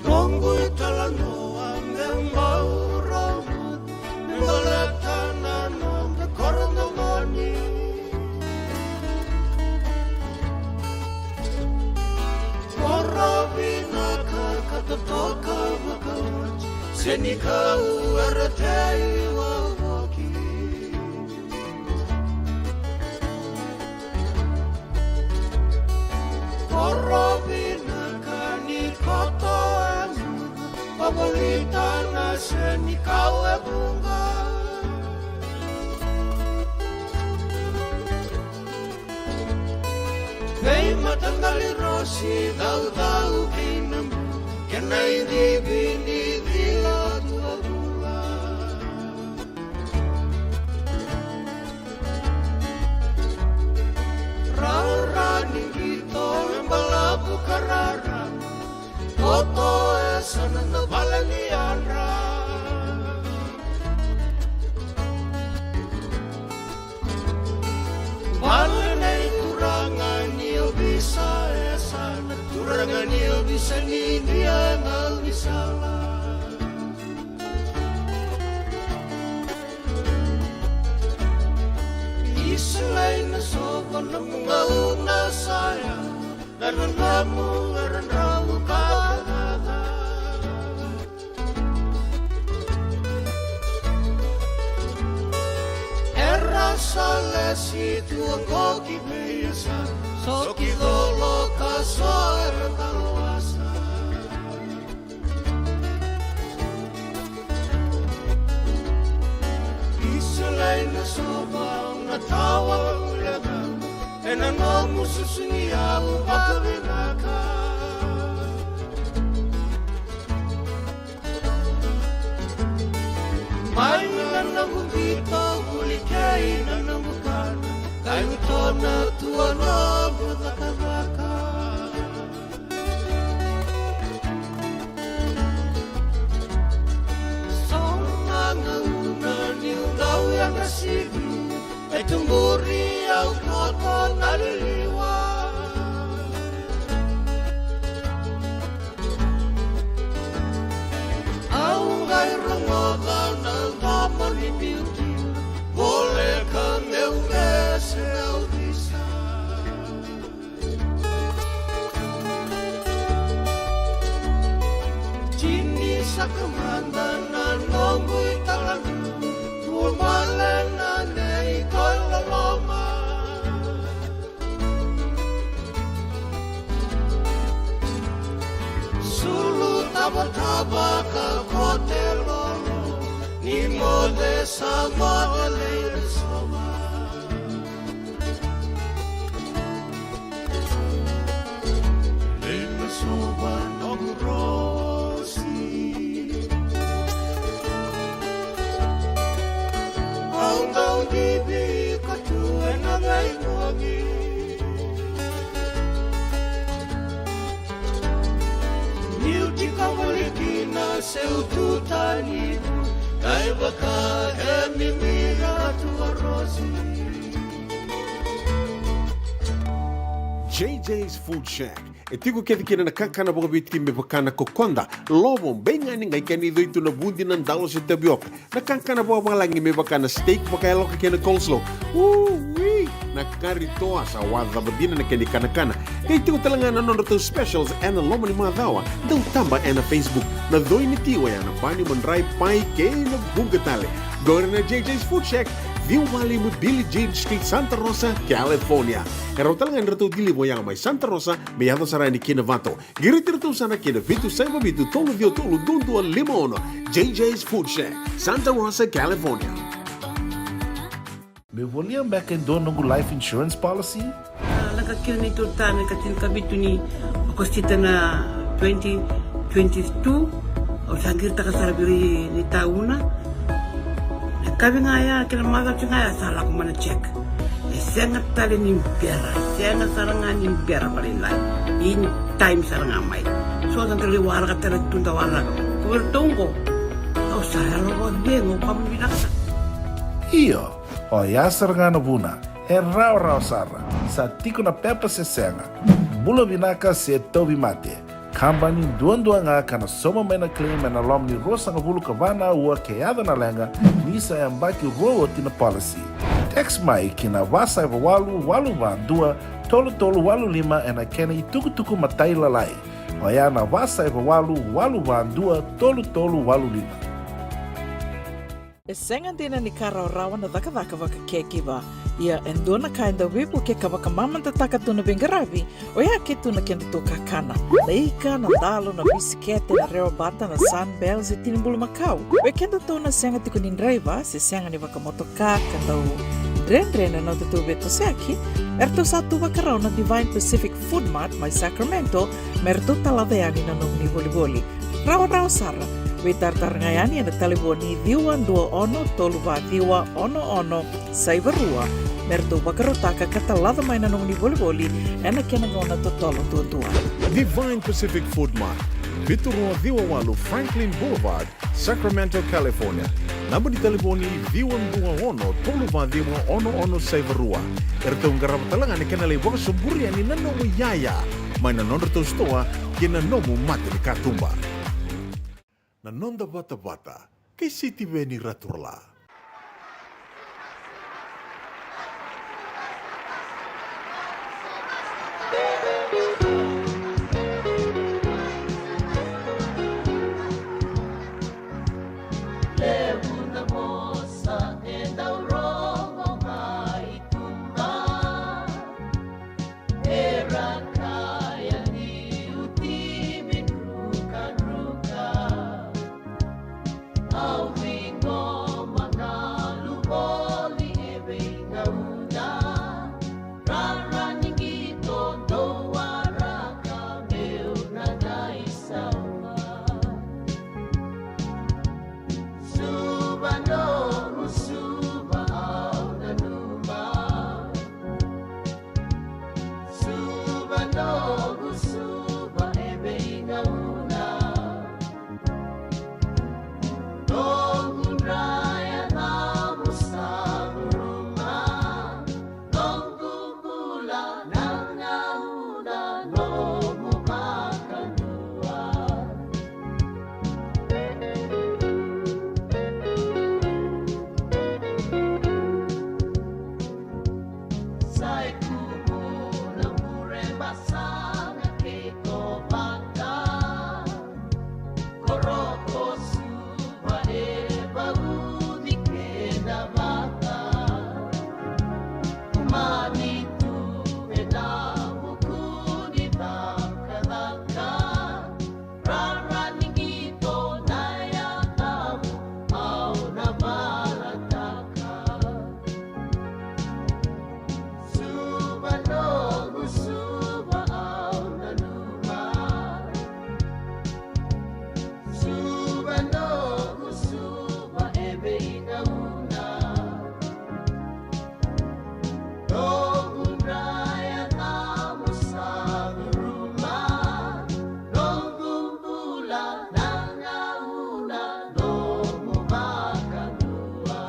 Noqu Talanoa me bau rau, me baleta na noda koro domoni. Koro vinaka ka totoka vakaoti, se ni kau era tei wavoki. Koro vinaka ni koto e vuqa, vavolita na se ni kau e vuqa. Veimataqali rosi caucau kei na bu, kena idivi ni cila tu e vuqa. Rara ni qito e balavu ka rara, koto e sana na vale ni yadra. Vale nei turaga ni ovisa e sana, turaga ni ovisa ni Idia e gaunisala. Isilai na sova, nomu gauna sa yaco, na nodamu era drau ka caca. Era sa lesi tu oqo ki veiyasana, so ki colo ka so era dalo wasa. Isilai na sova, au na tawa ulevu, ena nomu susu ni yau vakavinaka. Mai na noqu qito, vuli kei na noqu kana, kai utona tu a noqu cakacaka. Sauma gauna niu dau yadra sivi, e tuburi au koto na liliwa. Au qai rogoca na domo ni biuti, voleka meu bese au visa. Tini saka mada na noqu italanoa, vuabale na nei koi loloma. Sulu tavatava ka kote lolo, ni moce sa moce lei na sova. Lei na sova noqu rosi. Au dau divi ka tu ena veivuagi. Niu tiko voli kina se u tu tani, kai vaka e mimira tu a rosi. J J's Food Shack. E tiko kece kina na kakana vakaviti me vaka na kokoda, lovo, beigani, qai kena icoi tu na vudi, na dalo se tavioka. Na kakana vakavalagi me vaka na steak vakayaloka kei na coleslaw. Ui! Na kari toa sa wacava dina na kena ikanakana. Qai tiko tale ga na nodratou specials ena loma ni macawa. Dau taba ena Facebook. Na coi ni ti oya na bani, madrai, pai kei na vuqa tale. Qori na J J's Food Shack, ciwa walu lima Billie Jean Street, Santa Rosa, California. E rawa tale ga ni ratou deliver oya mai Santa Rosa me yaco sara yani ki Novato. Qiriti iratou sara ki na vitu saiva vitu tolu ciwa tolu dua dua lima ono. J J's Food Shack, Santa Rosa, California. Meu volia beka e dua noqu life insurance policy? A, lako kina neitou tane ka tinikavitu ni Okosita na twenty twenty-two. Au sa qiritaka sara vei ira na itauna. Na kavi ga ya kei na macawa ga ya sa lako mai na check. E sega tale ni bera, e sega sara ga ni bera vakalailai. In time sara ga mai. So da dau lai waraka tale tu da waraka. Ko vei ratou oqo, au sa yalo vakacegu, au vakavinavinaka sara. Io, oya sara ga na vuna. E rawarawa sara. Sa tiko na pepa se sega. Bula vinaka se tauvimate. Kabani duadua ga ka na sauma mai na claim ena loma ni ruasagavulu ka va na aua ke yaco na leqa, ni sa yabaki rua oti na policy. Text mai ki na va saiva walu walu va dua tolu tolu walu lima ena kena itukutuku matailalai. Oya na va saiva walu walu va dua tolu tolu walu lima. E sega dina ni ka rawarawa na cakacaka vaka caregiver. Ia e dua na ka e dau veivukei ka vakamamadataka tu na veiqaravi, oya ke tu na kedatou kakana. Na ika, na dalo, na bisikete, na rewa bata, na Sunbell se tini bulumakau. Vei kedatou na sega tiko ni draiva se sega ni vakamotoka ka dau dredre na nodatou veitosoyaki, eratou sa tu vakarau na Divine Pacific Food Mart mai Sacramento me ratou talaca yani na nomuni volivoli. Rawarawa sara. Veitaratara ga yani ena talevoni ciwa dua ono tolu va ciwa ono ono saiva rua me ratou vakarautaka ka talaca mai na nomuni volivoli ena kena gauna totolo duadua. Divine Pacific Food Mart, vitu rua ciwa walu Franklin Boulevard, Sacramento, California. Naba ni talevoni ciwa dua ono tolu va ciwa ono ono saiva rua. Eratou qarava tale ga na kena lai vakasoburi yani na nomu iyaya mai na nodratou sitoa kei na nomu mata ni katuba. Na noda vatavata kei Sitiveni Raturala. Levu na vosa e dau rogo mai tuba. Era kaya niu timi drukadruka. Au ciqoma galu voli e veigauna. Rara ni qito dou waraka meu na qai sauma. Suva noqu suva au nanuma. Suva noqu suva e veigauna. Noqu draya cavu sa curuma. Noqu bula na gauna nomu vakadua. Sai kumu na bure basana kei tovata. Koroko suva e vauci keda vata. Kumani tu e davuku ni cakacaka. Rara ni qito na yakamu au na valataka. Suva noqu suva au nanuma. Suva noqu suva e veigauna. Noqu draya cavu sa curuma. Noqu bula na gauna nomu vakadua.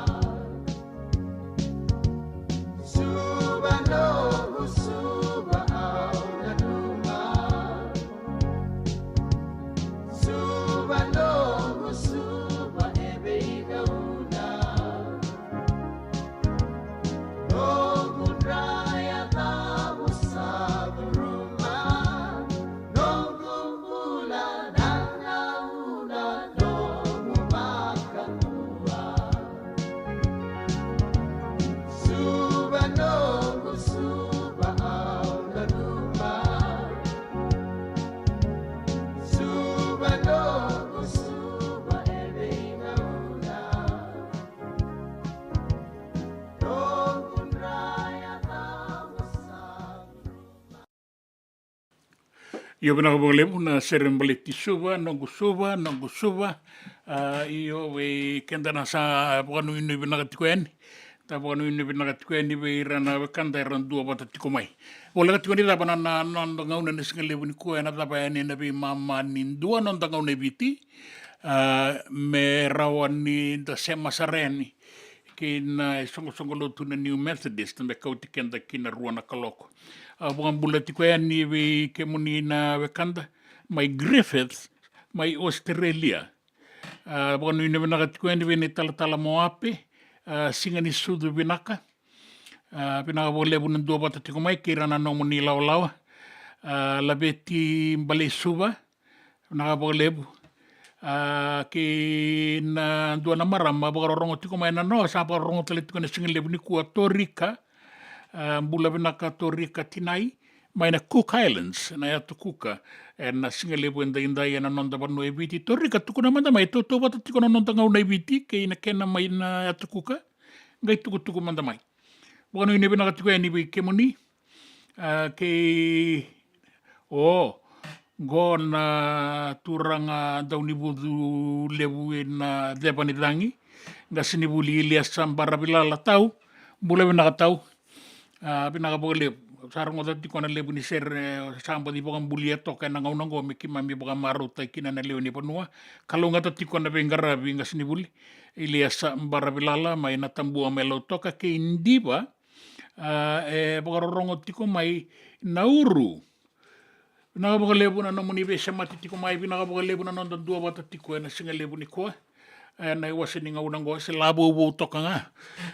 Suva noqu suva au nanuma. Suva noqu suva e veigauna. Noqu draya cavu sa curuma. Noqu bula na gauna nomu vakadua. Suva noqu suva au nanuma. Suva noqu suva e veigauna. Noqu draya cavu sa curuma. Io, vinaka vakalevu na sere baleti Suva, noqu suva, noqu suva. A, io, vei keda na sa vakanuinui vinaka tiko yani. Da vakanuinui vinaka tiko yani vei ira na wekada era dua vata tiko mai. Voleka tiko ni cava na, na, na noda gauna ena siga levu nikua, ena cava yani ena veimama ni dua noda gauna e Viti. A, me rawa ni da sema sara yani kei na isoqosoqo lotu na New Methodist me kauti keda ki na rua na kaloko. A, vakabula tiko yani vei kemuni na wekada, mai Griffith, mai Australia. A, vakanuinui vinaka tiko yani vei na italatala Moape, a, siga ni sucu vinaka. A, vinaka vakalevu na duavata tiko mai kei ira na nomuni lawalawa. A, Laveti Baleisuva, vinaka vakalevu. A, kei na dua na marama vakarorogo tiko mai na noa, sa vakarorogo tale tiko na siga levu nikua, Torika. A, bula vinaka Torika Tinai, mai na Cook Islands, na yatu Kuka, ena siga levu edaidai ena noda vanua e Viti. Torika, tukuna mada mai, tautauvata tiko na noda gauna e Viti kei na kena mai na yatu Kuka? Qai tukutuku mada mai. Vakanuinui vinaka tiko yani vei kemuni. A, kei, o, qo na turaga Daunivucu Levu ena Ceva ni Cagi, qasenivuli Iliesa Baravilala, tau. Bula vinaka tau. A, vinaka vakalevu. Sa rogoca tiko na levu ni sere sa baci vakabulia toka ena gauna oqo me keimami vakamarautaki kina na lewe ni vanua. Kalougata tiko na veiqaravi, qasenivuli Iliesa Baravilala mai Natabua mai Lautoka, kei Diva, a, e vakarorogo tiko mai Nauru. Vinaka vakalevu na nomuni veisemati tiko mai, vinaka vakalevu na noda duavata tiko ena siga levu nikua. Ena iwase ni gauna oqo, se la vouvou toka ga.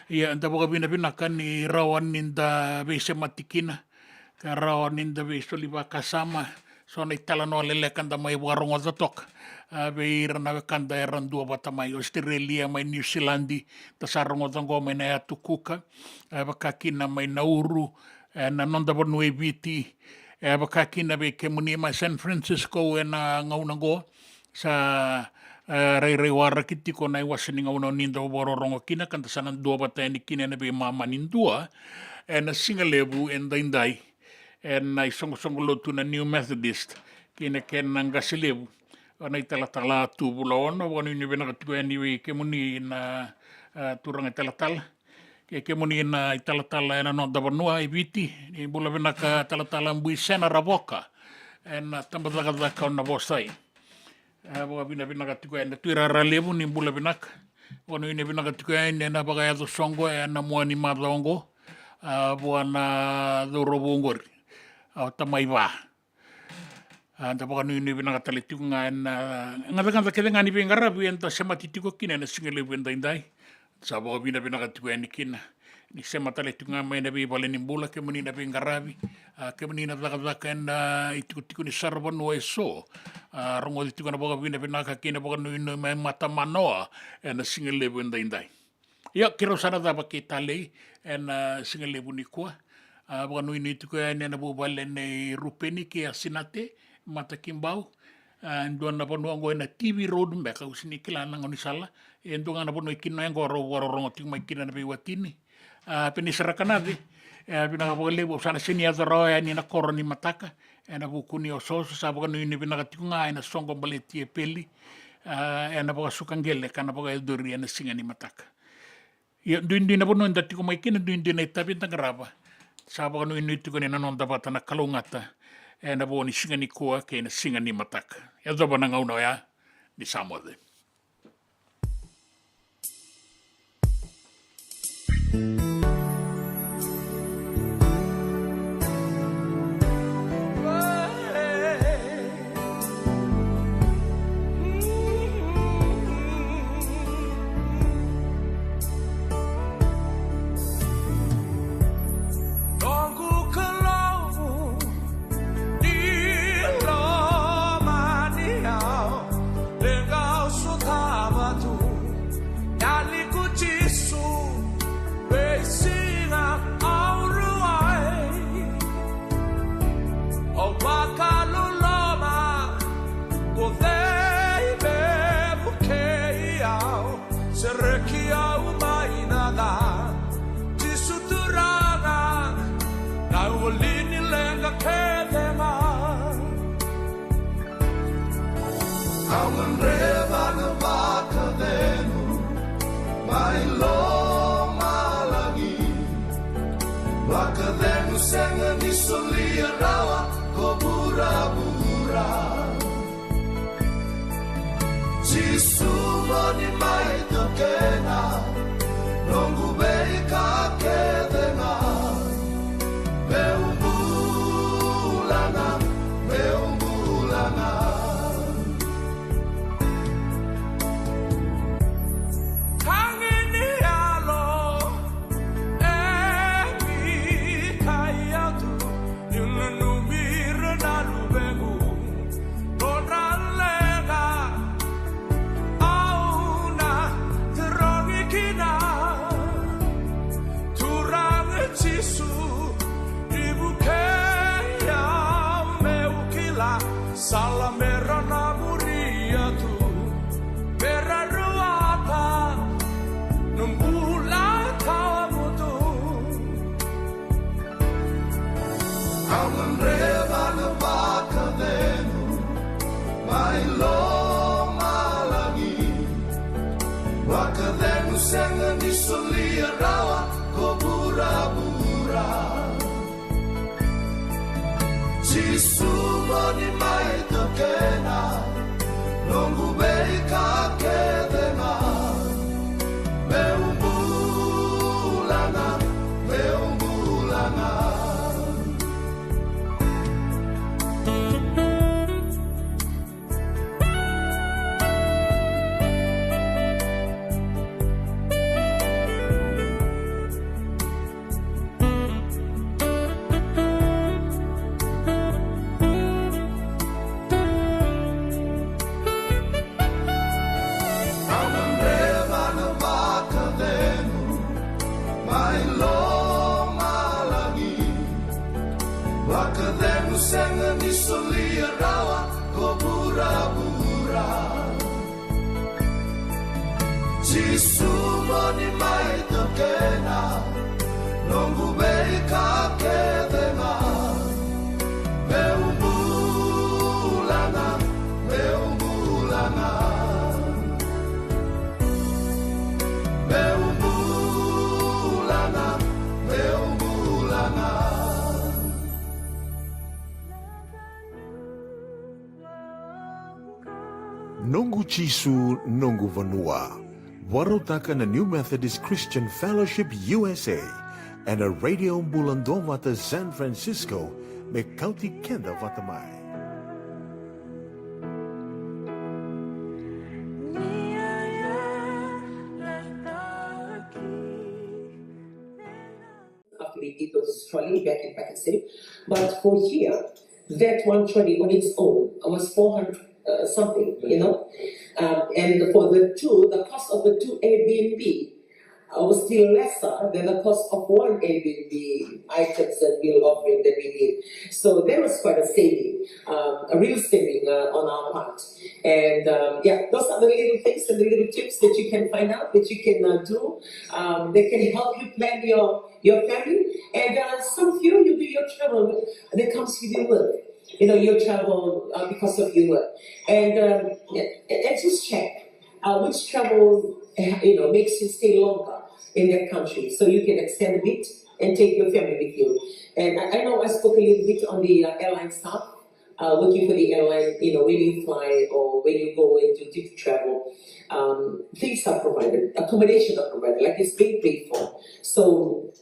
Ia, da vakavinavinaka ni rawa ni da veisemati kina, ka rawa ni da veisoli vakasama so na italanoa leleka da mai vakarogoca toka. A, vei ira na wekada era duavata mai Australia, mai New Zealand, da sa rogoca oqo mai na yatu Kuka, a, vaka kina mai Nauru, ena noda vanua e Viti, e vaka kina vei kemuni mai San Francisco ena gauna oqo. Sa, e, rairai waraki tiko na iwase ni gauna o ni dau vakarorogo kina, ka da sa na duavata yani kina ena veimama ni dua ena siga levu edaidai ena isoqosoqo lotu na New Methodist kei na kena qase levu, o na italatala Tuvula Ono. Vakanuinui vinaka tiko yani vei kemuni na, e, turaga italatala, kei kemuni na italatala ena noda vanua e Viti. Ni bula vinaka talatala Buisena Ravoka ena tabacakacaka o Navosai. E, vakavinavinaka tiko yani na Tuirara Levu, ni bula vinaka. Vakanuinui vinaka tiko yani ena vakayaco soqo ena mua ni macawa oqo, a, vua na cauravou oqori, a, o Tamai Va. A, da vakanuinui vinaka tale tiko ga ena, a, gacagaca kece ga ni veiqaravi eda semati tiko kina ena siga levu edaidai. Sa vakavinavinaka tiko yani kina ni sema tale tiko ga mai na veivale ni bula, kemuni na veiqaravi, a, kemuni na cakacaka ena, a, itikotiko ni saravanua eso. A, rogoci tiko na vakavinavinaka kei na vakanuinui mai matamanoa ena siga levu edaidai. Ia, keirau sa na cava kei Talei ena, a, siga levu nikua. A, vakanuinui tiko yani ena vuvale nei Rupeni kei Asinate Matakibau. A, e dua na vanua oqo ena T V Road beka, au sega ni kila na gaunisala. E dua ga na vanua e kina oqo rau vakarorogo tiko mai kina na veiwatini. A, Penisi Rakanace, e, vinaka vakalevu. Au sa na sega ni yaco rawa yani ena koro ni mataka ena vuku ni osooso. Sa vakanuinui vinaka tiko ga ena soqo baleti Epeli, a, ena vakasuka qele ka na vakayacori ena siga ni mataka. Ia, duidui na vanua eda tiko mai kina, duidui na itavi eda qarava. Sa vakanuinui tiko ni na noda vata na kalougata ena vo ni siga nikua kei na siga ni mataka. Yacova na gauna oya, ni sa moce. Noqu Kalou, ni lomani au, leqa au sotava tu. Yali ko Jisu, veisiga au ruai. O vakaloloma, ko cei me vukei au? Sereki au mai na ca, Jisu Turaga, na wali ni leqa kece ga. Au gadreva na vakacegu mai lomalagi, vakacegu sega ni solia rawa ko vuravura. Jisu, mo ni mai taukena noqu veika kece ga. Meu bula ga, meu bula ga. Au gadreva na vakacegu mai lomalagi, vakacegu sega ni solia rawa ko vuravura. Jisu, mo ni mai taukena noqu veika kece ga. Meu bula ga, meu bula ga. Au gadreva na vakacegu mai lomalagi, vakacegu sega ni solia rawa ko vuravura. Jisu, mo ni mai taukena noqu veika kece ga. Meu bula ga, meu bula ga. Meu bula ga, meu bula ga. Noqu Jisu, noqu vanua. Vakarautaka na New Methodist Christian Fellowship U S A ena Radio Bula Duavata San Francisco, me kauti keda vata mai. After we did those trolley back in Pakistan. But for here, that one trolley on its own was four hundred uh, something, you know. Um, and for the two, the cost of the two Airbnb uh, was still lesser than the cost of one Airbnb items and bill offering that we did. So there was quite a saving, um, a real saving uh, on our part. And um, yeah, those are the little things and the little tips that you can find out that you can uh, do. Um, they can help you plan your your family. And uh, some of you, you do your travel that comes with your work. You know, your travel uh, because of your work. And um, and and just check uh, which travel uh, you know makes you stay longer in that country, so you can extend a bit and take your family with you. And I, I know I spoke a little bit on the uh, airline stuff. Uh, looking for the airline, you know, when you fly or when you go and do deep travel, um, things are provided, accommodation are provided, like it's being paid for. So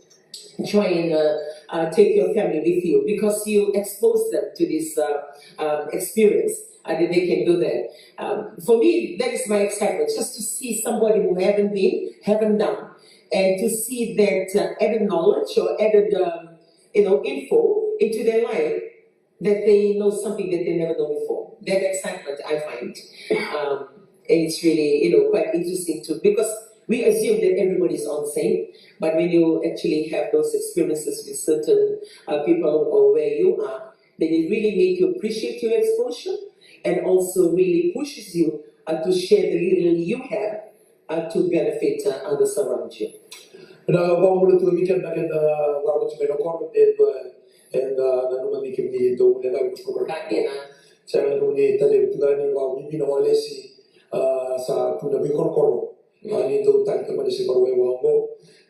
try and uh, uh, take your family with you because you expose them to this uh, um, experience, and then they can do that. Um, for me, that is my excitement, just to see somebody who haven't been, haven't done, and to see that uh, added knowledge or added, um, you know, info into their life that they know something that they never know before. That excitement I find. Um, and it's really, you know, quite interesting too, because we assume that everybody is all the same. But when you actually have those experiences with certain uh, people or where you are, then it really makes you appreciate your exposure and also really pushes you uh, to share the little you have uh, to benefit uh, others around you. Na vakabula tu vei keda na keda vakaroti mai na koro e dua e da nanuma ni kemuni dau leqa ni koro. Sa nanuma ni talevi tu ga ni vakabibi na walesi sa tu na veikorokoro. Ni dau tagi tamani se vakarua e vaqo.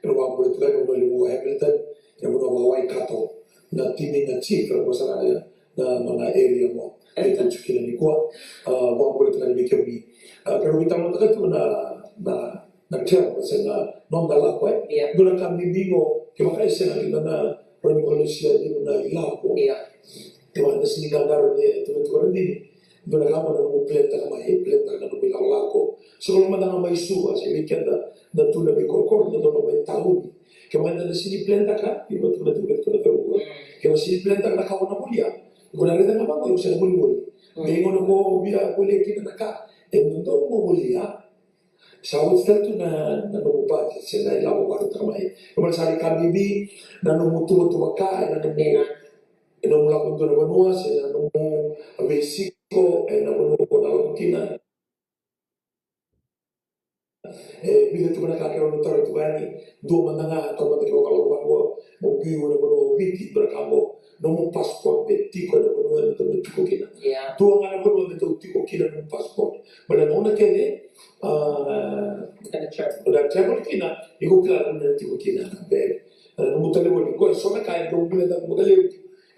E na vakabula tu ga ni vanua levu o Hamilton, e na vanua vaka Waikato. Na timi na chief e na vosa ga na na nona area mo e tu tiko kina nikua. Vakabula tu ga ni vei kemuni. Pero veitalanoataka tu na na na travel se na noda lako e. Dua na ka bibi qo kevaka e sega kina na rawa ni vakalesuya tiko na ilavo. Kevaka da sega ni qaqara ni e tuvatukara dini. Dua na ka mo na nomu plan taka mai, plan taka na nomu ilakolako. So ko lomada ga mai Suva se vei keda na tu na veikorokoro na dodonu mai tauni. Kevaka eda na sega ni plan taka, iko tukuna tu, tukuna tu. Kevaka sega ni plan taka na ka o na volia, iko na raica ga vaqo iko sega ni volimoli. Me iko na mo via volia kina na ka e dodonu mo volia. Sa oti tale tu na na nomu budget se na ilavo vakataka mai. Kevaka sa rui ka bibi na nomu tuvatuva ka, na nomu e nomu lako dua na vanua se na nomu veisiko e na vanua ko na lako kina. E vica tu na ka kei rau na taro tu yani dua mada ga, tau mada kei rau ka lako vaqo mo biu na vanua o Viti, dua na ka mo nomu passport me tiko ena vanua e dodonu me tiko kina. Dua ga na vanua me dau tiko kina nomu passport. Baleta na gauna kece o na travel kina, iko kila na vanua e tiko kina na bag, nomu talevoni. Qo e so na ka e dau guilecava vakalevu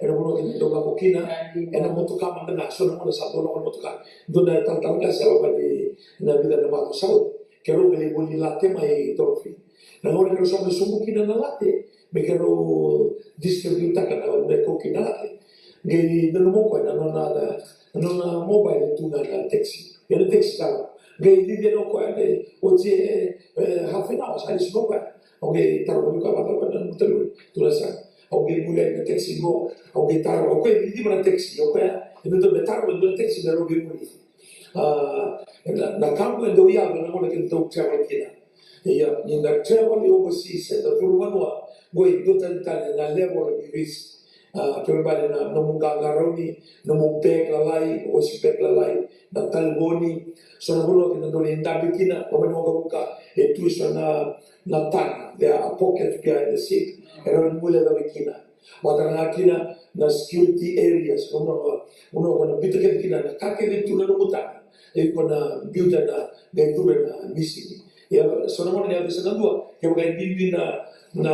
ena vanua kece dau lako kina. Ena motoka mada ga, so na gauna sa dau lako na motoka, dua na talatala qase e lako mai na vica na macawa sa oti, keirau qai lai voli latte mai Dolphin. Na gauna keirau sa mai sobu kina na latte me keirau distributaka na gauna e kau kina na latte, qai nanuma o koya na nona, na nona mobile e tu ga na taxi. Ia na taxi tale, qai cici yani o koya, qai oti e half an hour sa lesu mai o koya. Au qai taro vei koya, vata koya na nomu talevoni, tukuna sara. Au qai muri yani na taxi qo, au qai taro, o koya e ciciva na taxi, o koya e dodonu me taro e dua na taxi me rau qai muri. A, na, na ka qo e dau yaco na gauna keda dau travel kina. Ia ni da travel overseas, eda curu vanua, qo e dua tale tale na level ni risk. A, kena ibalebale na nomu qaqarauni, nomu bag lalai, o se bag lalai, na talevoni. So na vanua keda dau lai dabe kina, o mani waqavuka e tu e so na, na tana, there are pockets behind the seat, e rawa ni guilecavi kina. Vaka ga kina na security areas, vanua, vanua ko na biuta kece kina na ka kece tu na nomu tana, iko na biuta na, na curu ena misini. Ia so na gauna ni yaco e sa na dua, kevaka e bibi na, na,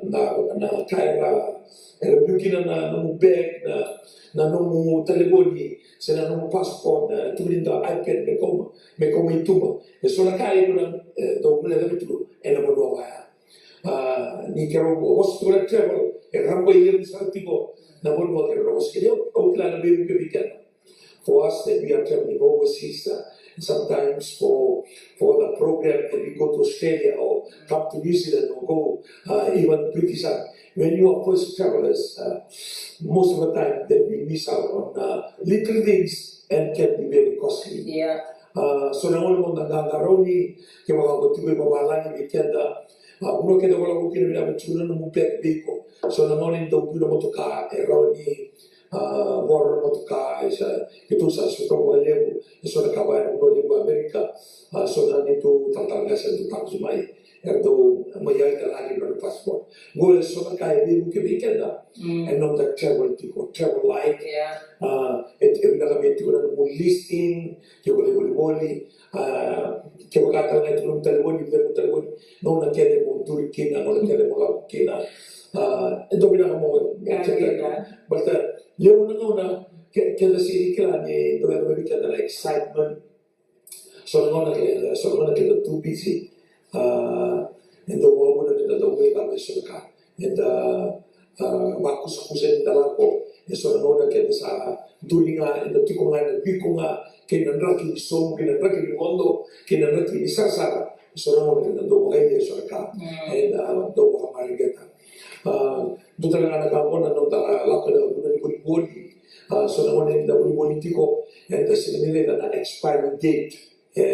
na, na ka era, era biu kina na nomu bag, na, na nomu talevoni, se na nomu passport, na tukuni dua iPad me kau mai, me kau mai tuba. E so na ka iko na, e, dau guilecavi tu ena vanua vaya. A, ni keirau vosa tiko na travel, e rabailevu sara tiko na vanua keirau vosa kina. Au kila na veivuke vei keda. For us that we are traveling overseas, uh, sometimes for, for the program that we go to Australia or come to New Zealand or go, uh, even British, uh, when you are first travelers, uh, most of the time that we miss out on, uh, little things and can be very costly. A, so na gauna mo na qaqarauni, kevaka ko tiko i vavalagi vei keda, a, vanua keda ko lako kina vinaka me tukuna nomu bag vei iko. So na gauna ni dau biu na motoka, e rawa ni, a, voro na motoka, e sa, keitou sa sotava vakalevu e so na ka vaya ena vanua levu o Amerika. A, so na neitou talatala qase era dau taqomaka mai, era dau mai yali tale ga kina nodra passport. Qo e so na ka e veivuke vei keda ena noda travel tiko, travel light. A, e, e vinaka me tiko na nomu listing, ke o lai volivoli, a, kevaka tale ga e tiko nomu talevoni, nomu talevoni, gauna kece mo duri kina, gauna kece mo lako kina. A, e dau vinaka mo check. Baleta levu na gauna ke, keda sega ni kila ni dau yaco mai vei keda na excitement. So na gauna ke, so na gauna keda tu busy, a, e dau vakavuna meda dau guilecava e so na ka. Eda, a, vakusakusa ni da lako, e so na gauna keda sa duri ga, eda tiko ga ena viko ga, kei na draki ni sobu, kei na draki ni vodo, kei na draki ni sarasara. So na gauna keda dau vakayalia e so na ka, eda dau vakamareqeta. A, dua tale ga na ka qo na noda lako ena vanua ni volivoli. A, so na gauna eda volivoli tiko, eda sega ni raica na expiry date. E,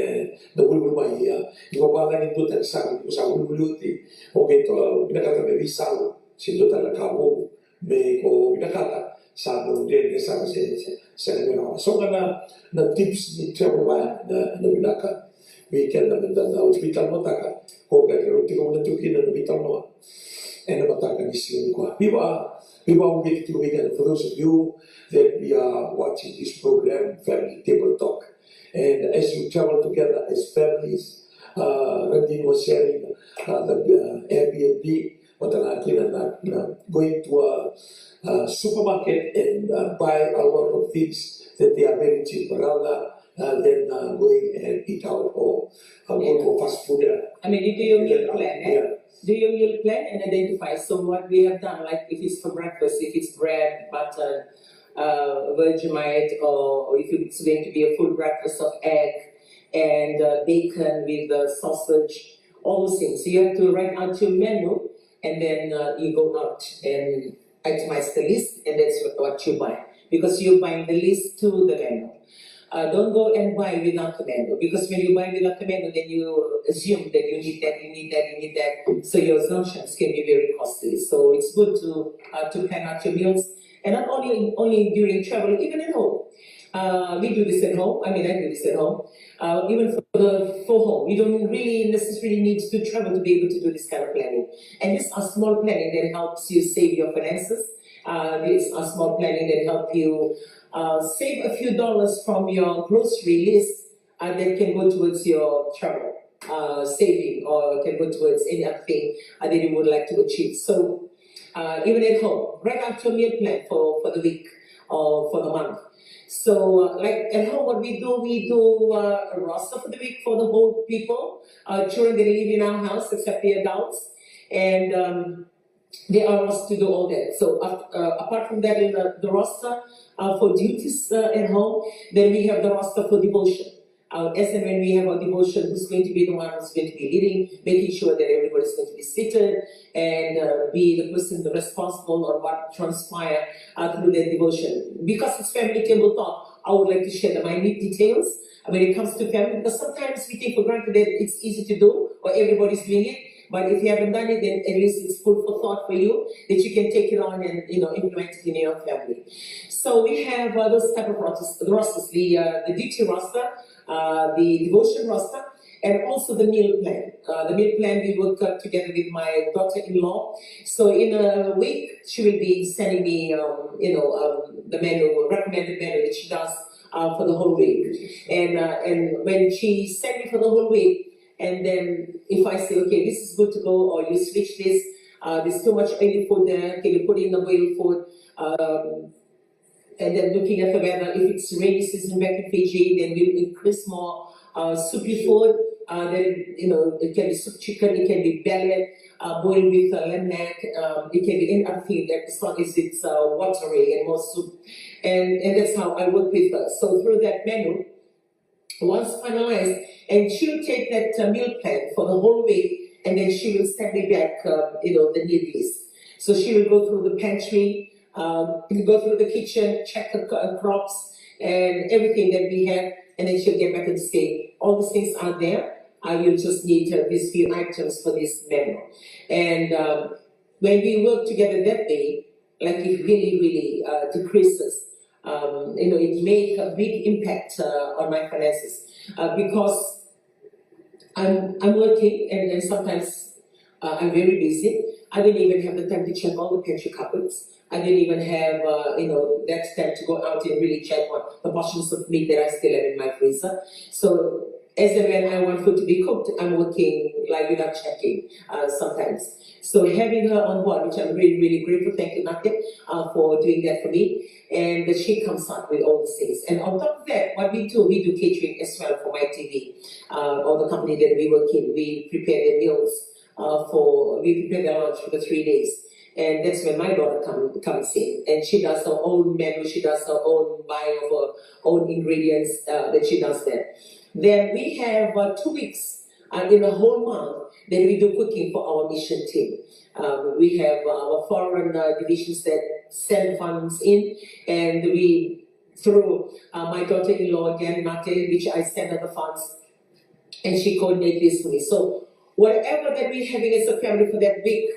na volivoli mai, ia, ni vavalagi dua tale sara, ni ko sa volivoli oti, o qai toka, vinakata me veisau se dua tale na ka vou me ko vinakata, sa dau dredre sara, se, se, se na vinaka. So ga na, na tips ni travel vaya, na, na vinaka vei keda meda dau veitalanoataka. Ko qai keirau tiko, na tiko kina na veitalanoa ena mataka ni siga nikua. Viva, viva, au vei tiko vei keda, for those of you that we are watching this program, Family Table Talk. And as you travel together as families, uh, Radini was sharing, uh, the, uh, Airbnb, vata ga kina na, na going to a, a supermarket and, uh, buy a lot of things that they are very cheap, rather, uh, than, uh, going and eat out or, uh, go to a fast food, uh, I mean, you do your meal plan, eh? Do your meal plan and identify. So what we have done, like if it's for breakfast, if it's bread, butter, uh, Vegemite, or if it's going to be a full breakfast of egg and, uh, bacon with, uh, sausage, all those things. So you have to write out your menu, and then, uh, you go out and itemize the list, and that's what, what you buy, because you're buying the list to the menu. Uh, don't go and buy without the menu, because when you buy without the menu, then you assume that you need that, you need that, you need that. So your assumptions can be very costly. So it's good to, uh, to plan out your meals, and not only, only during travel, even at home. Uh, we do this at home. I mean, I do this at home. Uh, even for the, for home, you don't really necessarily need to travel to be able to do this kind of planning. And these are small planning that helps you save your finances Uh, this a small planning that help you uh, save a few dollars from your grocery list uh, that can go towards your travel uh, saving or can go towards any other thing uh, that you would like to achieve. So uh, even at home, write out your meal plan for, for the week or for the month. So uh, like at home, what we do, we do uh, a roster for the week for the whole people. Uh, children, they live in our house except the adults. And um, they are asked to do all that. So uh, uh, apart from that, in the, the roster uh, for duties uh, at home, then we have the roster for devotion. Uh, as and when we have our devotion, who's going to be the one who's going to be leading, making sure that everybody's going to be seated and uh, be the person responsible on what transpire uh, through their devotion. Because it's family table talk, I would like to share the minute details uh, when it comes to family, because sometimes we take for granted that it's easy to do or everybody's doing it. But if you haven't done it, then at least it's food for thought for you that you can take it on and you know implement it in your family. So we have uh, those type of rosters, the rosters, the uh, the duty roster, uh, the devotion roster, and also the meal plan. Uh, the meal plan we work uh, together with my daughter-in-law. So in a week, she will be sending me, um, you know, um, the menu, recommended menu that she does uh, for the whole week. And uh, and when she sent me for the whole week, and then if I say, okay, this is good to go, or you switch this, uh, there's too much oily food there, can you put in the boiled food? Um, and then looking at the weather, if it's rainy season back in Fiji, then we'll increase more uh, soupy food. Uh, then, you know, it can be soup chicken, it can be bele, uh, boiled with uh, lamb neck, um, it can be any other thing that as long as it's uh, watery and more soup. And, and that's how I work with her. So through that menu, once finalized, and she'll take that uh, meal plan for the whole week, and then she will send me back, uh, you know, the need list. So she will go through the pantry, um, go through the kitchen, check the uh, crops and everything that we have, and then she'll get back and say, all these things are there. I will just need uh, these few items for this menu. And um, when we work together that way, like it really, really uh, decreases. Um, you know, it make a big impact uh, on my finances uh, because I'm I'm working and, and sometimes uh, I'm very busy. I don't even have the time to check all the pantry cupboards. I don't even have uh, you know that time to go out and really check on the portions of meat that I still have in my freezer. So as and when I want food to be cooked, I'm working like without checking uh, sometimes. So having her on board, which I'm really, really grateful, thank you, Nate, uh, for doing that for me. And that she comes out with all these things. And on top of that, what we do, we do catering as well for my T V, uh, or the company that we work in. We prepare their meals uh, for, we prepare their lunch for the three days. And that's when my daughter come, comes in. And she does her own menu, she does her own buying of her own ingredients uh, that she does there. Then we have uh, two weeks uh, in a whole month, then we do cooking for our mission team. Um, we have uh, our foreign uh, divisions that send funds in, and we through uh, my daughter-in-law again, Nate, which I send her the funds, and she coordinates this for me. So whatever that we're having as a family for that week,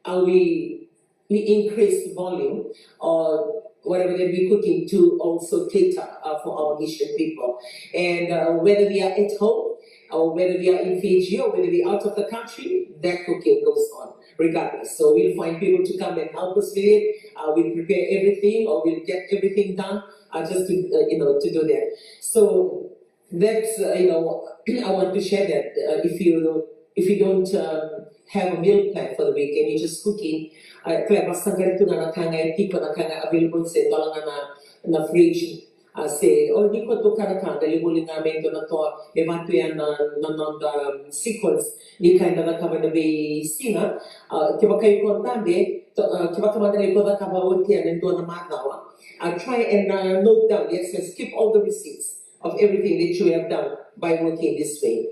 uh, we we increase the volume or whatever that we're cooking to also cater uh, for our mission people. And uh, whether we are at home or whether we are in Fiji or whether we are out of the country, that cooking goes on regardless. So we'll find people to come and help us with it. Uh, we'll prepare everything or we'll get everything done uh, just to, uh, you know, to do that. So that's uh, you know I want to share that uh, if you if you don't um, have a meal plan for the week and you're just cooking, uh, kila e vakasaqari tu ga na ka ga e tiko, na ka ga available, se dola ga na, na fridge. A se o ni ko tu kana ka ga li voli ga me dua na toa me vatu ya na na noda um, sequence ni ka eda cakava na veisiga. Uh, kevaka iko dabe, kevaka mada ga iko cakava oti ya na dua na macawa, uh, try and uh, note down, yes, yes, keep all the receipts of everything that you have done by working this way.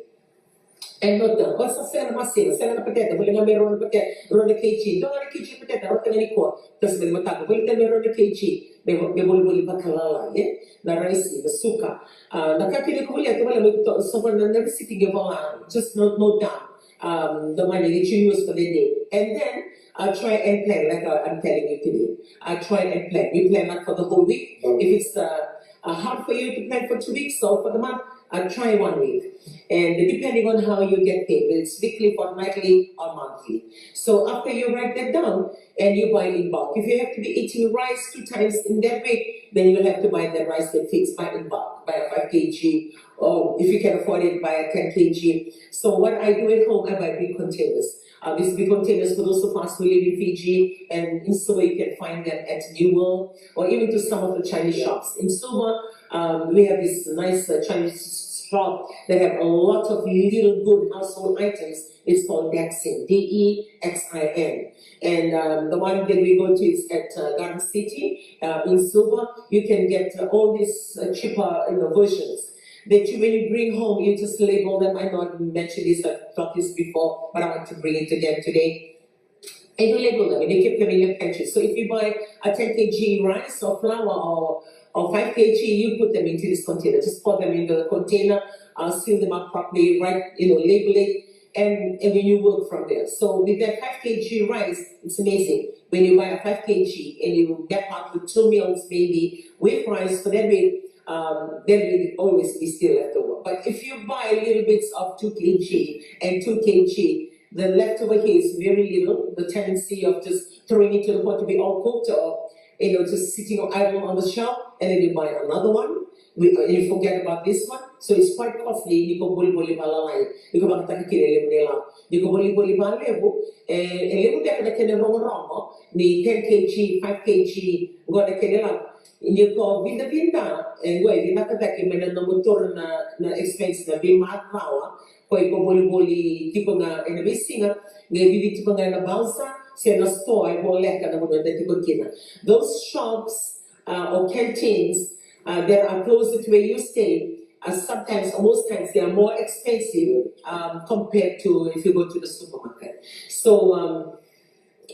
And note down, o sa sega na masira, sega na pateta, voli ga me rua na pateta, rua na kg, dua ga na kg pateta, rua ga ni kua, tasi mai mataka, voli ga me rua na kg, me volivoli vakalala, e? Na raisi, na suka. Uh, na ka kina ko voli, ke voli mo ito, so na, na risiti ke vola, just note, note down um, the money that you use for the day. And then uh, try and plan like uh, I'm telling you today. Uh, try and plan. You plan like for the whole week. If it's uh, uh, hard for you to plan for two weeks or for the month, uh, try one week. And depending on how you get paid, whether it's weekly, fortnightly, or monthly. So after you write that down and you buy in bulk, if you have to be eating rice two times in that week, then you'll have to buy the rice that fits, buy in bulk, buy a five K G, or if you can afford it, buy a ten K G. So what I do at home, I buy big containers. Uh, these big containers, for those of us who live in Fiji and in Suva, you can find them at New World or even to some of the Chinese shops. In Suva, um, we have this nice uh, Chinese shop that have a lot of little good household items. It's called Dexin, D E X I N. And um, the one that we go to is at uh, Garden City uh, in Suva. You can get uh, all these uh, cheaper you know, versions that you, when you bring home, you just label them. I know I mentioned this, I've talked this before, but I want to bring it again today. And you label them and you keep them in your pantry. So if you buy a ten K G rice or flour or or five K G, you put them into this container. Just pour them into the container, uh, seal them up properly, right? You know, label it, and and then you work from there. So with that five K G rice, it's amazing. When you buy a five K G and you get out with two meals maybe with rice for that week, um, then will always be still left over. But if you buy little bits of two K G and two K G, the leftover here is very little. The tendency of just throwing it to the pot to be all cooked or you know, just sitting idle on the shelf, and then you buy another one, we, uh, you forget about this one. So it's quite costly. Ni ko boliboli valalai, ni ko vakataki kina e levu ni lau. Ni ko boliboli valevu, e, e levu beka na kena rogorogo, ni ten K G, five K G, qo na kena lau. Ni ko vinda vinda, e, qo e vinda ka taki me na nomu toro na, na expense na vei macawa, ko i ko boliboli tiko ga ena veisiga, qai vivi tiko ga ena bausa, se na store e voleka na vanua da tiko kina. Those shops uh, or canteens uh, that are closer to where you stay, uh, sometimes or most times they are more expensive um, compared to if you go to the supermarket. So um,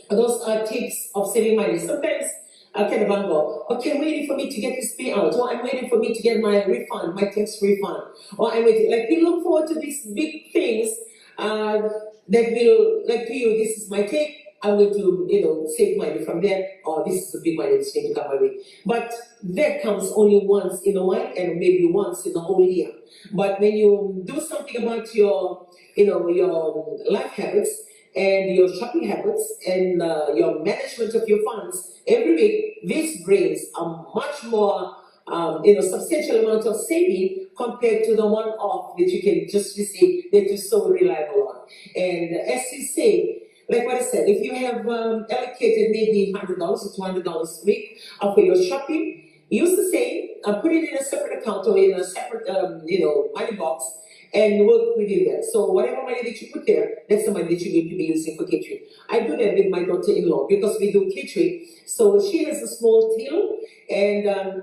those are tips of saving money. Sometimes I can go, okay, I'm waiting for me to get this payout, or I'm waiting for me to get my refund, my tax refund, or I'm waiting. Like we look forward to these big things uh, that will, like to you, this is my take. I'm going to, you know, save money from there, or this is a big money that's going to come my way. But that comes only once in a while, and maybe once in the whole year. But when you do something about your, you know, your life habits, and your shopping habits and uh, your management of your funds every week, this brings a much more um, you know, substantial amount of saving compared to the one-off that you can just receive that you're so reliable on. And as you say, like what I said, if you have um, allocated maybe hundred dollars or two hundred dollars a week uh, for your shopping, use the same, uh, put it in a separate account or in a separate, um, you know, money box and work within that. So whatever money that you put there, that's the money that you're going to be using for catering. I do that with my daughter-in-law because we do catering. So she has a small till, and um,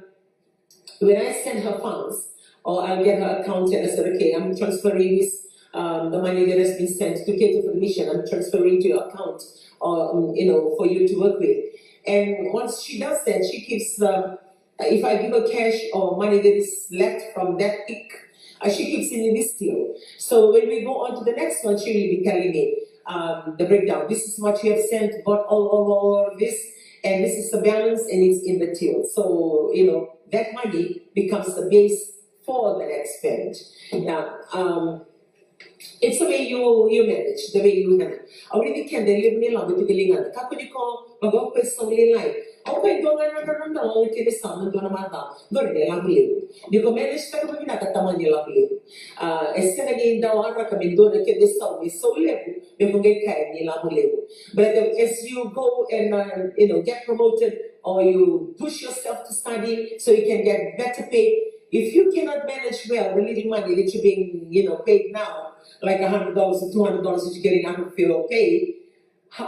when I send her funds, or I'll get her account and I said, okay, I'm transferring this, um, the money that has been sent to cater for the mission, I'm transferring to your account, or um, you know, for you to work with. And once she does that, she keeps um, if I give her cash or money that is left from that week, uh, she keeps it in this till. So when we go on to the next one, she will be telling me um, the breakdown. This is what you have sent, but all, all, all, all of this, and this is the balance, and it's in the till. So, you know, that money becomes the base for the next spend. Now, um, it's the way you, you manage, the way you handle. Au raici keda e levu ni lavo e tiko e ligana. Kakua ni ko vakaokoya sau lailai. Au koya e dua ga na nodra na dau au kele sau na dua na macawa. Dua na ilavo levu. Ni ko manage taka vakavinaka tamani ilavo levu. A, e sega ni dau araka me dua na kele sau me sau levu me ko qai kaya ni ilavo levu. But as you go and uh, you know get promoted or you push yourself to study so you can get better pay, if you cannot manage well the little money that you're being you know paid now, like a hundred dollars or two hundred dollars that you're getting out of your pay,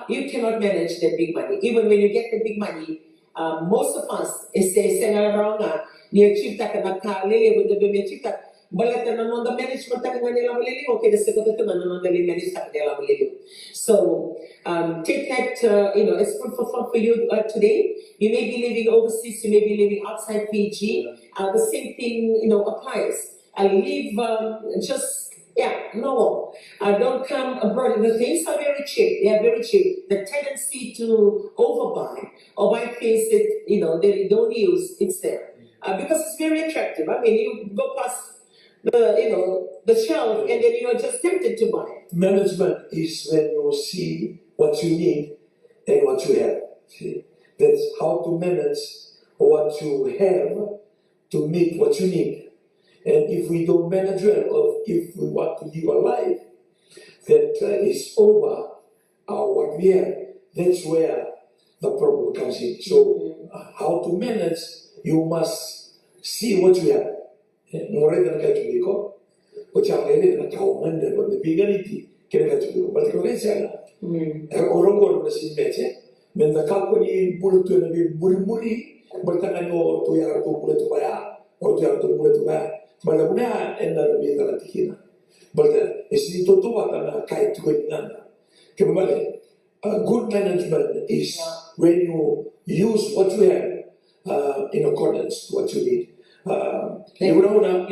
you cannot manage that big money. Even when you get the big money, uh, most of us e sega rawa ga ni achieve taka na ka lelevu e dodonu me achieve taka. Baleta na noda management taka ga ni lavo lelevu, okay, na sega tu ga na noda manage taka ni lavo lelevu. So um, take that uh, you know as food for thought for you uh, today. You may be living overseas, you may be living outside Fiji. Uh, the same thing you know applies. I live um, just yeah, no. I don't come abroad. The things are very cheap. They are very cheap. The tendency to overbuy or buy things that you know they don't use, it's there. Uh, because it's very attractive. I mean, you go past the, you know, the shelf, and then you are just tempted to buy it. Management is when you see what you need and what you have. See? That's how to manage what you have to meet what you need. And if we don't manage well, or if we want to live a life that, uh, is over, uh, what we have, that's where the problem comes in. So, uh, how to manage, you must see what you have. Eh, mo raica na ka e tu vei iko. O sa raica na ka o gadreva me veiganiti kei na ka e tu vei iko. Baleta ke o raica sega, e, o rogo na sini mece, me da kakua ni bula tu ena veimurimuri. Baleta ga ni o ratou ya ratou bula tu vaya, o ratou ya ratou bula tu vaya. Baleta vuna ya eda na veicalati kina. Baleta e sini tautauvata na ka e tiko e ligada. Kena ibalebale, uh, good management is when you use what you have, uh, in accordance to what you need. Uh, levu na gauna,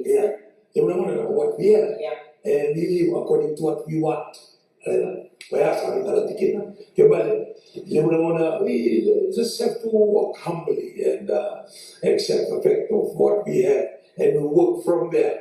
yeah, levu na gauna what we have, and we live according to what we want. Raica, koya sa veicalati kina. Kena ibalebale, levu na gauna we just have to walk humbly and, uh, accept the fact of what we have, and we work from there.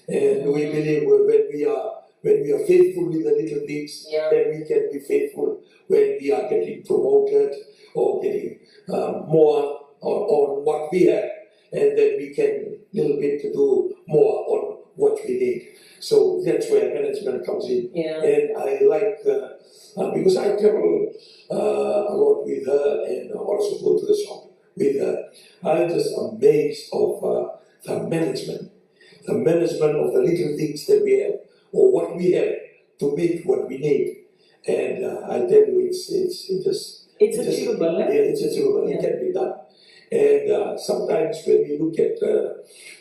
And we believe when we are, when we are faithful with the little things, then we can be faithful when we are getting promoted or getting, uh, more on, on what we have, and then we can little bit to do more on what we need. So that's where management comes in. And I like, uh, uh, because I travel, uh, a lot with her and also go to the shop with her. I'm just amazed of, uh, the management, the management of the little things that we have or what we have to meet what we need. And, uh, I tell you, it's, it's, it just, it's achievable, eh? Yeah, it's achievable. It can be done. And, uh, sometimes when we look at, uh,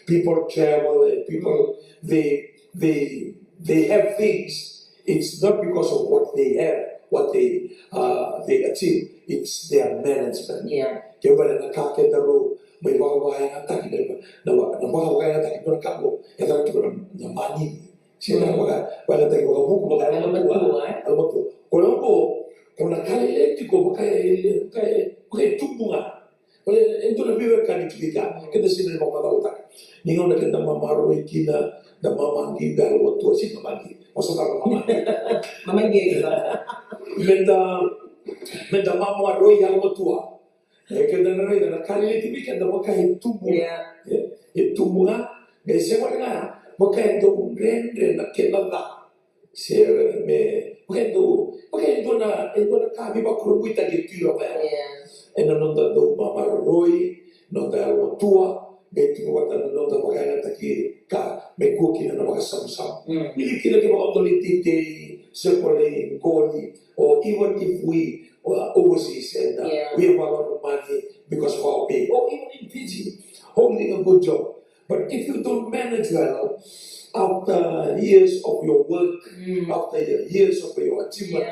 people travel and people, they, they, they have things, it's not because of what they have, what they, uh, they achieve. It's their management. Kena ibalebale na ka kedaru mai vakavakayagataki, na, na, na vakavakayagataki, na ka qo e caka tiko na, na mani. Se na vaka, vakayagataki vakavuku, vaka yalomatua, eh? Yalomatua. Ko na qo, ko na ka lailai tiko, vaka e, vaka e, vaka e tubu ga. Vaka e, e dua na veiwekani tiko i kea, keda sega ni vakamacalataka. Ni gauna keda mamaroroi kina, da mamaqi, da yalomatua, sega ni mamaqi. Vosota, mamaqi. Mamaqi, e. Meda, meda mamaroroi, yalomatua. E, keda na raica na ka lailai tiko vei keda vaka e tubu ga. E, e tubu ga, e sega wale ga vaka e dau dredre na kena ca. Se me, vaka e dau, vaka e dua na, e dua na ka veivakurabuitaki e tu i loma ya. Ena noda dau mamaroroi, noda yalomatua, me tiko vata na noda vakayagataki ka me kua kina na vakasamusamu. Ni kila kevaka o dau lai teitei, se ko lai qoli, or even if we, uh, overseas and, uh, we have a lot of money because of our pay, or even in Fiji, holding a good job. But if you don't manage well, after years of your work, after your years of your achievement,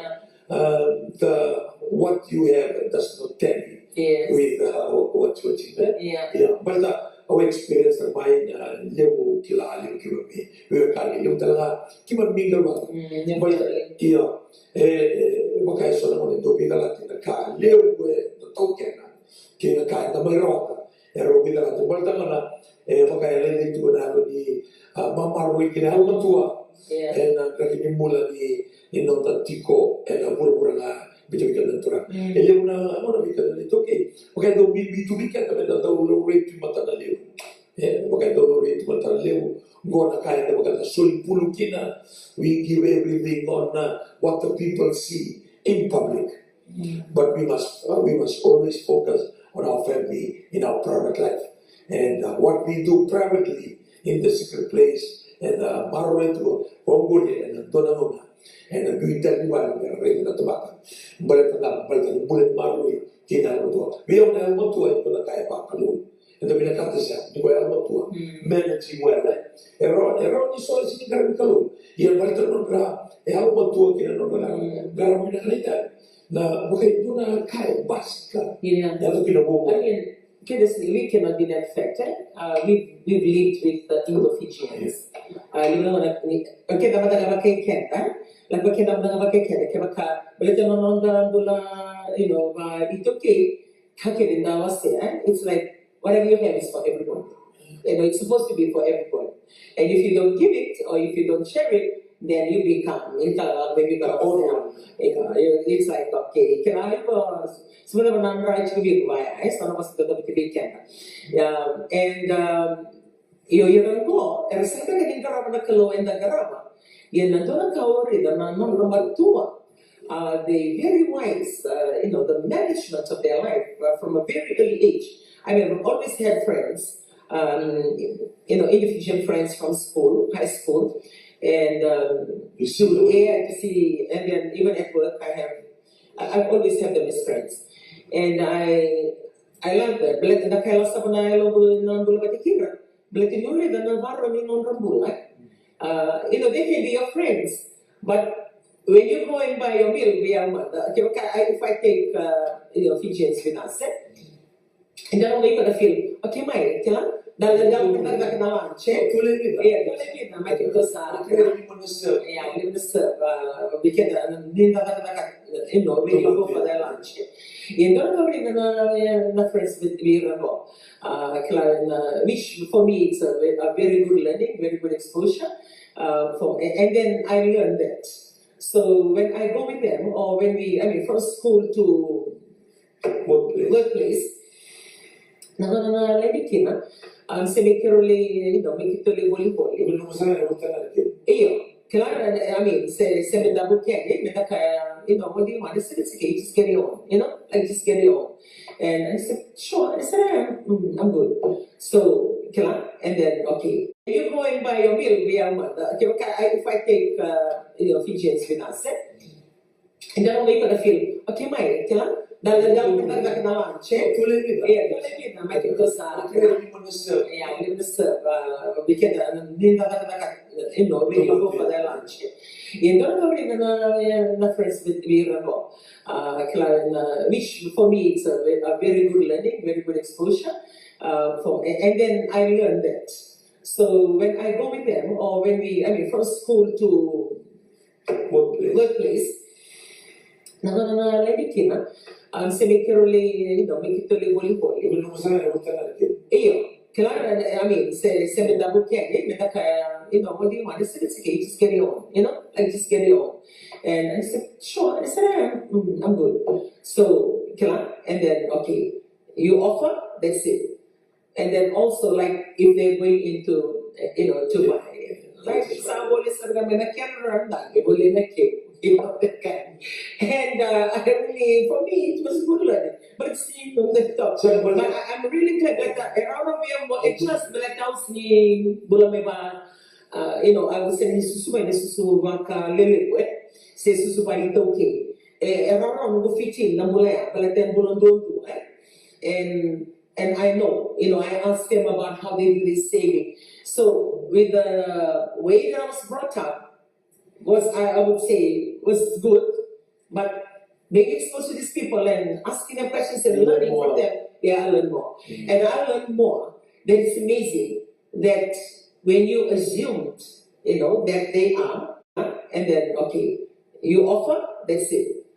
uh, the, what you have does not tally with, uh, what, what you have. But, uh, our experience, na mai, uh, levu kila, levu kila me, we are kali, levu tale ga, keimami qai vaka. But, uh, io, e, e, vaka e so na gauna e dau veicalati na ka levu e dau taukena kei na ka eda mai rawata. E rau veicalati baleta ga na, e, vaka e lailai tiko na yalo ni, a, mamaroroi kei na yalomatua. Ena draki ni bula ni, ni noda tiko ena vuravura ga biuta vei keda na Turaga. E levu na gauna vei keda na iTaukei, vaka e dau bibi tu vei keda meda dau laurai tu i matanalevu. E, vaka e dau laurai tu i matanalevu. Qo na ka eda vaka da soli bulu kina. We give everything on, uh, what the people see in public. But we must, uh, we must always focus on our family in our private life. And, uh, what we do privately in the secret place, and, uh, maroroi tu vaqori ena dua na gauna, ena dui tale ni vale, ena raica na tamata. Baleta na, baleta na bula ni maroroi kei na yalomatua. Vei au na yalomatua e dua na ka e vakalou. Eda vinakata sara ni ko yalomatua. Managing well, e? E rawa, e rawa ni so e sega ni qaravi Kalou. Ia baleta na nodra yalomatua kei na nodra qaravi vinaka na itavi. Na vakaidua na ka e basika. Yaco kina vou. I mean, keda sega, we cannot deny the fact, eh? Uh, we've, we've lived with the Indo-Fijians. Uh, levu na gauna ni, keda mada ga vakaikeda, eh? Like, keda mada ga vakaikeda, kevaka baleta na noda bula, you know, va iTaukei, ka keda da wasea, eh? It's like, Whatever you have is for everyone. You know, it's supposed to be for everyone. And if you don't give it or if you don't share it, then you become, you know, maybe you got, you know, it's like, okay, can I go? So whatever number I should be by, I saw was the W K. Yeah, and um, io, io, era qo era sega ni qarava na Kalou eda qarava. Ia na dua na ka au raica na nodra matua, uh, they very wise, uh, you know, the management of their life, uh, from a very early age. I mean, I've always had friends, um, you know, individual friends from school, high school, and um, yeah, you see, and then even at work, I have, I- I've always had them as friends, and I, I love that. But the Kaila Sabana, I love na bula batikira. Baleta ni o raica na varo ni nodra bula. Uh, you know, they can be your friends, but when you go and buy your meal via your mother, okay, okay, I, if I take, uh, you know, Fijians with us, eh? And then we gonna feel, okay, mai, kila, da da da da da da lunch, eh? Kule ni da. Yeah, kule ni da, mai kila sa. Yeah, kule ni da, uh, we can, uh, ni da da da da, you know, we go for the lunch. And then we na na friends with me, uh, kila, uh, which for me it's a, ve- a very good learning, very good exposure. Uh, for and then I learned that. So when I go with them, or when we, I mean, from school to workplace, na na na lady kina, um, se me kero le, you know, me kito le volleyball. Io, kila, I mean, se se me double kere, me taka, you know, what do you want? I said, it's okay, just get it on, you know, like just get it on. And I said, sure. I said, "Ah, mm, I'm good." So, kila, and then, okay. You go and buy your meal via your mother. Okay, okay, I, if I take, uh, you know, Fijians with us, eh? And then we gonna feel, okay, mai, kila, da da da da da da lunch, eh? Kule ni da. Yeah, kule ni da, mai kila sa. Yeah, we gonna serve, uh, we can, uh, ni da da da da, you know, we go for the lunch. And then we na na na friends with me, uh, kila, uh, which for me it's a, ve- a very good learning, very good exposure. Uh, for and then I learned that. So when I go with them, or when we, I mean, from school to workplace, na na na lady kina, um, se me kero le, you know, me kito le volleyball. Io, kila, I mean, se se me double kere, me taka, you know, what do you want? I said, it's okay, just get it on, you know, like just get it on. And I said, sure. I said, "Ah, mm, I'm good." So, kila, and then, okay, you offer, that's it. And then also, like, if they're going into, uh, you know, to buy, like, sa vole sa na mena kena randa, vole na ke, you know, that kind. And uh, I really, for me, it was good learning. But see, from the top. So, but I, I'm really glad that uh, around of here, it just like house ni bula me ba, uh, you know, I was saying susu mai na susu vaka lele, eh? Se susu ba ito okay. Eh, around of fifteen na bula ya, but then bula dodu, eh? And and I know, you know, I asked them about how they do this saving. So with the way that I was brought up, was I, I would say was good, but being exposed to these people and asking them questions and learning from them, yeah, I learned more. And I learned more. That it's amazing that when you assumed, you know, that they are, and then okay, you offer, that's it.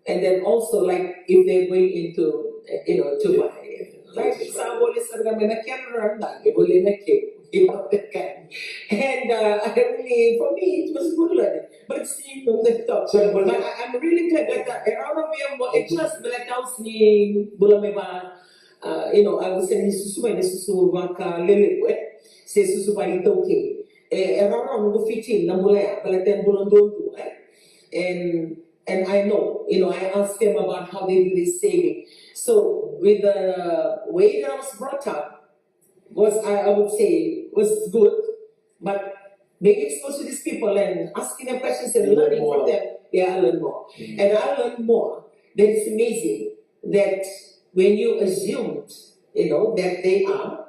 And then also, like, if they're going into, uh, you know, to buy, like, sa vole sa na mena kena randa, vole na ke, you know, that kind. And uh, I really, for me, it was good learning. But see, from the top. So, but I, I'm really glad that uh, around of here, it just like house ni bula me ba, uh, you know, I was saying susu mai na susu vaka lele, eh? Se susu ba ito okay. Eh, around of fifteen na bula ya, but then bula dodu, eh? And and I know, you know, I asked them about how they do this saving. So with the way that I was brought up, was I, I would say was good, but being exposed to these people and asking them questions and learning from them, yeah, I learned more. And I learned more. That it's amazing that when you assumed, you know, that they are,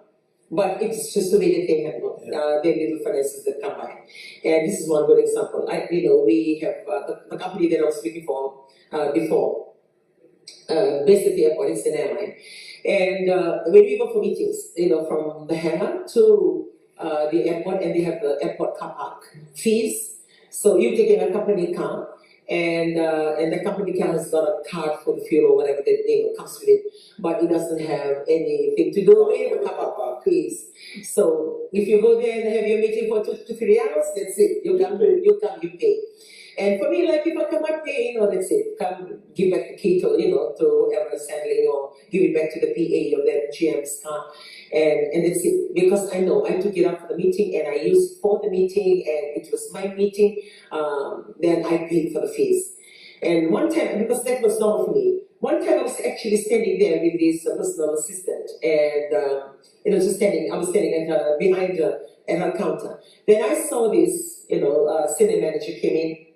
but it's just the way that they handle uh, their little finances that come by. And this is one good example. I, you know, we have uh, the, the company that I was speaking for uh, before, uh, basically airport, it's an airline. And uh, when we go for meetings, you know, from the hangar to uh, the airport, and they have the airport car park fees. So you're taking a company car, And uh, and the company has got a card for the fuel or whatever that, you know, comes with it, but it doesn't have anything to do with the cup of coffee. So if you go there and have your meeting for two to three hours, that's it. You come, you come, you pay. And for me, like, if I come up there, you know, that's it. Come give back the key to, you know, to whoever is handling, or give it back to the P A of that G M's car. And and that's it. Because I know I took it up for the meeting and I used for the meeting and it was my meeting. Um, then I paid for the fees. And one time, because that was normal for me, one time I was actually standing there with this uh, personal assistant, and um, you know, just standing, I was standing at her, behind her at her counter. Then I saw this, you know, uh, senior manager came in.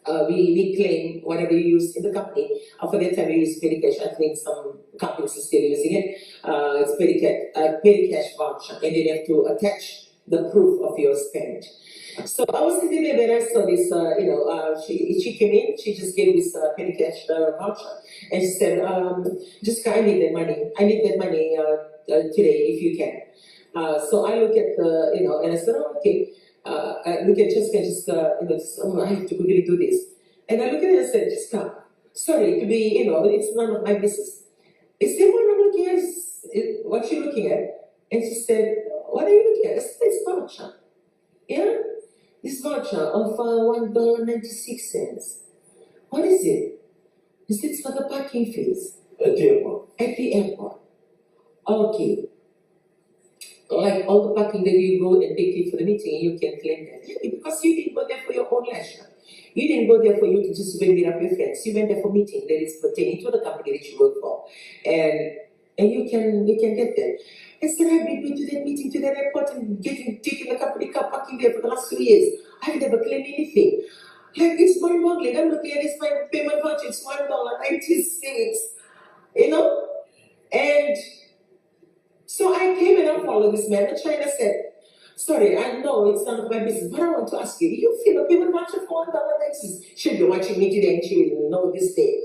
Uh, we, we claim whatever you use in the company. Uh, for that time, we used petty cash. I think some companies are still using it. Uh, it's petty cash, uh, petty cash voucher, and then you have to attach the proof of your spend. So I was sitting there and I saw this, uh, you know, uh, she, she came in, she just gave this uh, petty cash uh, voucher, and she said, um, "Jessica, I need that money. I need that money uh, uh, today if you can." Uh, so I look at the, you know, and I said, "Oh, okay." Uh, I look at Jessica, Jessica, you know, just, "Oh, I have to quickly do this." And I look at her and I said, "Jessica, sorry, to be, you know, it's none of my business. Is there one I'm looking at? Is it, what you looking at?" And she said, "What are you looking at?" I said, "It's voucher." "Yeah, this voucher of uh, one dollar ninety-six cents. What is it?" "Is it for the parking fees?" "At the airport." "At the airport." "Okay." Like all the parking that you go and pay for the meeting, you can claim that. Yeah, because you didn't go there for your own leisure. You didn't go there for you to just go and meet up your friends. You went there for meeting that is pertaining to the company that you work for. And and you can you can get that." I said, "I've been going to that meeting, to that airport, and getting taking the company car parking there for the last two years. I've never claimed anything. Like, it's mind boggling. I'm looking at this my payment voucher, it's one dollar ninety-six, you know?" And so I came and I followed this man, and I said, "Sorry, I know it's none of my business, but I want to ask you, you feel a payment voucher for one dollar ninety-six? She'll be watching me today and she will know this day."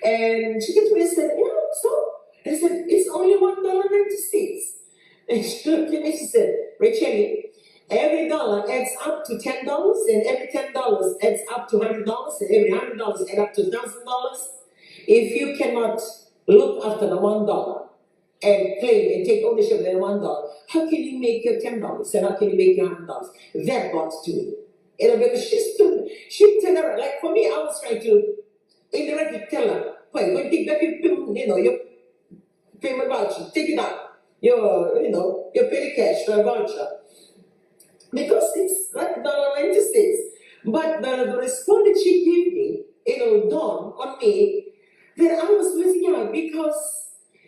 And she came to me and said, "Yeah, so?" And I said, "It's only one dollar ninety-six." And she looked at me, she said, "Rachel, every dollar adds up to ten dollars, and every ten dollars adds up to hundred dollars, and every hundred dollars add up to thousand dollars. If you cannot look after the one dollar and claim and take ownership of that one dollar, how can you make your ten dollars and how can you make your hundred dollars?" That got to me. You know, because she stood, she turned around. Like, for me, I was trying to indirectly tell her, "Wait, go take back your, you know, your payment voucher, take it out, your, you know, your petty cash for a voucher." Because it's like dollar ninety-six. But the, the response that she gave me, you know, dawned on me that I was missing out because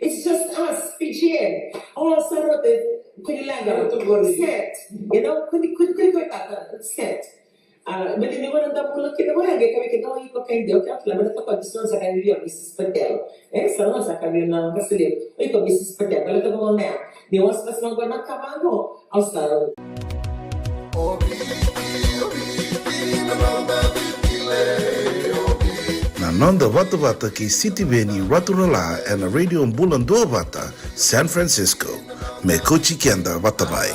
it's just us, Fijian. Oh, sorry, the Kulilaga. Set. You know, kuli, kuli, kuli, kuli, set. Ah, but then you want to double look at the way I get, we can go, you can do, okay, okay, but okay, this one's like, I knew Missus Patel. Eh, so one's like, I knew now, kasi liu. Iko Missus Patel, baleta ko na, ni wasawasa qo na ka vaqo, au sa Na noda vatavata kei Sitiveni Raturala ena Radio Bula Duavata, San Francisco. Me kauti keda vata mai.